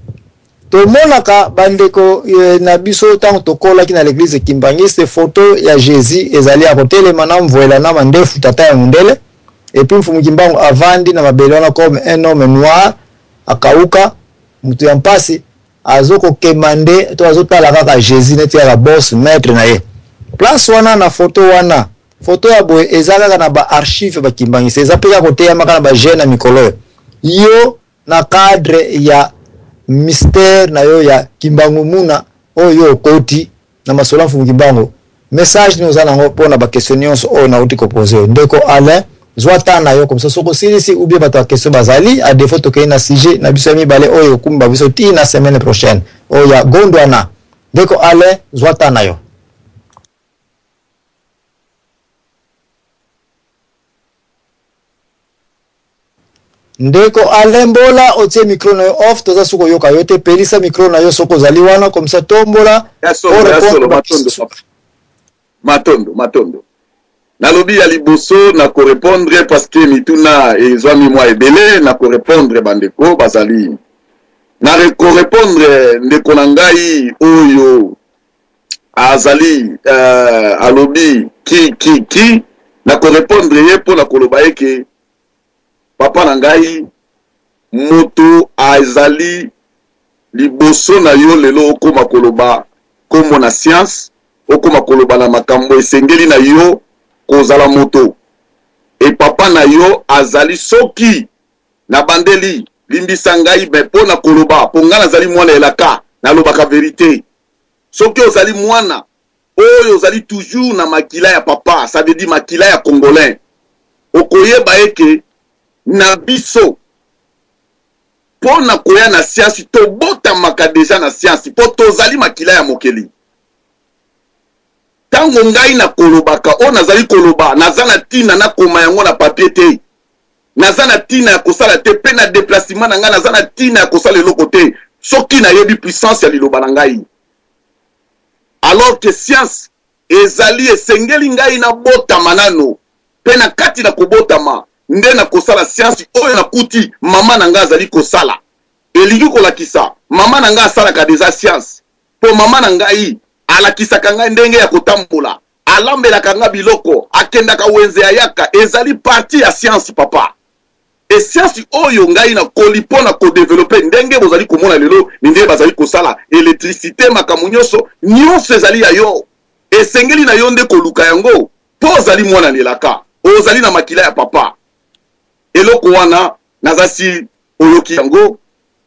tomonaka bandeko na biso ntango tokolaki na l'église kimbanguiste, photo ya Jésus ezali ya kotelema na mvwela na mandefu, tata ya mondele, et puis Mfumu Kimbangu avandi na mabele wana comme un homme noir akauka, moto ya mpasi, azokokema nde to azotala kaka Jésus neti kaka boss, maître na ye. Place wana na photo wana, photo ya boye eza kaka na baarchive bakimbangisa, eza mpe kaka koteyamaka na bajeune na mikolo oyo. Yo na cadre ya mystère na yo ya Kimbangu muna oyo okoti na masolo ya Mfumu Kimbangu, message nini oza nango mpona baquestion nyonso oyo nauti kopose yo? Ndeko Alain, zwa temps na yo, comme ça soki osilisi ou bien bato ya question bazali, à défaut tokei na sujet na biso ya mibale oyo ekumba biso ti na semaine prochaine, oyo ya Gondwana. Ndeko Alain, zwa temps na yo. Ndeko Alain Mbola, otie micro na yo off, toza soki oyoka yo te. Pelisa micro na yo soki ozali wana, comme ça tombola. Ya solo, ya solo. Matondo papa, matondo, matondo. Nalobi ya liboso na korépondre, parce que mituna ezwami mwa ebele. Na korépondre bandeko bazali na korépondre, ndeko na ngai oyo azali alobi ki ki ki, na korépondre ye mpo na koloba ye ke papa na ngai, moto azali liboso na yo lelo okóma koloba nkombo na science, okóma koloba na makambo esengeli na yo kozala moto e papa na yo azali. Soki nabandeli, limbisa ngai, me mpo na koloba, mpo ngai nazali mwana elaka, nalobaka vérité. Soki ozali mwana oyo ozali toujours na makila ya papa, ça veut dire makila ya congolais, okoyeba eke na biso mpo na koya na siansi, tobotamaka deja na siansi mpo tozali makila ya mokeli. Ntango ngai nakolobaka oyo nazali koloba, naza na ntina nakoma yango na papier te, naza na ntina ya kosala te, mpe na déplacement na ngai naza na ntina ya kosala eloko te soki nayebi puissance ya liloba na ngai. Alors que science ezali esengeli ngai nabotama nano, mpe na kati na kobotama nde na kosala science oyo nakuti mama na ngai azali kosala. Elingi kolakisa mama na ngai asalaka deja science, mpo mama na ngai alakisaka ngai ndenge ya kotambola, alambelaka nga biloko, akendaka wenze, ayaka, ezali partie ya science, papa. Et science oyo ngai nakoli mpo na ko developper ndenge bozali komona lelo mindele bazali kosala electricite makambo nyoso, nyoso ezali ya yo. Esengeli na yo nde koluka yango mpo ozali mwana na elaka, ozali na makila ya papa. Eloko wana naza si oyoki yango.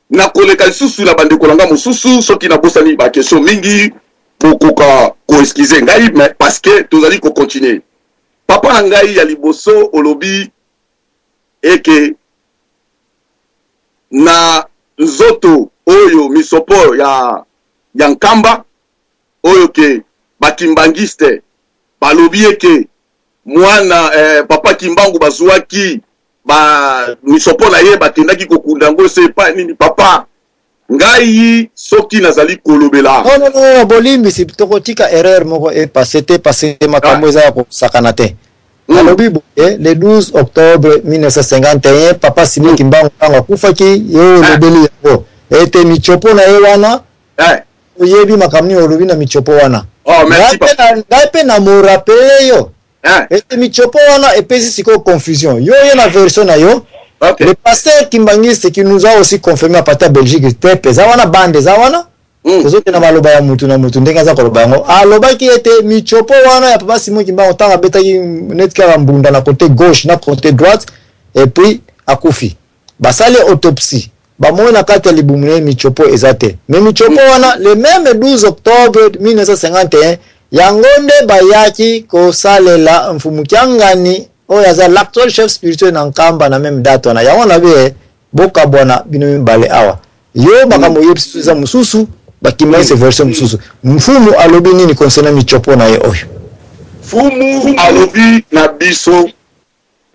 Nakoleka lisusu na bandeko na ngai mosusu soki nabosani ba question mingi bokoka ko excuser ngai mais parce que tozali ko continuer. Papa na ngai ya liboso olobi eke na nzoto oyo misopo ya ya Nkamba oyo ke ba kimbanguiste balobi eke mwana eh, papa Kimbangu bazuaki ba misopo na ye bakendaki kokunda yango se epai nini papa ngai soki nazali kolobela. Non, non, non, bolimbisi, tokotika erreur moko e passe te parce que makambo eza ya kosakana te. Nalobi boye, le 12 octobre 1951, papa Simon Kimbangu ntango akufaki, ye oyo olobeli yango ete michopo na ye wana, oyebi makambo nini olobi na michopo wana. Oh, merci, papa. Ngai mpe na mo rappeler yo ete michopo wana epesi sikoyo confusion. Yo ye na version na yo. Le pasteur Kimbanguiste qui nous a aussi confirmé à partir ya Belgique te eza wana bande eza wana. Tozokenda maloba ya mutu na mutu ndenge aza koloba yango. Alobaki ete michopo wana ya papa Simon Kimbangu ntango abetaki neti kaka mbunda na côté gauche na côté droite et puis akufi. Basali autopsie. Bamoni na kati ya libumu na ye michopo eza te. Mais michopo wana le même 12 octobre 1951 yango nde bayaki kosalela Mfumu Kiangani oyo aza l'actuel chef spirituel na Nkamba na même date wana. Yango na be bokabwana bino mibale awa. Yo makambo oyebisi biso eza mosusu, bakimbanguiste version mosusu. Mfumu alobi nini concernant michopo na ye oyo? Mfumu alobi na biso.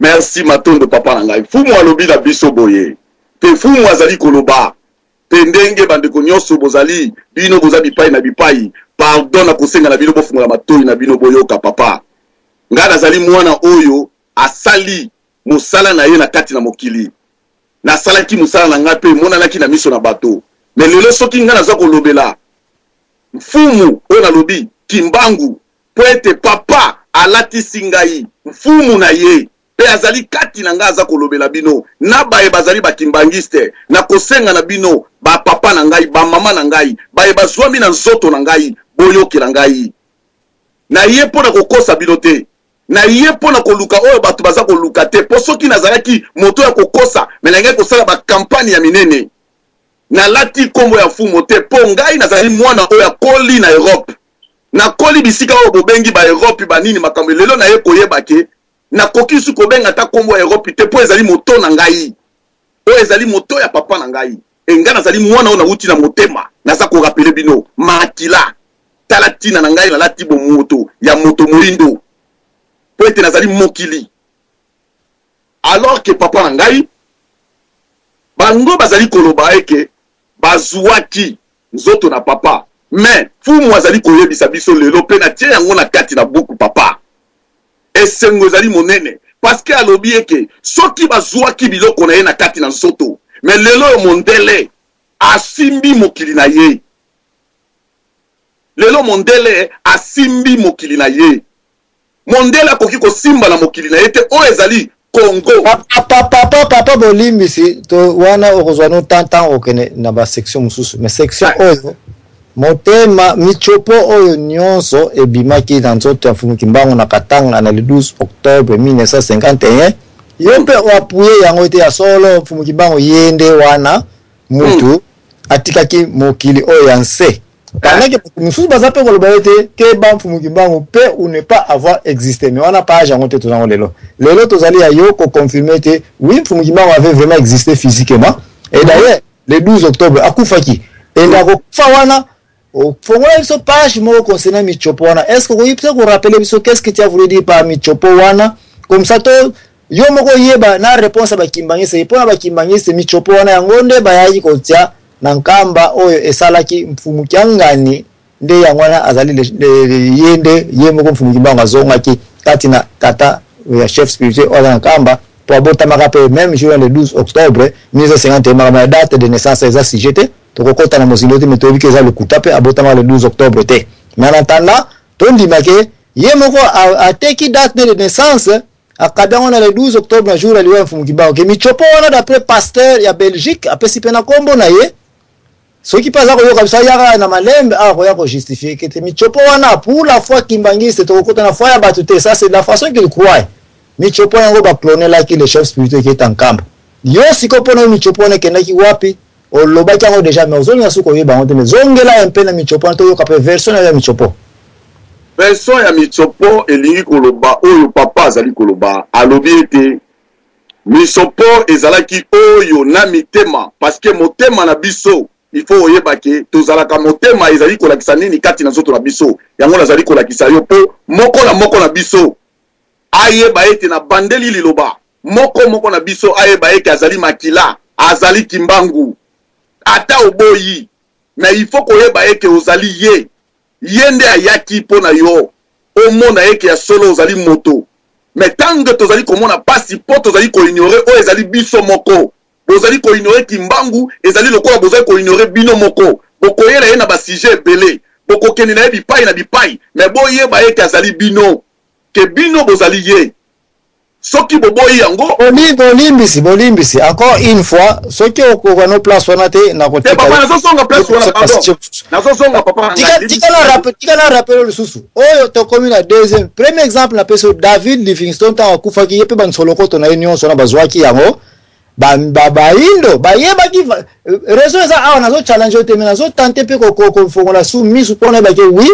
Merci matondo papa na ngai. Mfumu alobi na biso boye pe mfumu azali koloba pe ndenge bandeko nionso bozali bino boza bipayi na bipayi pardon na kosenga na bino bofungola matoyi na bino boyoka papa ngai nazali mwana oyo asali mosala na ye na kati na mokili nasalaki mosala na ngai pe emonanaki na miso na bato mais lelo soki ngai naza kolobela mfumu oyo nalobi Kimbangu Mpo ete Papa alatisi ngai mfumu na ye, mpe azali kati na ngai aza kolobela bino na baye bazali ba kimbanguiste, nakosenga na bino ba papa na ngai, ba mama na ngai, baye bazwami na nzoto na ngai, boyokela ngai. Naye mpo na kokosa bino te. Naye mpo na koluka oyo bato baza koluka te, mpo soki nazalaki moto ya kokosa, mais nalingaki kosala ba campagne ya minene. Nalati nkombo ya mfumu te, mpo ngai nazali mwana oyo akoli na Europe. Nakoli bisika oyo bobengi ba Europe ba nini makambo lelo naye koyeba ke nakoki lisusu kobenga ata kombo ya Europe te po ezali moto na ngai oyo ezali moto ya papa na ngai et ngai nazali mwana oyo nawuti na motema naza ko rappeler bino makila tala tina na ngai nalati bomoto ya moto moindo po ete nazali mokili alors que papa na ngai bango bazali koloba eke bazuaki nzoto na papa mais fumu azali koyebisa biso lelo pe na tie yango na kati na buku papa esengo ezali monene parce que alobi eke soki bazuaki biloko na ye na kati na nzoto mais lelo oyo mondele asimbi mokili na ye lelo mondele asimbi mokili na ye Mondele akoki kosimba na mokili na ye te oyo ezali Congo. Papa papa papa bolimbisi to wana okozwa no temps temps okende na ba section mosusu mais section oyo motema michopo oyo nyonso ebimaki na nzoto ya Mfumu Kimbangu na Katanga na le 12 octobre 1951 yo mpe oapuye yango ete ya solo Mfumu Kimbangu ye nde wana mutu atikaki mokili oyo ya nse Pendant que bato mosusu baza mpe koloba ete keba Mfumu Kimbangu peut ou ne pas avoir existe, mais wana page yango te toza yango lelo. Lelo tozali ya yo ko confirmer ete oui Mfumu Kimbangu avait vraiment existe physiquement et d'ailleurs le 12 octobre akufaki et na kokufa wana ofongola biso page moko concernant michopo wana. Est-ce que okoki mpe ko rappeler biso qu'est-ce que tu as voulu dire par michopo wana comme ça to yo moko oyeba na réponse ya ba kimbanguiste mpo na ba kimbanguiste michopo wana yango nde bayaki kotia na Nkamba oyo esalaki Mfumu Kiangani nde yango wana azali le, ye nde ye moko Mfumu Kimbangu azongaki kati na tata ya chef spirituel oyo aza na Nkamba po abotamaka pe meme jour le 12 octobre 1951. Makambo ya date de naissance eza sujet te, tokokota na mozindo te, mais toyebi ke eza lokuta pe abotamaka le 12 octobre te. Mais en attendant tondima ke ye moko ateki date de naissance. Akabi yango na le 12 octobre na jour ya liwa ya Mfumu Kimbangu. Ke michopo wana d'après pasteur ya Belgique apesi pe na kombo na ye. Soki pe aza koyoka biso ayaka na malembe awa koya ko justifier ke te michopo wana pour la foi kimbanguiste tokokota na foi ya bato te. Ça c'est la façon qu'il croit. Michopo yango ba clonelaki le chef spirituel qui est en Nkamba. Yo sikoyo pona yo michopo wana ekendaki wapi? Olobaki yango dejà mais ozolinga suki koyeba yango te mais zongela un peu na michopo wana toyoka pe version na yo ya michopo. Version ya misopo elingi koloba oyo papa azali koloba. Alobi ete misopo ezalaki oyo na mitema parce que motema na biso il faut oyeba ke tozalaka motema ezali kolakisa nini kati na nzoto na biso. Yango nazali kolakisa yo po moko na moko na biso ayeba ete na bandeli liloba moko moko na biso ayeba ete azali makila, azali Kimbangu. Ata oboyi mais il faut koyeba ete ozali ye. Ye nde ayaki mpo na yo omona ye ke ya solo ozali moto. Mais tant que tozali komona pasi mpo tozali ko ignorer oyo ezali biso moko. Bozali ko ignorer Kimbangu ezali lokola bozali ko ignorer bino moko. Bokoyela ye na ba sujets ebele, bokokende na ye bipayi na bipayi mais boyeba ete azali bino, ke bino bozali ye. Soki boboyi yango. Boli bolimbisi bolimbisi encore une fois soki okoka no place wana te Te nakotika papa yo. nazozonga place wana pardon. Nazozonga papa na ngai. Tika tika na rappel tika na rappel lisusu oyo tokomi na deuxième premier exemple napesi yo David Livingstone ntango akufaki ye mpe bansolokoto na ye nyonso wana bazwaki yango ba ba bayindo bayebaki raison eza awa nazo challenge yo te mais nazo tenter mpe kofongola su misu mpo nayebaki oui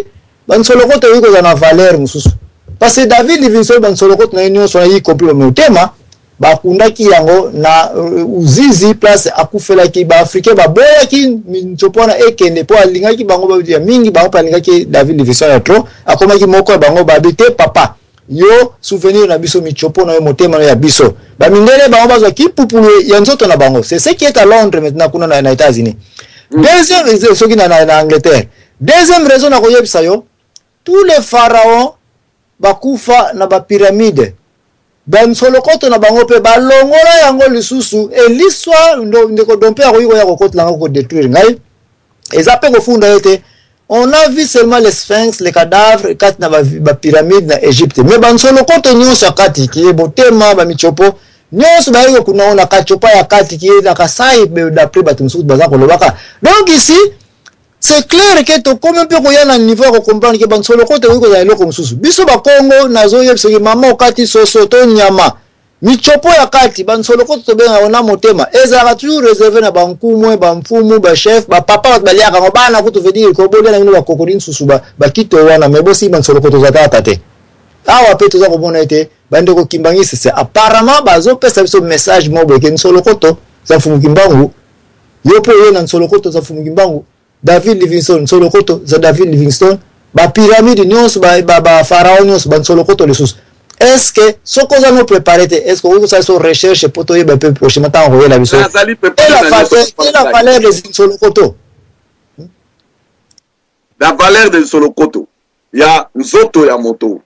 Bansolokoto ekoki kozala na valeur mosusu. Parce que David Livingstone bansolokoto na ye nyonso wana y compris ba motema bakundaki yango na Uzizi place akufelaki. Ba Africains baboyaki minsopo wana ekende mpo alingaki bango ya mingi, bango mpe alingaki David Livingstone ya trop, akomaki moko ya bango babi te papa yo souvenir na biso michopo na yo motema na yo ya biso. Ba mindele bango bazwa kipupulu ya nzoto na bango. C'est ce qui est à Londres maintenant kuna na, na États-Unis. Deuxième soki na, na, na Angleterre. Deuxième raison na koyebisa yo, tous les pharaons bakufa na ba pyramide. Ba nsolokoto na bango pe balongola yango lisusu et l'histoire ndeko Dompe akoki koya kokotela ngai ko détruire ngai. Eza pe kofunda ye te. On a vu seulement les sphinx, les cadavres kati na ba, ba pyramide na Egypte. Mais ba nsolokoto nyonso ya kati ki botema ba michopo nyonso bayaki kokunda yango na kachopa ya kati ki na Kasai d'après bato mosusu baza kolobaka. Donc ici C'est clair que tokomi mpe koya na niveau ya ko comprendre que ba nsolokoto ekoki kozala eloko mosusu. Biso ba Kongo nazo yebisa ke mama okati soso to nyama michopo ya kati ba nsolokoto tobengaka yango na motema ezalaka toujours reserve na ba nkumwe, ba mfumu, ba chef, ba papa bato baliaka yango bana kutu veut dire ko bolia na bino ba kokodi nsusu ba ba kito wana mais bosi ba nsolokoto ozalaka te. Awa pe toza komona ete ba ndeko kimbanguiste c'est apparemment bazo pesa biso message moko boye ke nsolokoto za mfumu Kimbangu. Yo pe oye na nsolokoto za Mfumu Kimbangu, David Livingstone, nsolokoto za David Livingstone, ba pyramide nionso ba, ba, ba pharaon nionso ba nsolokoto lisusu. Est-ce que soki oza no prepare te, est-ce que okoki kosala so recherche po toyeba pe prochainement ntango akoyela biso Nazali prepare la na nyonso valeur, papa la na ngai. valeur des nsolokoto? La valeur des nsolokoto ya nzoto ya moto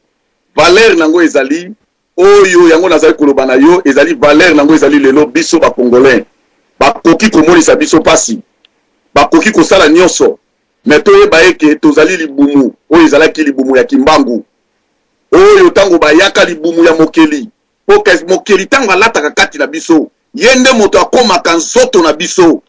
valeur nango ezali Oyo yango nazali koloba na yo ezali valeur nango ezali lelo biso ba congolais bakoki komonisa biso pasi bakoki kosala nionso mais toyeba eke tozali libumu oyo ezalaki libumu ya kimbangu oyo tango bayaka libumu ya mokeli po mokeli tango alataka kati na biso ye nde moto akomaka nzoto na biso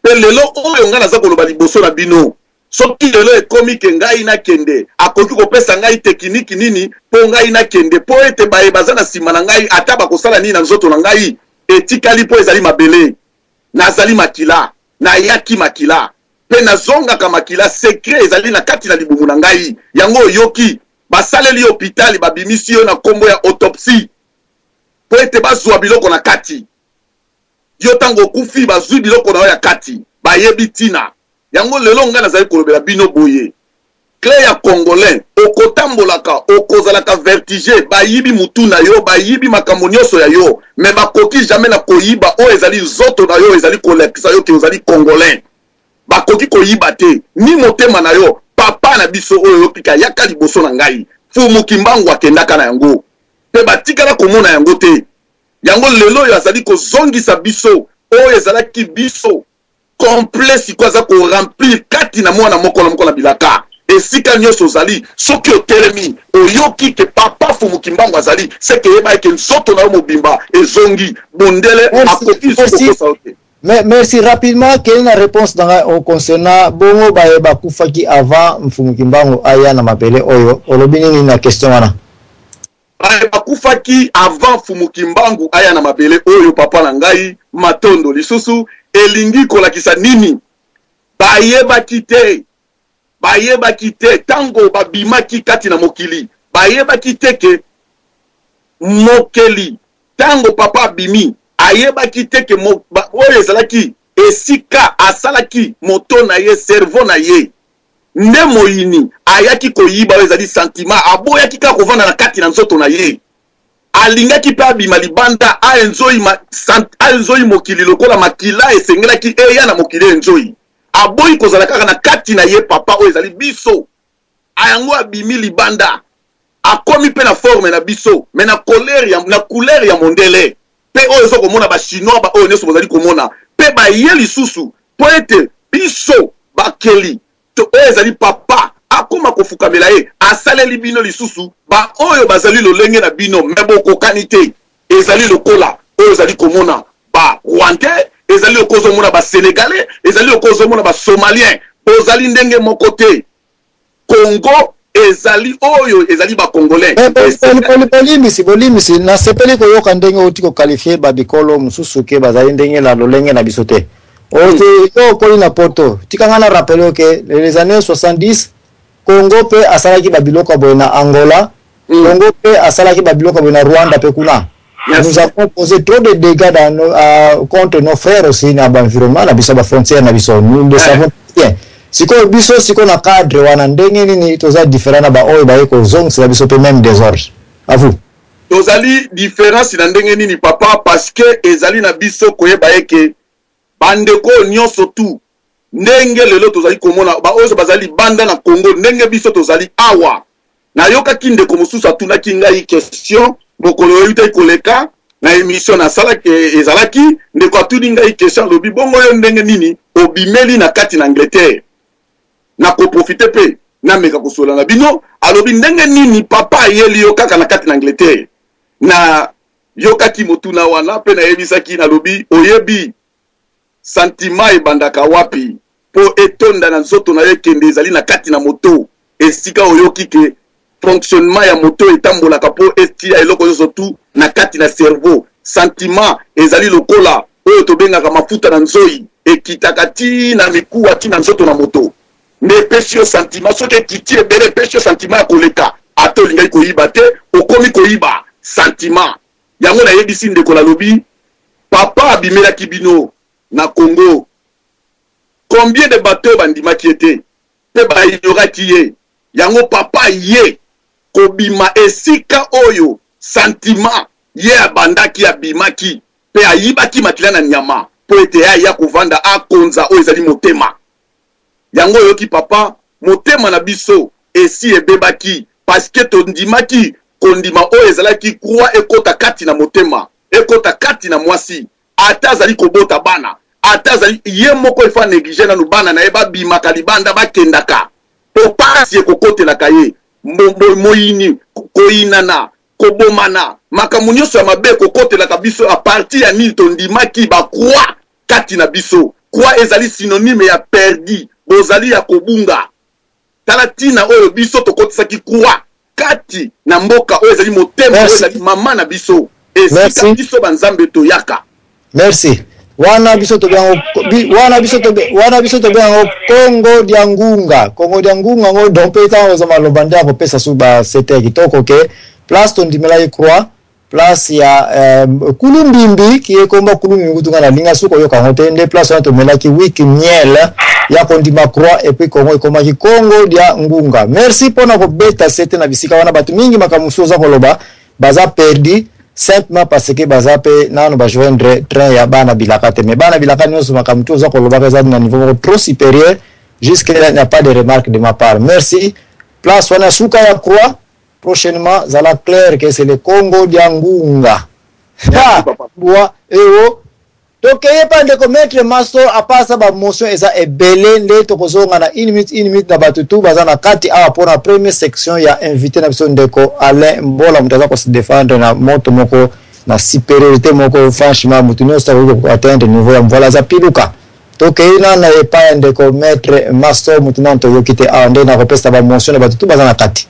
pe lelo oyo ngai naza koloba liboso na bino Soki lelo ekomi ke ngai nakende, akoki kopesa ngai tekiniki nini mpo ngai nakende, mpo ete baye baza na sima na ngai, ata bakosala nini na nzoto na ngai, etikali mpo ezali mabele. Nazali makila. Nayaki makila. Mpe nazongaka makila. Secret ezali na kati na libumu na ngai. Yango oyoki, basaleli yo hopitali, babimisi yo na nkombo ya autopsie, mpo ete bazua biloko na kati. Yo ntango okufi, bazui biloko na yo ya kati. Bayebi ntina. Yango lelo ngai nazali kolobela bino boye cle ya congolais okotambolaka okozalaka vertige bayibi mutu na yo bayibi makambo nionso ya yo mais bakoki jamais na koyiba oyo ezali nzoto na yo ezali kolakisa yo ke ozali congolais bakoki koyiba te ni motema na yo papa na biso oyo oyoki ke ayaka liboso na ngai fumu kimbangu akendaka na yango pe batikala komona yango te yango lelo oyo azali kozongisa biso oyo ezalaki biso Complet sikoyo aza ko remplir kati na mwana moko na moko na bilaka. Esika nionso ozali, soki otelemi, oyoki que Papa Mfumu Kimbangu azali, c'est que yeba ete nzoto na yo mobimba ezongi. Mondele akoki lisusu kokosa yo te. Mais merci rapidement kende na reponse na ngai au concernant bongo baye bakufaki avant Mfumu Kimbangu aya na mabele oyo olobi nini na question wana? Baye bakufaki avant Mfumu Kimbangu aya na mabele oyo papa na ngai matondo lisusu elingi kolakisa nini? Bayebaki te bayebaki te tango babimaki kati na mokili bayebaki te ke mokeli Tango papa abimi, ayebaki te ke oyo ezalaki esika asalaki moto na ye, cerveau na ye. Nde moyini ayaki koyiba oyo ezali sentiment, aboyaki kaka kovanda na kati na nzoto na ye. Alingaki pe abima libanda a enjoy a enjoy mokili lokola makila esengelaki eya na mokili e enjoy. Aboyi kozala kaka na kati na ye papa oyo ezali biso. Yango abimi libanda akomi pe na forme na biso mais na colere ya na couleur ya mondele pe oyo ozo komona ba chinois ba oyo nionso bozali komona pe baye lisusu po ete biso bakeli to oyo ezali papa akoma kofukamela ye asaleli bino lisusu ba oyo bazali lolenge na bino mais bokokani te ezali lokola oyo ozali komona ba rwandais ezali lokola ozomona ba senegalais ezali lokola ozomona ba somalien bozali ndenge moko te Congo ezali oyo ezali ba congolais. Bolimbisi, bolimbisi, nasepeli koyoka ndenge outi ko qualifier ba bikolo mosusu ke bazali ndenge na lolenge na biso te. Oti yo okoli na poto, tika ngai na rappeler yo ke les années 70 Congo pe asalaki ba biloko ya boye na Angola, Congo pe asalaki ba biloko ya boye na Rwanda pe kuna. Nous avons causé trop de dégâts dans nos, contre nos frères aussi na ba environnement na biso ba frontières na biso. Nous le savons bien. Sikoyo biso sikoyo na cadre wana ndenge nini toza différent na ba oyo baye kozongisela biso pe même desordre. À vous. Tozali difference na ndenge nini papa parce que ezali na biso koyeba eke ba ndeko oyo nionso tout ndenge lelo tozali komona ba oyo bazali libanda na Congo ndenge biso tozali awa. Nayokaki ndeko mosusu atunaki ngai question mokolo eutaki koleka na emission nasalaki, ezalaki ndeko atuni ngai question alobi bongo yo ndenge nini obimeli na kati na Angleterre? Nakoprofite mpe nameka kosolola na bino. Alobi ndenge nini papa ayeli yo kaka na kati na Angleterre? Nayokaki motuna wana mpe nayebisaki, nalobi oyebi Sentiment ebandaka wapi po etonda na nzoto nayo ekende ezali na kati na moto esika oyoki ke fonctionnement ya moto etambolaka po etia eloko nionso tout na kati na cerveau sentiment ezali lokola oyo tobengaka mafuta na nzoyi ekitaka ti na mikuwa ti na nzoto na moto nde epesi yo sentiment soki ekiti ebele epesi yo sentiment ya koleka ata olingaki koyiba te okomi koyiba sentiment Yango nayebisi ndeko nalobi papa abimelaki bino na Congo combien de bateau bandimaki ye te pe ba ignoraki ye yango papa ye kobima esika oyo sentiment ye abandaki abimaki pe ayibaki makila na nyama po ete aya kovanda akonza oyo ezali motema yango oyoki papa motema na biso esi ebebaki parce que tondimaki kondima oyo ezalaki croix ekota kati na motema ekota kati na mwasi ata azali kobota bana ata azali ye moko il faut a negliger nanu bana na ye babimaka libanda bakendaka po pasi ekokotelaka ye moyini koyinana kobomana makambo nyonso ya mabe ekokotelaka biso a partir ya nini tondimaki ba croix kati na biso croix ezali synonyme ya perdu bozali ya kobunga Tala tina oyo biso tokotisaki croix kati na mboka oyo ezali motema oyo ezali mama na biso esika biso ba nzambe toyaka. Merci. Wana biso tobenga wana biso tobe wana biso tobenga Congo dia ngunga. Congo dia ngunga ngo donc pe tango oza maloba nde akopesa su ba sete kitoko ke place tondimelaki croix place ya euh, kulumbimbi ki ekomba kulumbimbi kutu nga nalinga soki koyoka yango te nde place wana tomelaki wiki miel ya kondima croix et puis Congo ekomaki Congo dia ngunga. Merci pona kobeta sete na bisika wana bato mingi makambo mosusu oza koloba baza perdu simplement parce que baza pe nanu ba joindre train ya bana bilaka te mais bana bilaka nyonso makambo tu oza kolobaka eza na niveau moko trop supérieur jusque là il n'y a pas de remarque de ma part. Merci place wana suka ya croix Prochainement zala clair que c'est le Congo dia ngunga. Ha! Mbua ewo. Tokeye pa ndeko Maitre Maso apasa ba motion eza ebele nde tokozonga na une minute une minute na bato tout baza na kati awa pona première section ya invité na biso ndeko Alain Mbola moto aza ko se défendre na moto moko na supériorité moko franchement moto nyonso akoki ko atteindre niveau ya Mvola aza piluka. Tokei nana epai ya ndeko Maitre Maso moto nano toyoki te awa nde nakopesa ba motion na bato tout baza na kati.